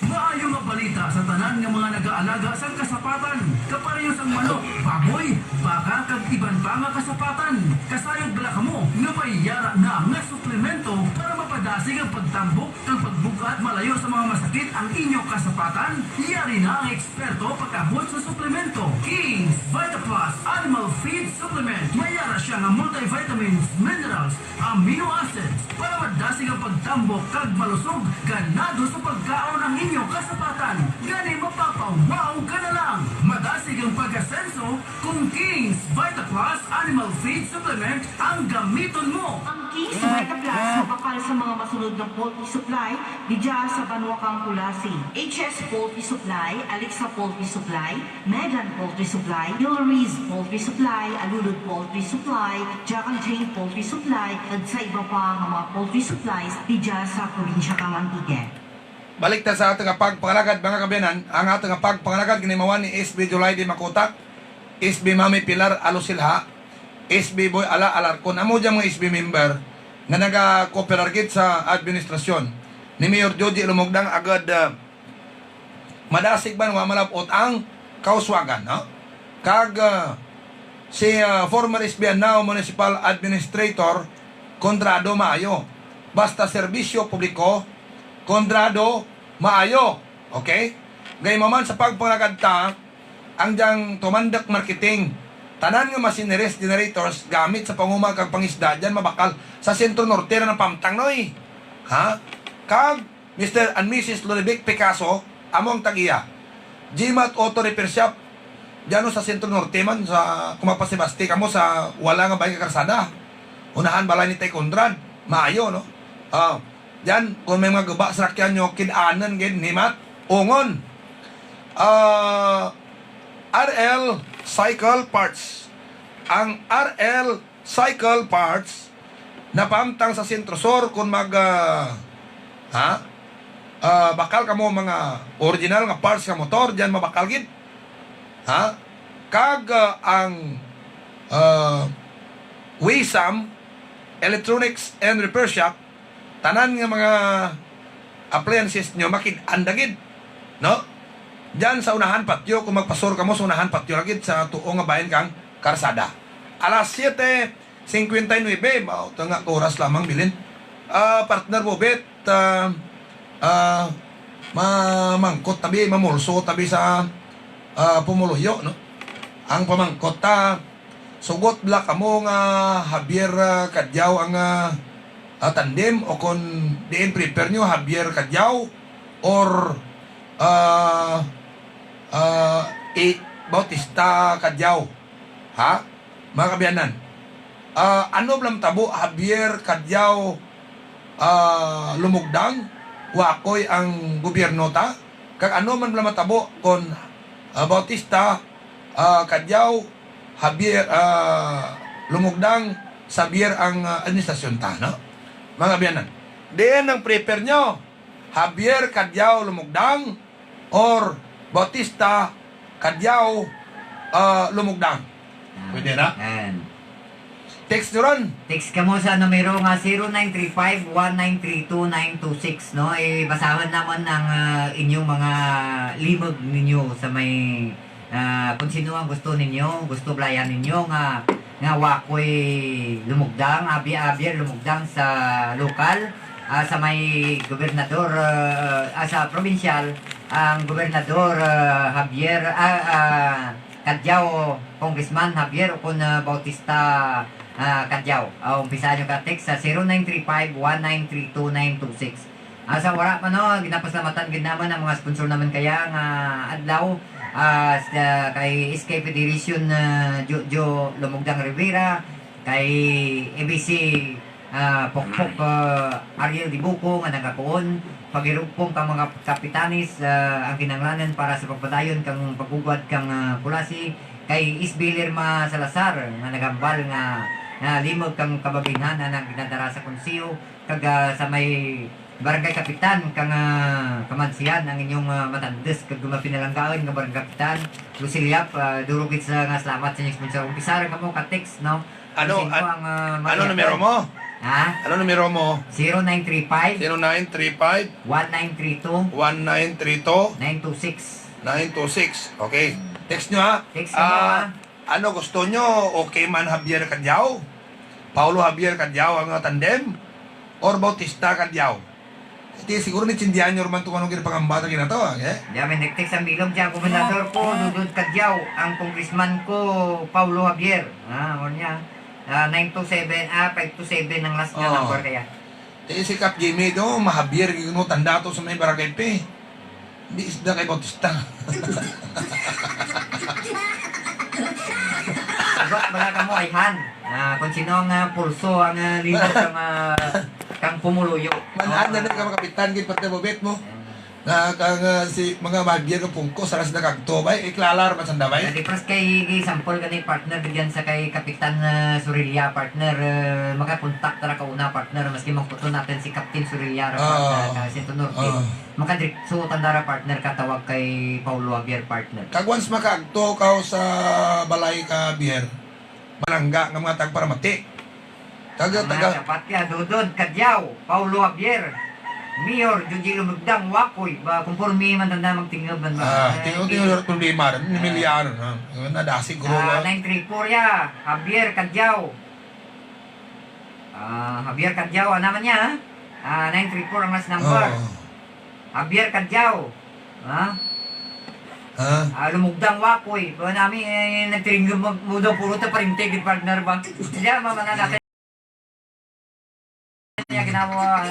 Maayo nga balita sa tanan nga mga nagaalaga sang kasapatan, kapareho sang manok, baboy, baka, kag iban pa nga kasapatan. Kasayod bala kamo nga may yara na nga suplemento para mapadasig ang pagtambok kag pagbug-at malayo sa mga masakit ang inyo kasapatan? Yari na ang eksperto pag-abot sa suplemento. King's Vita Plus Animal Feed Supplement. May yara siya nga multivitamins, minerals, amino acids para madasig ang pagtambok kag malusog, ganado sa pagkaon ang inyo kasapatan. Gani mapapa-wow ka na lang. Madasig ang pag-asenso kon King's Vita Plus Animal Feed Supplement ang gamiton mo. Ang King's Vita Plus mabakal sa mga masunod nga poultry supply didya sa banwa kang Culasi: H S Poultry Supply, Alexa Poultry Supply, Megan Poultry Supply, Hillry's Poultry Supply, Alulod Poultry Supply, Jack and Jane Poultry Supply, kag sa iba pa nga mga poultry supplies didya sa probinsya kang Antique. Balik ta sa atun nga pagpangalagad, mga kaabyanan. Ang atun nga pagpangalagad ginhimawan ni S B July Dimacuta, S B Mami Pilar Alosilha, S B Boy Ala Alarcon. Amo dyang mga S B member nga nagakooperar gid sa administrasyon ni Mayor Joji Lumogdang agud, ah, madasig banwa malab-ot ang kauswagan, no? Kag, ah, si, ah, former S B Anao Municipal Administrator Conrado Maayo. Basta serbisyo publiko, Conrado Maayo. Okay? Gaimaw man sa pagpangalagad ta, ang dyang Tumandok Marketing. Tanan nga machineries, generators, gamit sa panguma kag pangisda, dyan mabakal sa Centro Norte na ng Pamtang, noy. Ha? Kag Mister and Missus Ludovic Picasso, amo ang tag-iya. Jimat Auto Repair Shop, dyan ho sa Centro Norte man, sa, kon mapa-Sebaste kamo, sa wala nga bahin ka karsada. Unahan balay ni Tay Conrad, Maayo, no? Ah, dyan, kon may mga guba sarakyan nyo, kid-anan gid, Jimat. Ungon. Ah, R L Cycle Parts. Ang R L Cycle Parts, napahamtang sa Centro Sur, kon mag, ah, ha? Ah, bakal kamo mga original nga parts nga motor, dyan mabakal gid. Ha? Kag, ah, ang, ah, Wisam Electronics and Repair Shop, tanan nga mga appliances nyo, makit-an da gid, no? Dyan sa unahan patio, kon magpa-sur kamo sa unahan patio ra gid sa tuo nga bahin kang karsada. Alas siyete singkwenta y nuwebe, mao to nga ka oras lamang, bilin. Ah, partner Bobet, ah, ah, mamangkot ta bi, mamulso ta bi sa, ah, pumuluyo, no? Ang pamangkot ta, sugot bala kamo nga Javier, ah, Cadiao ang, ah, ah, tandem, o kon diin prefer nyo, Javier Cadiao or, ah, ah, i-, Bautista Cadiao? Ha? Mga kaabyanan. Ah, ano bala matabo, Javier Cadiao, ah, Lumugdang, Wakoy ang gobyerno ta? Kag ano man bala matabo kon, ah, Bautista, ah, Cadiao, Javier, ah, Lumugdang, Xavier ang, ah, administrasyon ta, no? Mga kaabyanan. Diin ang prefer nyo? Javier Cadiao Lumugdang or Bautista Cadiao, ah, Lumugdang? Ah, pwede na? Yan. Text nyo run. Text kamo sa numero nga zero nine three five one nine three two nine two six, no? Eh, basahon namun ang, ah, inyong mga limog ninyo sa may, ah, kon sin-o ang gusto ninyo, gusto bala ninyo nga, nga Wakoy Lumugdang, Javier, Javier Lumugdang sa lokal, ah, sa may gobernador, ah, ah, sa probinsyal, ang gobernador, ah, Javier, ah, ah, Cadiao, Congressman Javier o kon, ah, Bautista, ah, Cadiao. Ah, umpisaan nyo ka text sa zero nine three five one nine three two nine two six. Ah, sa wara pa, no, ginapasalamatan gid namun ang mga sponsor namun kadya nga adlaw, ah, sa, kay S K Federation, ah, Jojo Lumugdang Rivera, kay A B C, ah, Pokpok, ah, Ariel Dibuco nga nagakuon, pag-irugpong kang mga kapitanes, ah, ang kinahanglanun para sa pagpadayon kang pag-ugwad kang, ah, Culasi, kay S B Lerma Salazar nga naghambal nga, nga limog kang kababainhan nga ginadara sa konseho, kag, ah, sa may Barangay Kapitan kang, ah, Camancijan ang inyong, ah, matandus kag mapinalanggaun nga Barangay Kapitan, Lucy Liap, ah, duro gid sa nga salamat sa inyong sponsor. Umpisaan kamo ka text, no? Ano, Sino an-, ang, ah, ano numero mo? Ha? Ano numero mo? Zero nine three five. Zero nine three five. One nine three two. One nine three two. Nine two six. Nine two six. Okay. Text nyo, ha? Text kamo, ha? Ano gusto nyo? Okay man Javier Cadiao? Paolo Javier Cadiao ang, ah, tandem? Or Bautista Cadiao? Ti siguro naintindihan nyo ra man tong ano gid pangamba ta ginatawag, eh? Dya, may nag-text ang bilog dya, gobernador ko, Dodod Cadiao, ang congressman ko, Paolo Javier. Ah, ano niya? Ah, nine two seven, ah, five two seven ang last niya number kaya. Ti si Kap Jimmy to, ma-Javier gid kuno tanda to sa may barangay P. Di isda kay Bautista. Sugot bala kamo, ayhan. Ah, kon sin-o ang, ah, pulso ang, ah, limog kang, ah, kang pumuluyo. Man-an na ni kang kapitan gid, partner Bobet mo. Nga kang, ah, si mga Javier kang pungko, sara sanda kaagto, bay, ikilala ra man sanda, bay. Dya, di, pres kay, kay sample gani, partner, dyan sa kay Kapitan, ah, Sorilla, partner, ah, makakontak ta ra kauna, partner, maski mangkuton natun si Captain Sorilla ra, partner, ah, sa Centro Norte. Makadiretso tanda ra, partner, katawag kay Paolo Javier, partner. Kag once makaagto kaw sa balay ka Javier, malangga nga mga tagparamati. Taga, taga. Sapat kaya, Dodod Cadiao, Paolo Javier, Mayor Joji Lumugdang, Wakoy, ba, konporme man tanda magtingob man ba? Ah, tingob, tingob, problema ran, pamilya ran, ha? Nadasig guro, ah, nine three four ya, Javier Cadiao. Ah, Javier Cadiao, ano man niya, ha? Ah, nine three four ang last number. Oo. Javier Cadiao. Ha? Ha? Ah, Lumugdang Wakoy. Ba nami, eh, nagtiringgam mo daw puro ta parinte gid, partner ba? Dya, mamana natun. Dya, ginawa,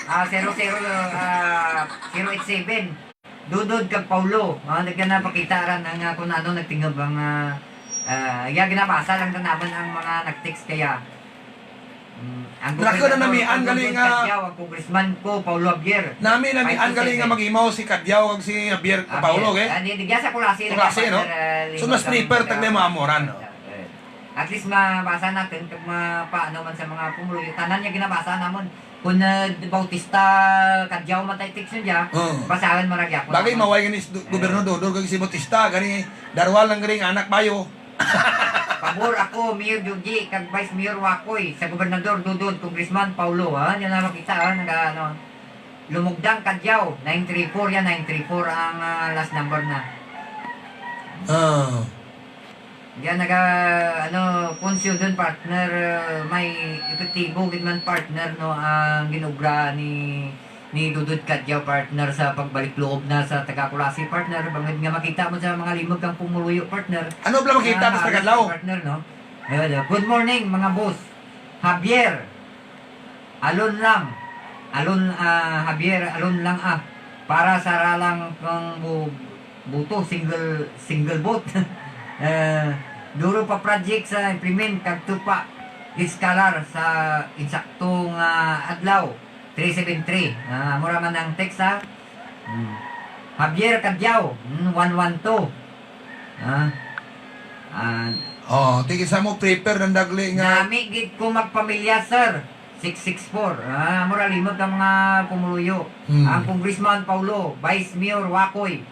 ah, zero zero, ah, zero eight seven. Dodod kag Paolo. Ah, nagana pakita ran ang, ah, kon ano nagtingob ang, ah, ah, dya, ginabasa lang ta namun ang mga nag-text kaya. Mm, ang gobernador, Dodod Cadiao, ang Congressman ko, Paulo Javier. Nami, nami, ang galing nga mag-imaw si Cadiao kag si Javier, Paulo, okay? Ah, di, di, sa Culasi, Culasi, no? So, mas prefer ta nga mga amo ran, no? Eh, at least mabasa natun, kag ma-, paano man sa mga pumuluyo. Tanan dya ginabasa namun. Kon, ah, Bautista, Cadiao man tay text dya. Basahun man ra gyapon. Bagay, maway gani si Gobernador Dodod kag si Bautista, gani darwa lang gani nga anak bayo. Pabor ako, Mayor Joji, kag Vice Mayor Wakoy, sa Gobernador Dodod, Congressman Paulo, ha? Dyan na makita, ha? Naga, ano, Lumugdang, Cadiao, nine three four yan, nine three four ang, ah, last number na. Ah. Dyan naga, ano, kunsyon dun, partner, ah, may epektibo gid man, partner, no, ang ginobra ni ni Dodod Cadiao, partner, sa pagbalik loob na sa taga-Culasi, partner, bangud nga makita mo sa mga limog kang pumuluyo, partner. Ano bala makita ta sa taga-adlaw? Partner, no? Ayun, good morning, mga boss. Javier, alon lang. Alon, ah, Javier, alon lang, ah. Para sa ralang kang bu-, buto, single, single vote. Eh, duro pa project sa implement, kadto pa, scholar sa insaktong, ah, adlaw. Three seven three. Ah, amo ra man ang text, ha? Hmm. Javier Cadiao, hmm, one one two. Ah. Ah. Oh, ti kinsa mo prefer nga dagli nga. Nami gid ko magpamilya, sir. Six six four. Ah, amo ra limog kang mga pumuluyo. Hmm. Ang Congressman Paulo, Vice Mayor Wakoy.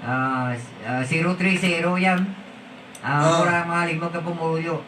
Ah, s-, ah, zero three zero yan. Ah, amo ra mga limog kang pumuluyo.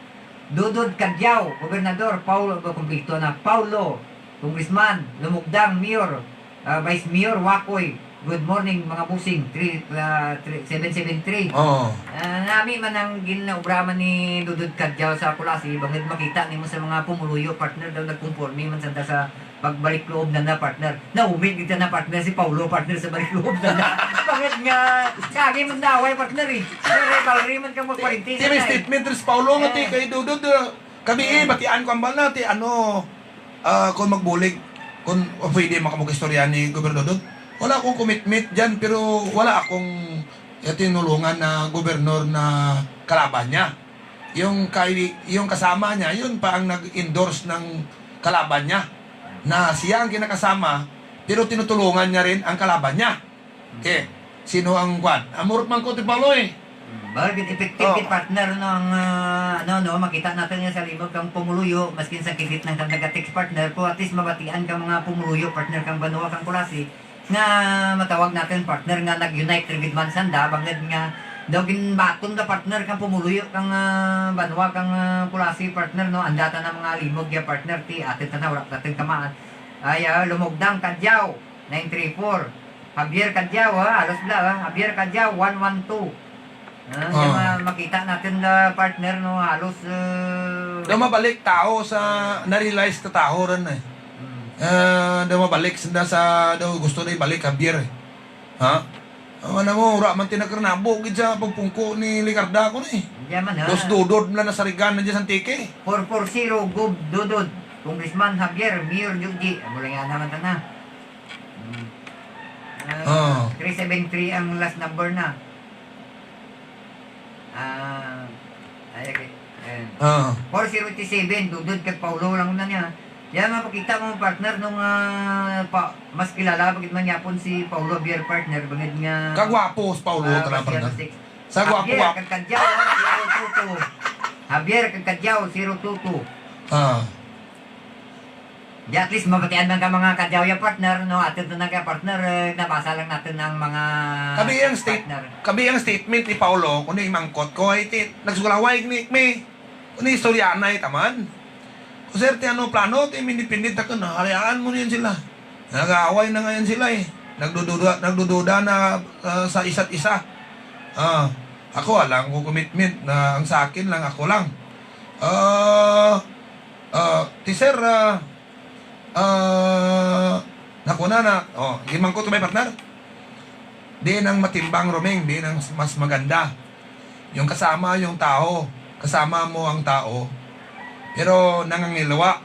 Dodod Cadiao, Gobernador, Paulo, ba, kumpleto na. Paulo, Congressman, Lumugdang, Mayor, ah, Vice Mayor, Wakoy. Good morning, mga bossing. Three, ah, three, seven seven three. Oo. Ah, nami man ang gin-, obra man ni Dodod Cadiao sa Culasi, bangud makita nimo sa mga pumuluyo, partner, daw nagkumporme man sanda sa pagbalik loob nanda, partner. Naumid gid tana, partner, si Paulo, partner, sa balik loob nanda. Bangud nga, sa agi man daw ay, partner, eh. May rivalry man kang magparinti. Ti, ti may statement rin si Paulo nga ti kay Dodod, ah, kami, eh, batian ko ambal na, ti ano, ah, kon magbulig, kon pwede man kamo kaistorya ni Gobernador Dodod. Wala akong commitment dyan, pero wala akong, eh, tinulungan na gobernador na kalaban niya. Yung kay-, yung kasama niya, yun pa ang nag-endorse ng kalaban niya. Na siya ang kinakasama, pero tinutulungan niya rin ang kalaban niya. Okay. Sino ang kwan? Amo ra man ko ti Paulo, eh. Hmm, bangud effective ti partner, no, ang, ah, ano, no, makita natun nga sa limog kang pumuluyo, maskin sa kidit lang kang taga-text, partner, ko, at least mabatian kang mga pumuluyo, partner, kang banwa kang Culasi. Nga matawag natun, partner, nga nag-unite ra gid man sanda, bangud nga daw ginbaton da, partner, kang pumuluyo kang, ah, banwa kang, ah, Culasi, partner, no? Anda tana mga limog dya, partner, ti atun tana, wara tatun kamaan. Ay, ah, Lumugdang, Cadiao, nine three four. Javier Cadiao, ha? Halos bala, ha? Javier Cadiao, one one two. Ah, ma-, makita natun da, partner, no, halos, eh, daw mabalik tao sa, na-realize ta tao run, eh. Hmm. Eh, daw mabalik sanda sa, daw gusto na ibalik Javier, eh. Ha? Ang ano mo, wara man ti nagkarnabo gid sa pagpungko ni Legarda ko ni. Dyan man, ha? Dos Dodod man lang nasarigan na dyan sa Antique. Four four zero, Gob Dodod. Congressman Javier, Mayor Joji. Amo lang yan naman tana. Hmm. Ah, three seven three ang last number na. Ah, ay, okay. Ayan. Ah. Four zero eight seven, Dodod kag Paulo lang na niya. Yan, mapakita mo, partner, nung, ah, pa, mas kilala pa gid man yapon si Paulo Javier, partner, bangud nga, kagwapo si Paulo, ah, tara, partner. Sa gwapo, Javier kag Cadiao, zero two two. Javier kag Cadiao, zero two two. Ah. Di, at least mabatian man ka mga Cadiao ya, partner, no? Atun tana kaya, partner, eh, nabasa lang natun ang mga, kabi ang state-, partner. Kabi ang statement ni Paulo, kundi imangkot ko, ay ti, nagsugalaway ni, mi, kundi istorya na, eh, taman. Ko, sir, ti ano plano, ti independent ako na, hayaan mo na yan sila. Nag-aaway na nga yan sila, eh. Nagdududa, nagdududa na, ah, sa isa't isa. Ah, ako, wala akong commitment na ang sa akin lang, ako lang. Ah, Ah, ti sir, ah, ah, nakuna na, oh, limangkot ko bay, partner. Diin ang matimbang, Roming, diin ang mas maganda. Yung kasama yung tao, kasama mo ang tao, pero nangangilwa.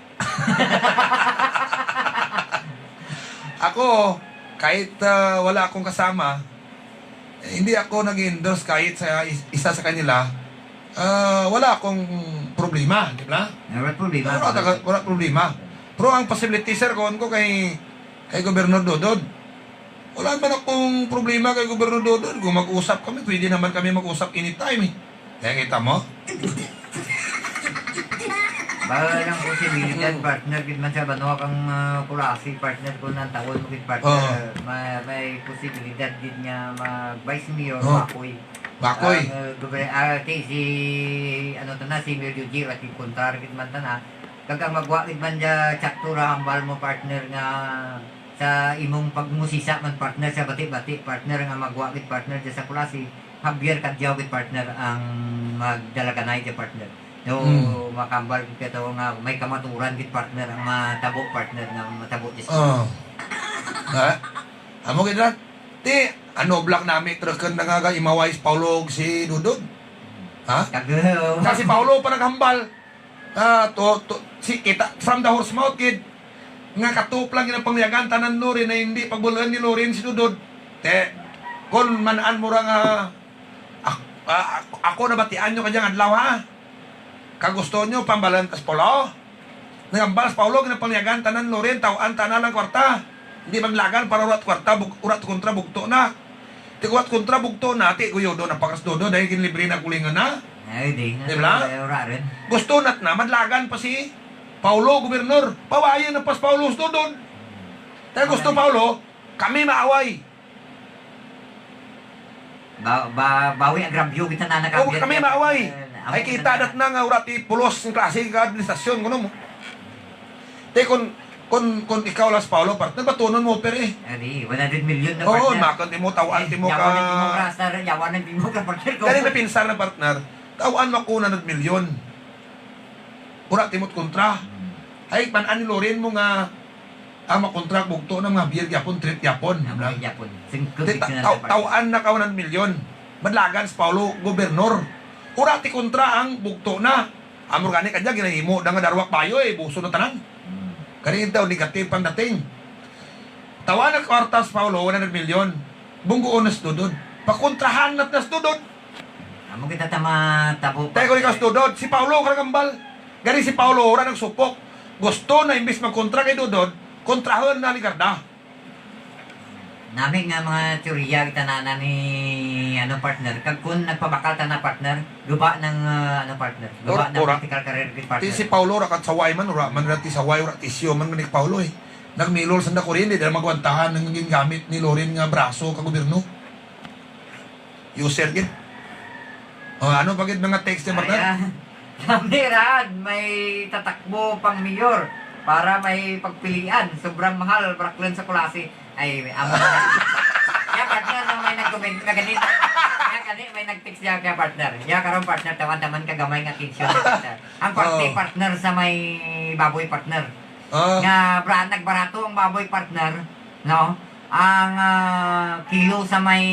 Ako, kahit, ah, wala akong kasama, eh, hindi ako nag-endorse kahit sa is-, isa sa kanila, ah, wala akong problema, di ba? Wara problema. Wara, wara problema. Pero ang possibility, sir, kuon ko kay, kay Gobernador Dodod. Wara man akong problema kay Gobernador Dodod. Kon mag-usap kami, pwede naman kami mag-usap anytime, eh. Kaya kita mo? Bahul ang posibilidad, partner, gid man sa banwa kang, ah, Culasi, partner, kon ang tawon mo gid, partner, ma-, may posibilidad gid nga mag-vice mayor, Bacoy. Bacoy. Ang, ah, gober-, ah, ti si, ano tana, si Mayor Joji, wara ti kontra gid man tana. Kag ang maggwa gid man dya, tsakto ra hambal mo, partner, nga sa imong pagmusisa man, partner, sa bati-bati, partner, nga maggwa gid, partner, dya sa Culasi, Javier Cadiao gid, partner, ang magdalaganay dya, partner. So, makahambal gid kita nga may kamaturan gid, partner, ang matabo, partner, nga matabo dya sa Culasi. Ha? Amo gid ra. Ti, ano, black nami, truck na nga, imaway si Paolo, si Dodod. Ha? Kag-, si Paolo pa naghambal. Ah, to, to, si kita, from the horse mouth gid. Nga katup lang ginapangliyagan tanan Loren nga indi pagbuligan ni Loren si Dodod. Te, kon man-an mo ra nga, ak-, ah, ak-, ako nabatian nyo kadyang adlaw, ha? Kag gusto nyo, pambalan ta si Paolo? Naghambal si Paolo, ginapangliyagan tanan Loren, taw-an tana lang kwarta. Indi maglagan para wara ti kwarta, bug-, wara ti kontra, bugto na. Ti wara ti kontra, bugto na, ti guyodon na pa kara si Dodod, dahil ginlibre na kulingon na. Ay, di. Di bala? Ay, wara run. Gusto na tana, madlagan pa si Paolo, gobernor. Pawayan na pa si Paolo si Dodod. Kay gusto Paolo, kami maaway. Ba-, ba-, bawi agrabyo kita na. O, kami maaway. Ay, kita dat na nga wara ti pulos nga klase ka administrasyon, kuno mo. Te, kon, kon, kon ikaw lang si Paolo, partner, batonon mo, pero eh. Adi, one hundred million na, partner. Oo, makon timo, taw-an timo ka. Yawan na timo, partner, ko. Kani may pinsar na, partner. Taw-an mo ako one hundred million. Wara timo ti kontra. Hmm. Ay, man-an ni Loren mo nga, ang mga kontra bugto na mga Javier gyapon, treat gyapon. Javier gyapon. Singkot. Ti, ta-, taw-, taw-an na ka one hundred million. Madlagan si Paolo, gobernor. Wara ti kontra ang bugto na. Amo ra gani kadya, ginahimo da nga darwa ka bayo, eh, buso na tanan. Hmm. Kani daw negative ang dating. Taw-an na kwarta si Paolo, one hundred million. Bungguon na si Dodod. Pakontrahan na tana si Dodod. Amo kita tama tabo. Te, kon ikaw si Dodod, si Paolo kara gambal. Gani si Paolo, wara nagsupok. Gusto na imbis magkontra kay Dodod, kontrahon na Legarda. Nami nga mga teorya kita na, na ni, ano, partner. Kag kon nagpabakal tana, partner, guba na, ah, ano, partner. Guba na political career gid, partner. Ti si Paolo, wara kang saway man, wara man ra ti saway, wara ti isyu man ni Paolo, eh. Nagmilol sanda kurin, di da magwantahan ang gingamit ni Loren nga braso ka gobyerno. User gid. O, ano pa gid mga text dyan, partner? Ayan. Kami rad, may tatakbo pang mayor para may pagpilian. Sobrang mahal, baraklon sa Culasi. Ay, amo na. Kaya, partner, no, may nag-comment na ganito. Kaya gani, may nag-text dyan kaya, partner. Kaya karon, partner, taman-taman ka gamay nga atensyon, partner. Ang parte, partner, sa may baboy, partner. Nga bra-, nagbarato ang baboy, partner, no? Ang, ah, kilo sa may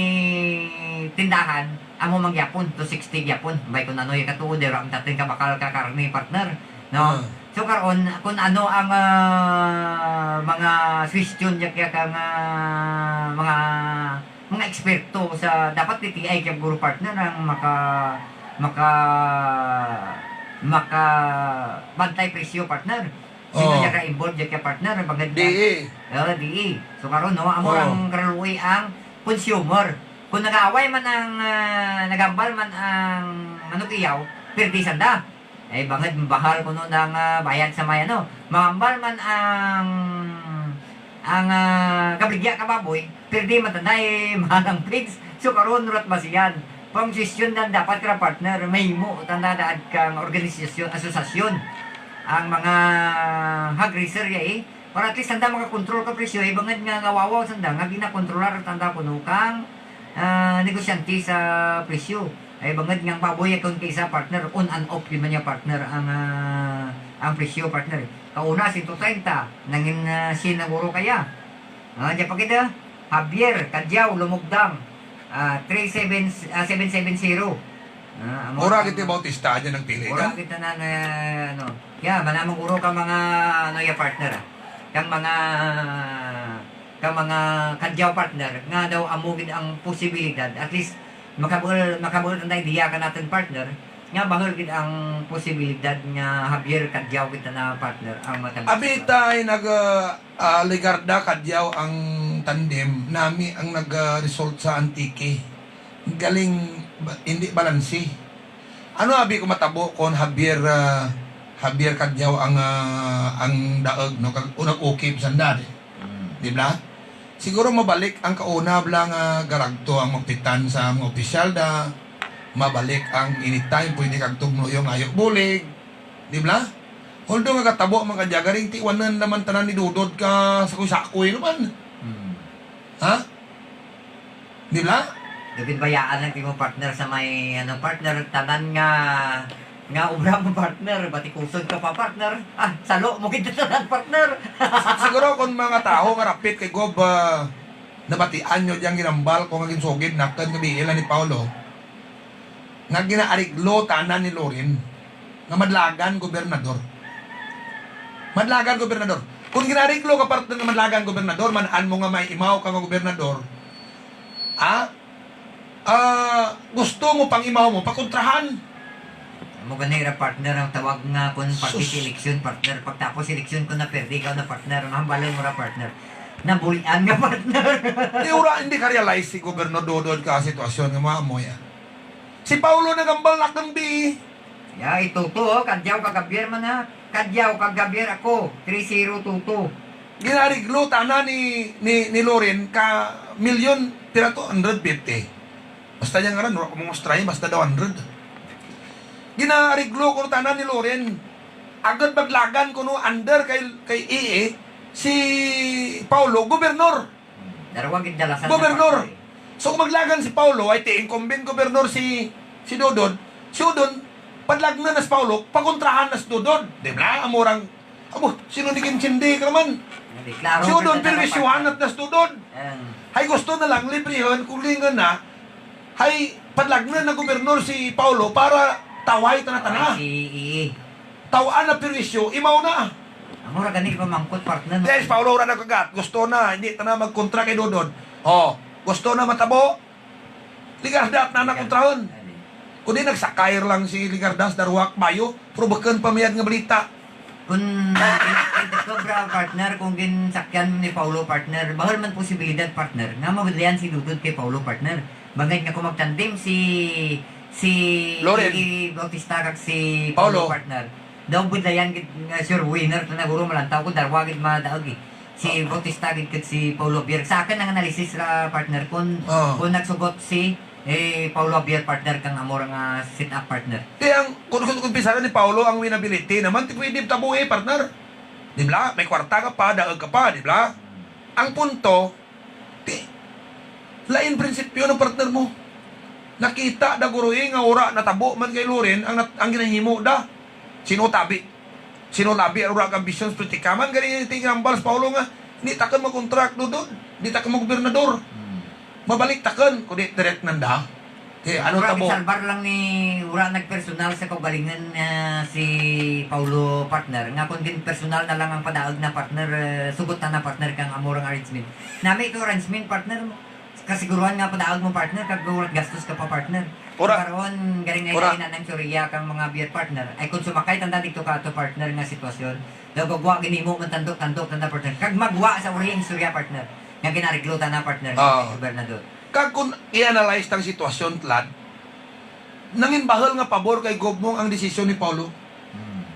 tindahan, amo man gyapon, two sixty gyapon. Bay kon ano ya katuod, wara man tatin kabakal ka karne, partner, no? So, karon, kon ano ang, ah, mga suhestyon dya kaya kang, ah, mga, mga eksperto sa, dapat ti T I kaya guro, partner, ang maka-, maka-, makabantay presyo, partner. Sino dya ka involved dya kaya, partner? Bangud nga D E. O, D E. So, karon, no, amo ang karaluoy ang consumer. Kon nag-away man ang, ah, naghambal man ang Manug-Iyaw, pirdi sanda. Ay, bangud mahal kuno ang, ah, bayad sa may ano. Mahambal man ang, ang, ah, kabaligya ka baboy, pirdi man tanda, eh, mahal ang feeds. So, karon, wara't basehan. Pang-suhestyon lang dapat kara, partner, mahimo tanda daad kang organisasyon, asosasyon. Ang mga hog raiser ya, eh. Para at least tanda makakontrol ka presyo, eh, bangud nga, nga wawaw sanda, nga ginakontrolar tanda kuno kang, ah, negosyante sa presyo. Ay, bangud nga ang baboy, kon kaisa, partner, on and off gid man ya, partner, ang, ah, ang presyo, partner. Kauna, sento treinta, nangin, ah, syen na guro kaya. Ah, dya pa gid, ah, Javier Cadiao Lumugdang, ah, three seven, ah, seven seven zero. Ah, amo. Wara gid ti Bautista, dyan ang pili. Wara gid tana, ano. Kaya, man-an man guro kang mga, ano, ya, partner, ah. Kang mga, kang mga Cadiao, partner, nga daw amo gid ang posibilidad. At least, makabuul, makabuul tanda idea kanatun, partner. Nga bahul gid ang posibilidad nga Javier Cadiao gid tana, partner, ang matag-, Abi tay nag, ah, ah, Legarda Cadiao ang tandem, nami ang nag, ah, result sa Antique. Galing, ba-, hindi balanse. Ano abi kon matabo kon Javier, ah, Javier Cadiao ang, ah, ang daeg, no? Kag, o nag-okay pa sanda, di? Hmm. Di bala? Siguro mabalik ang kauna bala nga garagto ang mga kapitan sa mga opisyal da. Mabalik ang anytime, pwede kag tumluyo nga ayaw bulig. Di bala? Although nga katabo man kadya, garing tiwanan naman tanan ni Dodod ka sakoy-sakoy naman. Hmm. Ha? Di bala? Daw ginbayaan lang timo, partner, sa may, ano, partner, tanan nga, nga obra mo, partner, batikuson ka pa, partner. Ah, salo mo gid tanan, partner. Siguro kon mga tawo nga rapit kay Gob, ah, nabatian nyo dyang ginambal ko nga ginsugid nakun nga biil na ni Paulo. Nga ginaariglo tana ni Loren nga madlagan gobernador. Madlagan gobernador. Kon ginaariglo ka, partner, nga madlagan gobernador, man-an mo nga may imaw ka nga gobernador. Ha? Ah, gusto mo pang imaw mo, pakontrahan. Amo gani ra, partner, ang tawag nga kon parte sa eleksyon, partner. Pagtapos eleksyon, kon naperde ka na, partner, ang hambalan mo ra, partner, nabulian nga, partner. Di ura, hindi ka-realize si Gobernador Dodod ka sitwasyon nga maamo ya. Si Paulo nagambal nakun bi. Ya, i Toto, o, Cadiao kag Javier man, ha. Cadiao kag Javier ako, three zero Toto. Ginaariglo tana ni, ni, ni Loren ka milyon, pira to? Hundred fifty. Basta dyang ngaran, wara ko mangustra, basta daw hundred. Ginaariglo kuno tana ni Loren. Agud madlagan kuno under kay, kay A A, si Paulo, gobernor. Darwa gid dalasan na, gobernor, partner, eh. So, kon madlagan si Paulo, ay ti incumbent gobernor si, si Dodod. Si Dodod, padlagnan na si Paulo, pakontrahan na si Dodod. Di bala? Amo rang, amo, sino ni gintindi ka man? Hindi, klaro. Si Dodod, perwisyohan na si Dodod. Ang. Hay gusto na lang librehun, kon lingun na, hay padlagnan na gobernor si Paulo para tawhay tana-tana. Tawhay si, i, i. Taw-an na perwisyo, imaw na. Amo ra gani pamangkot, partner, no? Yes, Paulo ra nagkagat. Gusto na, hindi tana magkontra kay Dodod. O, gusto na matabo. Legarda tana kontrahun. Kundi nagsakay ra lang si Legarda sa darwa ka kabayo, pero bukun pa mayad nga balita. Kon, kon, kon sobra, partner, kon ginsakyan ni Paulo, partner, bahul man posibilidad, partner, nga mabudlayan si Dodod kay Paulo, partner. Bangud nga kon magtandem si, si Loren, i, i Bautista kag si Paulo, Paulo, partner, daw budlayan gid nga sure winner tana guro, malantaw ko darwa gid madaug, eh. Si, o, Bautista gid kag si Paulo Javier. Sa akun ang analysis ra, partner, kon, o, kon nagsugot si, eh, Paulo Javier, partner, kang amo ra nga set up, partner. Ti ang, kon, kon, kon pisaran ni Paulo ang winnability naman, ti pwede tabo, eh, partner. Di bala? May kwarta ka pa, daug ka pa, di bala? Ang punto, ti, lain prinsipyo na, partner, mo. Nakita da guro, eh, nga wara natabo man kay Loren ang nat-, ang ginahimo da. Sino tabi? Sino tabi ang wara ka ambisyon sa politika? Man gani ti ginambal si Paulo nga, hindi takun magkontra kay Dodod, hindi takun maggobernador. Hmm. Mabalik takun, kundi direct nanda. Ti, ano tabo? Wara, salbar lang ni, wara nagpersonal sa kaugalingun, ah, si Paulo, partner. Nga kon ginpersonal na lang ang padaug na, partner, eh, sugot tana, partner, kang amo rang arrangement. Nami to arrangement, partner, kasiguruhan nga padaug mo, partner, kag wara't gastos ka pa, partner. Wara. Karon, garing ay wara. Lain na ang istorya kang mga Javier, partner. Ay, kon sumakay tanda digto ka ato, partner, nga sitwasyon. Daw gagwa, ginhimo man tando-tando tanda, partner. Kag magwa sa uri ang istorya, partner. Nga ginaariglo tana, partner, ah, gobernador. Kag kon i-analyze tang sitwasyon, tulad, nangin bahul nga pabor kay Gob mo ang desisyon ni Paulo? Hmm.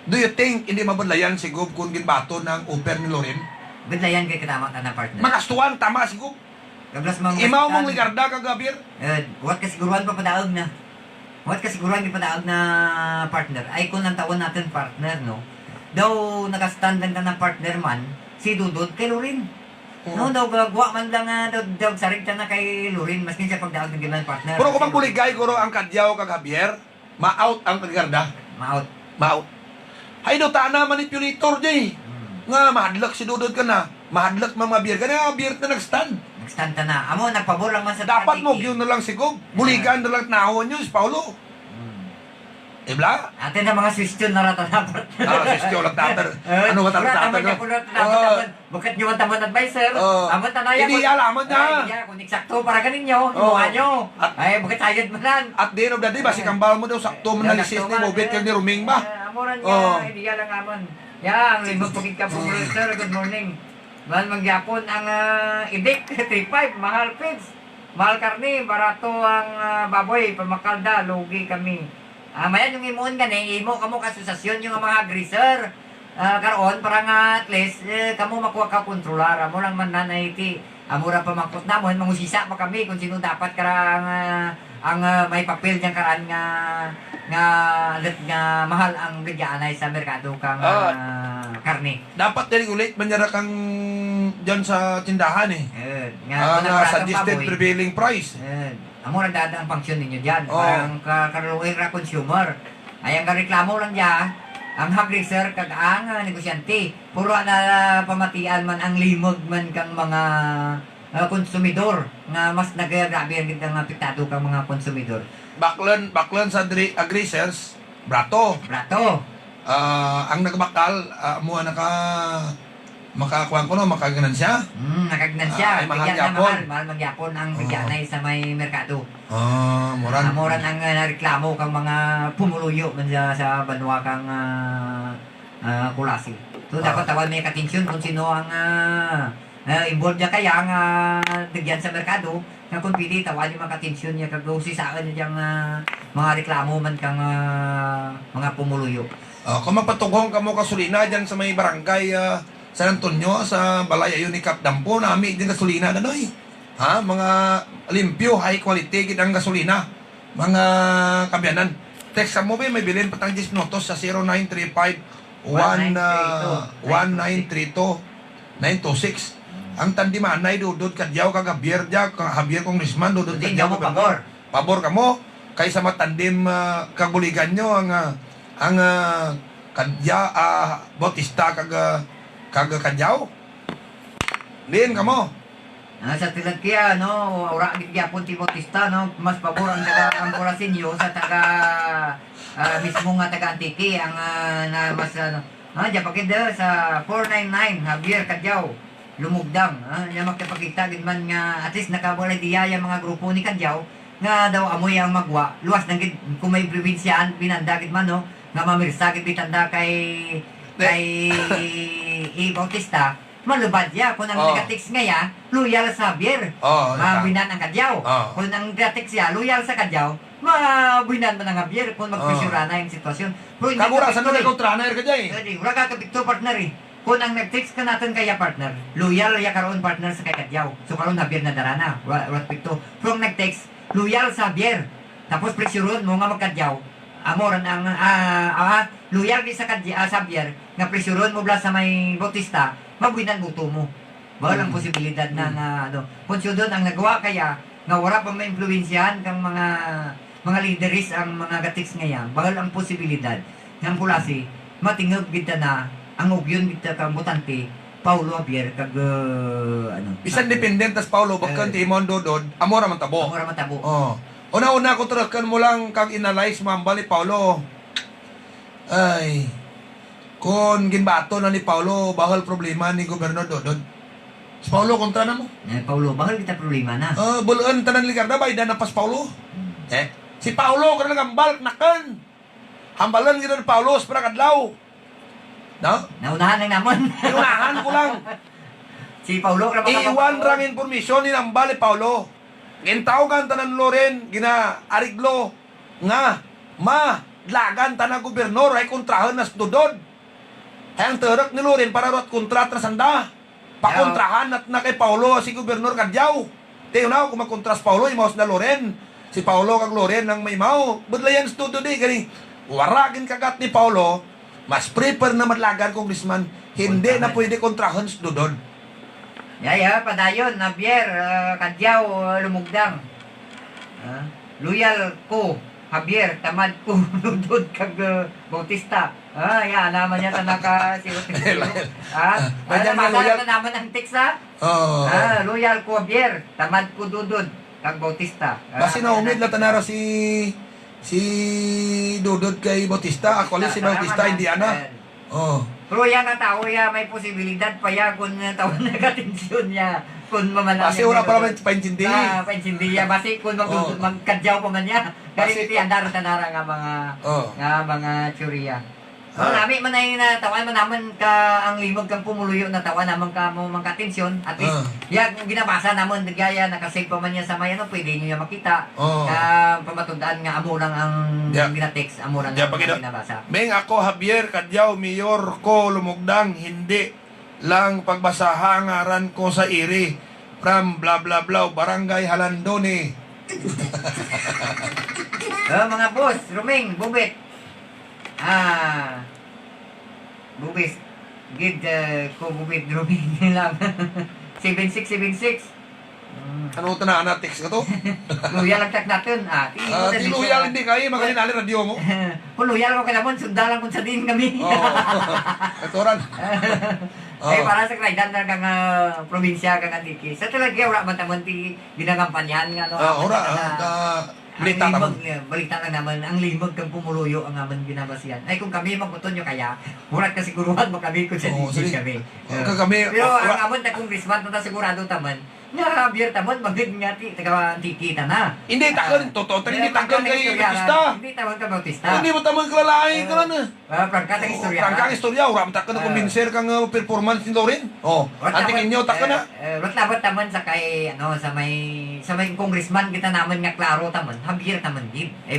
Do you think hindi mabudlayan si Gob kon ginbaton ang offer ni Loren? Budlayan kay katama tana, partner. Magastuhan, tama si Gob. Kablas man. Imaw mong Legarda kag Javier? Eh, wara't kasiguruhan pa padaug na. Wara't kasiguruhan gid padaug na, partner. Ay, kon lantawun natun, partner, no? Daw naka-stand lang tana, partner, man si Dodod kay Loren. Oo. No, daw gagwa man lang, ah, daw, daw sarig tana kay Loren, maskin sa pagdaug na gid man, partner. Pero kon magbuligay guro ang Cadiao kag Javier, ma-out ang Legarda. Ma-out. Ma-out. Hay daw tana manipulator dya. Hmm. Nga mahadluk si Dodod kana, mahadluk man mga Javier. Gani nga Javier na nag-stand. Nag-stand tana. Amo, nagpabor lang man sa. Dapat mo, giyon na lang si Gob. Buligan na lang, tanawun nyo si Paulo. Hmm. Ibla? Atun na mga suhestyon na rata dapat. Ah, suhestyon lang dapat. Eh, ano ba dapat, dapat, dapat, dapat, dapat. Bukut nyo man taman adviser. Oh. Amun tana ya. Ideya lang man na. Ideya, kon eksakto para kaninyo, imuha nyo. Ay, bukut sayod man nan. At the end of the day, basi kambal mo daw, sakto man analisis ni Bobet kag ni Roming ba? Amo ran ya, ideya lang amun. Ya, ang limog pa gid ka pumuluyo, sir. Good morning. Mahal man gihapon ang, ah, idik, three five, mahal feeds. Mahal karne, barato ang, ah, baboy, pamakal da, lugi kami. Ah, mayad yung imuon gani, imo kamo ka asosasyon yung mga hog raiser. Ah, karon, para nga at least, eh, kamo makuha ka kontrolar. Amo lang man nanay ti, amo ra pamangkot namun, mangusisa pa kami kung sin-o dapat kara ang, ah, ang, ah, may papel dyan karan nga, nga, alat nga mahal ang bligyaanay sa merkado kang, ah, karne. Dapat i-regulate man dyan ra kang dyan sa tindahan, eh. Eh, nga, ah, nga suggested prevailing price. Eh, amo ra daan ang function ninyo dyan. Oh. Para ang ka-, karuluoy ra consumer. Ay, ang kareklamo lang dya, ang hog raiser kag ang, ah, negosyante. Puro na pamatian man ang limog man kang mga, ah, konsumidor nga mas nagagrabe ang gid ang apektado kang mga konsumidor. Baklun, baklun sa dri-, hog raisers, barato. Barato. Ah, ang nagabakal, ah, amo ang naka-, makakuan kuno, makaganansya. Hmm, makaganansya. Ah, ay, mahal gihapon. Mahal, mahal man gihapon ang bigyaanay sa may merkado. Ah, amo ran. Amo ran ang, ah, nareklamo kang mga pumuluyo man sa, sa banwa kang, ah, ah, Culasi. So, dapat tawan may katensyon kung sin-o ang, ah, ah, involved dya kaya nga, ah, dagyan sa merkado, nga kung pwede, tawan dya makatensyon dya, kag usisaun dya dyang, ah, mga reklamo man kang, ah, mga pumuluyo. Ah, kung magpatughong kamo kasulina dyan sa may barangay, ah, San Antonio, sa balay ayon ni Kap Dampo, nami dyan kasulina, Danoy. Ha, mga limpyo, high quality gid ang gasolina. Mga kaabyanan, text kamo bi, may bilin pa tang diyes minutos sa zero nine three five, one, ah, one nine three two, nine two six. Ang tandem anay Dodod Cadiao kag Javier dya, kang Javier Congressman, Dodod Cadiao Gobernador. Pabor kamo, kaysa matandem, ah, kabuligan nyo ang, ah, ang, ah, Cadia-, ah, Bautista kag, ah, kag Cadiao. Diin kamo? Ah, sa tulad kaya, no, wara gid gihapon ti Bautista, no, mas pabor ang taga, ang Culaseño sa taga, ah, mismo nga taga Antique, ang, ah, na mas, ano, ah, dya pa gid, ah, sa four nine nine, Javier Cadiao, Lumugdang, ah, dya makapakita gid man nga, at least nakabal-an ideya dyang mga grupo ni Cadiao, nga daw amo dyang magwa, luwas lang gid, kung may probinsyahan, binanda gid man, no, nga mamirsa gid bitanda kay, kay E. Bautista, Malubad dya, kon ang naga-text ngaya, loyal sa Javier. Oo, mabuhinan ang Cadiao. Oo. Kon ang naga-text dya, loyal sa Cadiao, mabuhinan man ang Javier, kon magpresyuran na ang sitwasyon. Pero hindi ka epekto, eh. Wara ka epekto, partner, eh. Kon ang nag-text kanatun kaya, partner, loyal ya karon, partner, sa kay Cadiao. So, karon Javier na dara na, wara, wara epekto. Pero ang nag-text, loyal sa Javier. Tapos presyuron mo nga mag-Cadiao. Amo ran ang, ah, ah, loyal gid sa Cadi-, ah, sa Javier, nga presyuron mo bala sa may Bautista, mabuhinan boto mo. Bahul ang posibilidad na nga, ano, kon siyudon ang nagwa kaya, nga wara pa maimpluwensyahan kang mga, mga lideres ang mga ga-text ngaya, bahul ang posibilidad nga ang Culasi, matingog gid tana, ang ugyon gid ta kang botante, Paolo Javier kag, eh, ano, bisan independent tas Paolo, bukun ti imo ang Dodod, amo ra matabo. Amo ra matabo. Oh. Una-una, kon turukun mo lang kag i-analyze mo hambal ni Paolo. Ay. Kon ginbaton na ni Paolo, bahul problema ni Gobernador Dodod. Si Paolo kontra na mo. Eh, Paolo, bahul kita problema na. Eh, bul-un tanan Legarda, baydan na pa si Paolo. Hmm. Eh, si Paolo, kada naghambal, kanakun. Hambalun gid ni Paolo sa pira ka adlaw. No? Naunahan lang namun. Naunahan ko lang. Si Paolo ra makapapakuan. Iwan rang impormasyon hinambal ni Paolo. Gintawgan tana ni Loren, gina-areglo nga madlagan tana gobernador, hay kontrahun na si Dodod. Hay ang turuk ni Loren para wara't kontra tana sanda. Pakontrahan na tana kay Paolo si Gobernador Cadiao. Ti, unaw, kon magkontra si Paolo, imaw sanda Loren. Si Paolo kag Loren ang maimaw. Budlayan si Dodod, eh, gani. Wara gin kagat ni Paolo, mas prefer na madlagan congressman. Hindi na pwede kontrahun si Dodod. Ya, ya, padayon, Javier, ah, Cadiao, ah, Lumugdang. Ah, loyal ko, Javier, tamad ko, Dodod kag, ah, Bautista. Ah, ya, ana man ya tana ka zero three zero. Ah, ah, nabasa na namun ang text, ha? Oo. Ah, loyal ko, Javier, tamad ko, Dodod kag Bautista. Ah, basi naumid lang tana ra si Si Dodod kay Bautista, ako lang si Bautista, hindi ana. O. Pero ya nga tawo ya may posibilidad pa ya kon, ah, tawo nga katensyon ya. Kon mamalan. Basi wara pa man paintindi. Ah, paintindi ya. Basi kon mag-, magkadyaw pa man ya. Basi ti andar tana ra nga mga, nga mga teorya. Ah. Nami man ay natawan man namun ka ang limog kang pumuluyo natawan namun ka amo man ka atensyon. At least, ya, ginabasa namun, gaya, nakasave pa man ya sa may ano, pwede ninyo ya makita. Ka pamatud-an nga amo lang ang gina-text, amo lang ang ginabasa. Ming, ako Javier, Cadiao, mayor ko Lumugdang, hindi lang pagbasaha ngaran ko sa iri. From bla bla bla, Barangay Jalandoni. O, mga boss, Roming, Bubit. Ah, Bubis. Gid, eh, ko Bubit Roming lang. Seven six seven six. Hmm. Ano tana ana text kato? Loyal lang tak natun. Ah, ti loyal, hindi kay, magaling ali radyo mo. Kon loyal kaw kanamun, sunda lang kon sa diin kami. O. Katuran. Ay, para sa karaydan na kang, ah, probinsya kang Antique. Sa talaga, wara man tamun ti ginangampanyahan nga, ano, wara, ah, balita tamun. Ang limog, eh, balita lang namun, ang limog kang pumuluyo ang amun ginabasihan. Ay, kon kami, mabuton nyo kaya, wara't kasiguruhan mo kami kon sa Antique kami. Pero ang amun ta congressman, tana sigurado tamun. Nga Javier tamun, magid nga ti, taga Antique tana. Hindi takun, totoo, totoo, hindi takun kay Bautista. Hindi tamun kay Bautista. Hindi mo tamun kilala ay, karan, eh. Ah, prangka ta istorya. Prangka ta istorya, wara man takun kumbinser kang, ah, performance ni Loren. O, Antiqueño takun na. Eh, wara't labot tamun sa kay, ano, sa may, sa may congressman kita namun nga klaro tamun, Javier tamun gid. Eh,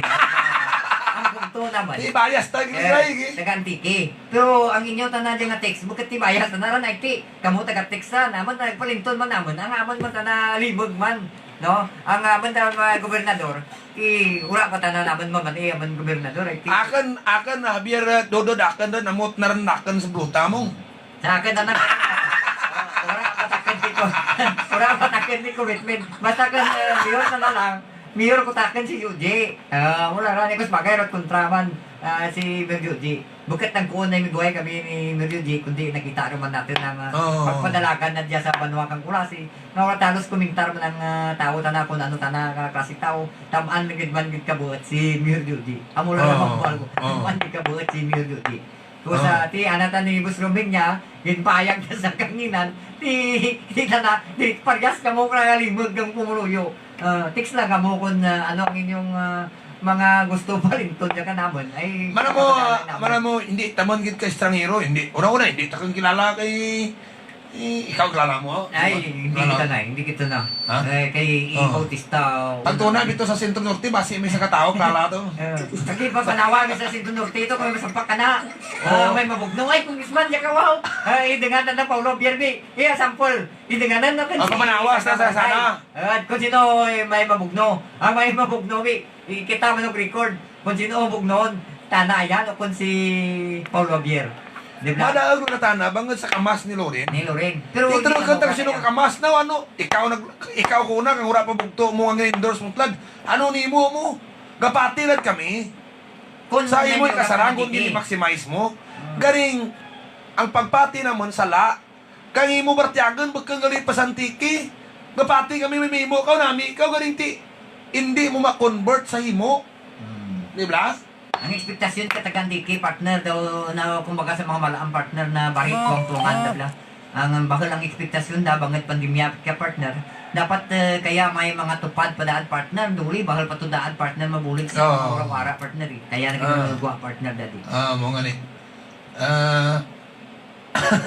ang punto namun. Ti bias ta gid, eh, taga Antique. Pero ang inyo tana dyan nga text, bukut ti bias tana ran ay ti, kamo taga-text sa, namun, nagpalintun man namun, ang amun man tana limog man, no? Ang amun tana gobernador, ti, wara pa tana namun mamani, amun gobernador, ay ti. Akun, akun, Javier, eh, Dodod, akun ran, amo tana ran akun sa balota mo. Sa akun tana, wara pa takun ti ko, wara pa takun ti commitment. Basta akun, eh, mayor tana lang, mayor ko takun si Joji. Ah, wara ran, ikos bagay ran kontra man, ah, si Mayor Joji. Bukut nagkuon na migway kami ni Mayor Joji, kundi nakita ra man natun ang, ah, pagpadalagan na dya sa banwa kang Culasi. Nga wara ta halos kumintar man ang, ah, tawo tana kon ano tana ka klase tawo. Tam-an gid man gid kabuut si Mayor Joji. Amo lang namun kuwan ko. Tam-an gid kabuut si Mayor Joji. Tapos, ah, ti, ana ta ni Boss Roming nga, ginpahayag na sa kahanginan, ti, ti tana, ti, parehas kamo kara limog kang pumuluyo. Ah, text lang kamo kon, ah, ano ang inyong, ah, mga gusto palintun dyan kanamun. Ay, man-an mo, man-an mo, hindi tamun gid ka estranghero, hindi. Una-una, hindi takun kilala kay, eh, ikaw kilala mo? Ay, hindi kita na, hindi kita na. Ha? Eh, kay Bautista, pagtuna bito sa Centro Norte, basi may isa ka tawo kilala to. Eh, lagi pa panawa mi sa Centro Norte to, kon may masampak kana. Ah, may mabugno. Ay, congressman, dyan ka, wow. Ay, idungan tana Paolo Javier bi. Iya, sample. Idunganan natun si, pamanawas na sa sana. Ah, kon sin-o, eh, may mabugno. Ah, may mabugno, wi. Ikita man ang record. Kon sin-o bugnoon. Tana Ayan o kon si Paolo Javier. Di bala? Madaug na tana, bangud sa kamas ni Loren. Ni Loren. Pero di tana kanta kon sin-o kakamas na, ano, ikaw nag-, ikaw kauna, kang wara pa bugto mo ang endorse mo tulad. Ano nimo mo? Gapati lang kami. Sa imo ikasarang, kon gini-maximize mo. Hmm. Garing, ang pagpati namun sala, kang imo baratyagun, bukun gali pa sa Antique. Gapati kami, may mahimo kaw, nami kaw, garing ti, indi mo ma-convert sa himo. Hmm. Di bala? Ang ekspektasyon ka taga Antique, partner, daw, na, kumbaga, sa mga malaang partner na barit, tuwang-tuwangan, di bala? Ang, ang bahul ang ekspektasyon da, bangud pandemya ka, partner. Dapat, eh, kaya may mga tupad pa daan, partner, duli, bahul pa to daan, partner, mabulig sa mga wara-wara, partner, eh. Kaya lagi nagwa, partner, dadi. Ah, mo nga ni. Ah,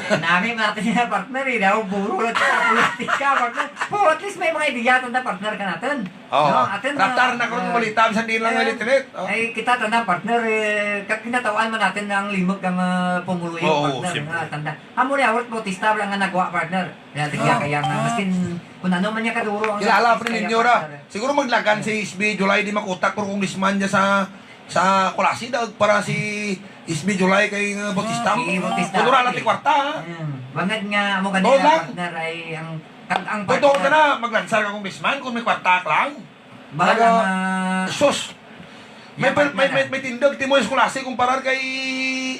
Nami man natun dya, partner, eh, daw buro lang kita politika, partner. Pero at least may mga ideya tanda, partner, kanatun. Oo. No, atun, raptar na karon, balita, bisan di lang elite-elite. Ay, kita tanda, partner, eh, kag kinatawan man natun ang limog kang, ah, pumuluyo, partner, nga tanda. Amo ni Robert Bautista lang nga nagwa, partner. Kaya tigya kaya nga, maskin kun ano man dya kaduro ang kilala pa ninyo ra. Siguro maglagan si S B July, di makutak, pero congressman dya sa Sa Culasi daw para si S B July kay, uh, Bautista. Si Bautista. Kuno ra lang ti kwarta, ha? Hmm. Bangud nga amo gani ra, partner, ay ang, ang, ang partner. Totoo tana, maglansar ka congressman kon may kwarta ka lang. Bahul ang, ah, sus. May, may, may, may tindug ti mo sa Culasi kumparar kay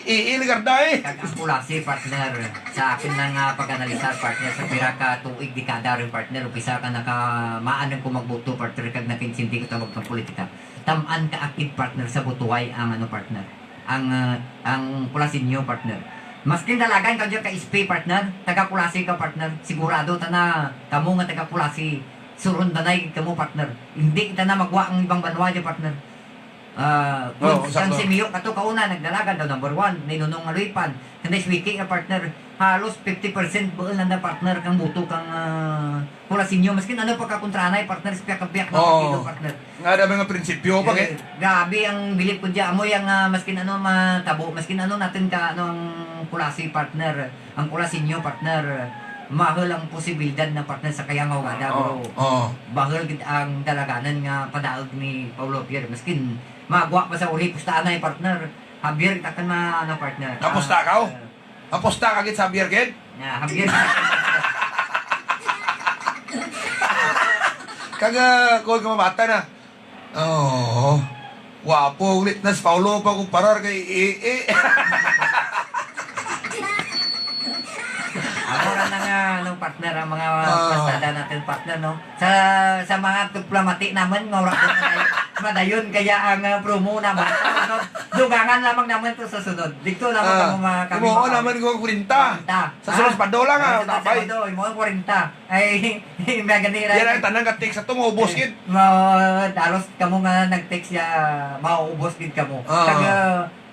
Ii Legarda, eh. Kag ang Culasi, partner, sa akun lang nga pag-analisar, partner, sa pira ka tuig, dekada run, partner, umpisa kang nakamaan run ko magboto, partner, kag nakaintindi ko tawag kang politika. Tam-an ka akid, partner, sa botohay ang, ano, partner, ang, ah, ang Culaseño, partner. Maskin dalagan ka dyan ka S P, partner, taga-Culasi ka, partner, sigurado tana kamo nga taga-Culasi, suron danay gid kamo, partner. Indi tana magwa ang ibang banwa dyan, partner. Ah, kun, oo, kang sakto. Si Miyo kato kauna, nagdalagan daw number one, ni Nonong Aloypan. Kanda si Wiki nga, partner, halos fifty percent buul nanda, partner, kang boto kang, ah, Culaseño. Maskin ano pa ka kontra anay, partner, sa piyak-piyak na partido, partner. Nga ada mga prinsipyo pa, eh, grabe ang bilib ko dyan. Amo yang, ah, maskin ano matabo, maskin ano natun ka, ano, ang Culasi, partner, ang Culaseño, partner, mahal ang posibilidad na, partner, sa kaya nga ugada, bro. Oo. Bahul gid ang dalaganan nga padaug ni Paolo Javier. Maskin magwa pa sa uli, pusta anay, partner. Javier, kita kan ma-, ano, partner. Apusta ka, oh? Ah, apusta ka gid sa Javier gid? Na, Javier. Kag, ah, kuwan ka mabata na. Oo. Gwapo ulit na si Paolo pa kumparar kay, eh, eh. Amo ra na nga, ano, partner, ang mga pasada natun, partner, no? Sa, sa mga diplomatic namun, nga wara ko madayon, madayon kaya ang, ah, promo namun. Sunod, dugangan lamang namun to sa sunod. Dito lamang kamo mga kami. Imo namun ko kwarenta. Kwarenta. Sa sunod Sabado lang, ah, sa sunod Sabado, imo kwarenta. Ay, may gani ra. Yan ang tanan ka text ato, maubos gid. Ma-, halos kamo nga nag-text ya, maubos gid kamo. Ah. Kag,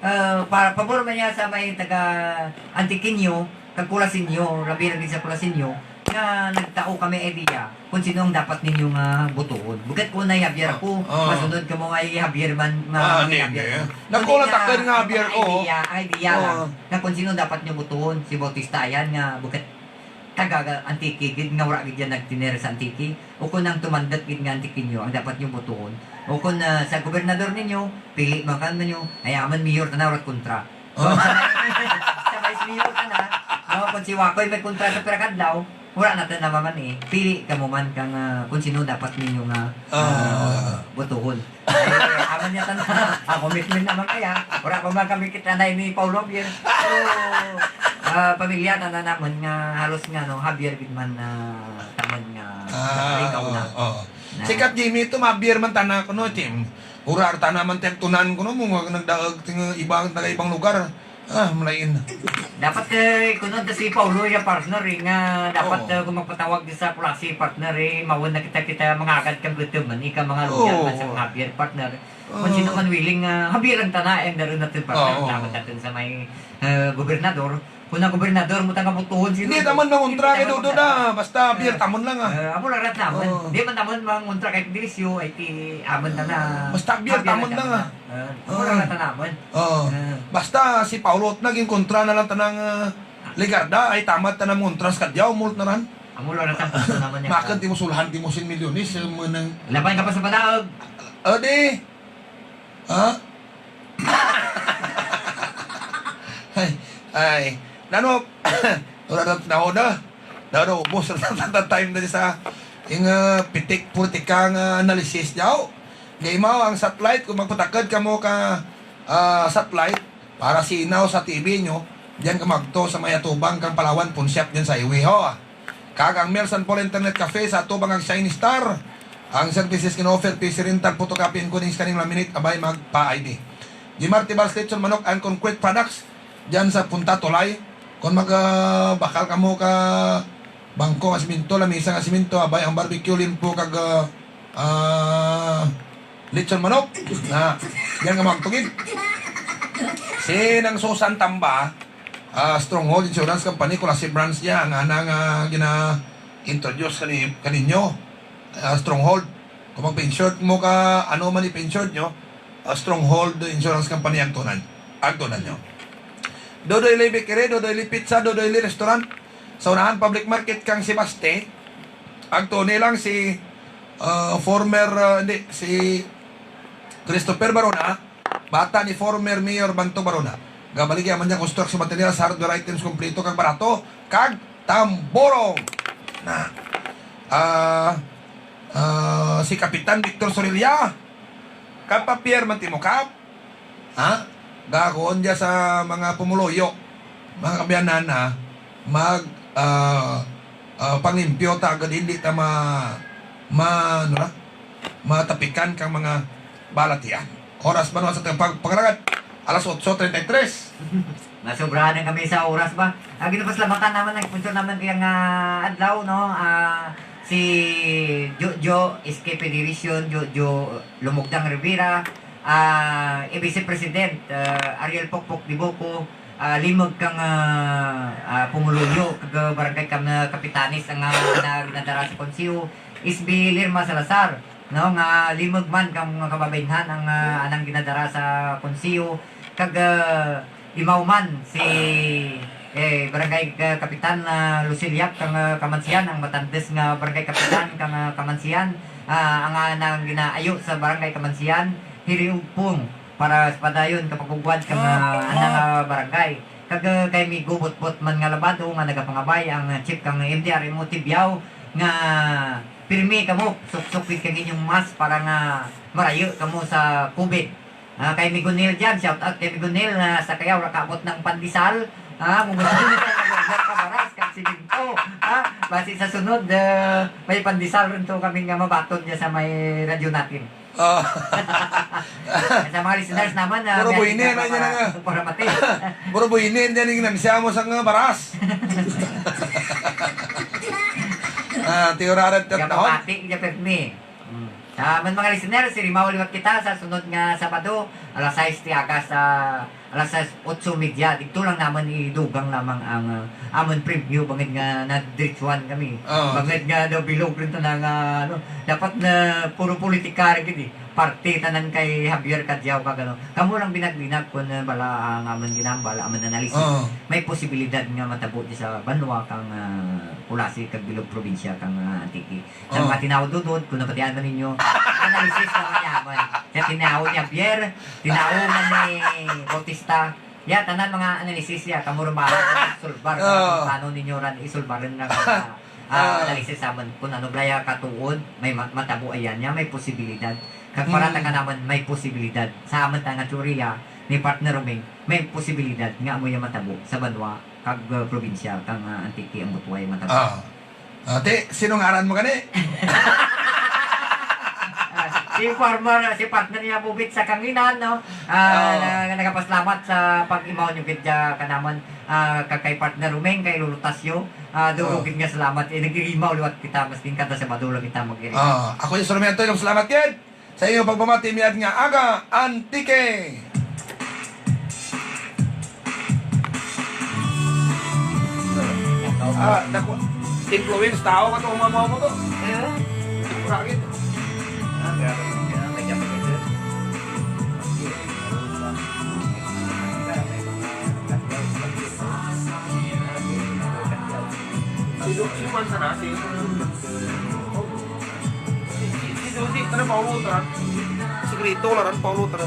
ah, pa-, pabor man ya sa may taga Antiqueño, kag Culaseño, labi-labi sa Culaseño, nga nagtao kami idea kun sin-o ang dapat ninyo nga botohon. Bukut ko na Javier ko, masunod kamo nga Javier man, ma-, Javier. Nagkulang takun nga Javier ko. Idea, idea lang. Nga kun sin-o dapat nyo botohon, si Bautista ayan nga bukut taga Antique gid nga wara gid dyan nagtener sa Antique, ukon ang tumanduk gid nga Antiqueño ang dapat nyo botohon. Ukon, ah, sa gobernador ninyo, pili man kamo, ay amun mayor tana wara't kontra. So, sa may, sa vice mayor tana, no, kun si Wakoy may kontra sa pira ka adlaw, wara natun na man, eh. Pili kamo man kang, ah, kun sin-o dapat ninyo nga, ah, botohon. Eh, amun ya tana, ah, commitment namun kaya. Wara pa man kami kita na ini Paolo Javier. So, ah, pamilya tana namun nga halos nga, no, Javier gid man, ah, tamun nga, ah, ikaw na. Oo. Si Kap Jimmy to, ma-Javier man tana kuno, Jim. Wara tana man ti agtunan kuno, mo nga nagdaug ti nga iba, taga ibang lugar. Ah, malain. Dapat, eh, kuno ta si Paolo ya partner, eh, nga dapat, eh, kun magpatawag di sa Culasi partner, eh, mauna kita, kita mangagad kang gutom man, ika mga lugar man sa mga Javier partner. Kun sin-o man willing, ah, Javier lang tana, eh, ang darun natun partner, dapat natun sa may, eh, gobernador. Kun ang gobernador mo tana botohon, sin-o? Indi tamun mangontra kay Dodod, ah, basta Javier tamun lang, ah. Eh, amo lang rat namun. Di man tamun mangontra kay Delicio, ay ti amun tana. Basta Javier tamun lang, ah. Ah, amo lang tana man. Oo. Ah. Basta si Paolo tana ginkontra na lang tana nga, ah, Legarda, ay tama tana nga kontra sa Cadiao, mulot na ran. Amo lang tana, kontra namun ya. Makun ti mo sulhan ti mo sin milyones, eh, manang. Labay ka pa sa padaug. O, di. Ha? Ay, ay. Nano, wara na, nano, nano. Nano, ubos na ta time na sa ing, ah, pitik politika nga analysis dyaw. Nga imaw ang satellite, kun magpatakud kamo ka, ah, satellite, para sinaw sa T V nyo, dyan kamo agto sa may atubang kang Palawan Pawnshop dyan sa highway, ho, ah. Kag ang Mel San Paul Internet Cafe sa atubang kang Shine Star. Ang services gin-offer, P C rental, photocopy, encoding, scanning, laminate, abay magpa-I D. Jimar Tibals Lechon Manok and Concrete Products, dyan sa punta tulay. Kun mag, ah, bakal kamo ka bangko nga semento, lamisa nga semento, abay ang barbecue, liempo kag, ah, ah, lechon manok. Na, dyan kamo agto gid. Si Nang Susan Tamba, ah, Stronghold Insurance Company, Culasi Branch dya, ang ana nga gina-introduce kani-, kaninyo. Ah, Stronghold. Kun magpa-insured mo ka, ano man ipa-insured nyo, ah, Stronghold Insurance Company agtunan. Agtunan nyo. Dodoy Lee Bakery, Dodoy Lee Pizza, Dodoy Lee Restaurant. Sa unahan public market kang Sebaste. Agtuni lang si, ah, former, ah, hindi, si Christopher Barona, bata ni former Mayor Banto Barona. Gabaligya man dya construction materials, hardware items, kompleto kag barato, kag tamborong. Na, ah, ah, si Kapitan Victor Sorilla, Kap, pa-Javier man timo, Kap? Ha? Gakuon dya sa mga pumuluyo, mga kaabyanan, ah, mag, ah, ah, panglimpyo ta agud indi ta ma-, ma-, ano ra, matapikan kang mga balatian. Oras ba no sa atun pag-, pagpangalagad? Alas otso treinta y tres. Nasobrahan lang kami sa oras ba. Ah, ginapasalamatan namun ang sponsor namun kang, ah, adlaw, no? Ah, si Jojo, S K Federation, Jojo Lumugdang Rivera, ah, A B C President, ah, Ariel Pokpok Dibuco, ah, limug kang, ah, ah, pumuluyo kag Barangay Kam-, Kapitanes ang, ah, ana ginadara sa konseho, S B Lirma Salazar, no, nga limug man kang mga kababainhan ang, ah, anang ginadara sa konseho, kag, ah, imaw man si, eh, Barangay Ka-, Kapitan, ah, Luciliac kang, ah, Camancijan, ang matandes nga Barangay Kapitan kang, ah, Camancijan, ah, ang anang ginaayo sa Barangay Camancijan, hiriugpong para sa padayon kapag-ugwad kang, ah, anang, ah, barangay. Kag, ah, kay Migo Botbot man nga Labado nga nagapangabay ang, ah, chief kang M D R M O Tibiao nga pirmi kamo, suksok gid kang inyong mask para nga marayo kamo sa COVID. Ah, kay Migo Neil dyan, shout out kay Migo Neil, ah, sa kaya wara kaabot ang pandesal. Ah, kung gusto niyo tayo mag-order ka baras, kag simento. Ah, basi sa sunod, ah, may pandesal run to kami nga mabaton dyan sa may radyo natin. Ah. Sa mga listeners namun, ah, puro buhini na dyan nga. Para mati. Puro buhini dyan nga namisa mo sa nga baras. Ah, tiyo ra run. Kaya tatahon. Mabati, kaya pirmi. Hmm. Sa amun mga listeners, irimaw liwat kita sa sunod nga Sabado, alas sais ti aga sa alas sais, otso medya. Didto lang namun idugang lamang ang, ah, amun premyo, bangud nga nadiretsuhan kami. Ah, bangud nga daw bilog run tanan nga, ano, dapat na puro politika run gid, eh. Parte tanan kay Javier Cadiao kag ano. Kamo lang binag-binag kun, ah, bala ang amun ginahambal, amun analysis. Ah. May posibilidad nga matabo dya sa banwa kang, ah, Culasi kag bilog probinsya kang, ah, Antique. Sa mga tinawo, Dodod, kun nabatian man ninyo, analysis lang man dya, man. Sa tinawo ni Javier, tinawo man ni Bautista. Ya, tanan mga analysis ya, kamo run bahala, sulbar, kun ano ninyo run, isulbar run lang, ah, ah, analysis sa amun. Kun ano bala ya katuod, may ma-, matabo ayan ya, may posibilidad. Kag para ta kanamun, may posibilidad. Sa amun ta nga teorya, ni partner Roming, may posibilidad nga amo ya matabo sa banwa, kag, ah, probinsya, kang, ah, Antique, ang butuay matabo. Ah. Ah, ti, sin-o ngaran mo gani? Ah, si farmer, si partner niya Bubit sa Kanginan, no? Ah, na, nagapasalamat sa pag-imaw ninyo gid dya kanamun, ah, kag kay partner Roming, kay Lolo Tasyo, ah, duro gid nga salamat. Eh, nag-irimaw liwat kita, maskin kada Sabado lang kita mag-irimaw. Ah, ako dya si Sarmiento, salamat gid. Sa inyo pagpamati mayad nga aga, Antique! Ah, dako. Influence tao kato, mamaw mo to. Eh? Wara gid. Si Du-, si Juan sana, si Si, si, si Dodi, tara, Paulo, tara. Sikreto la ran, Paulo, tara.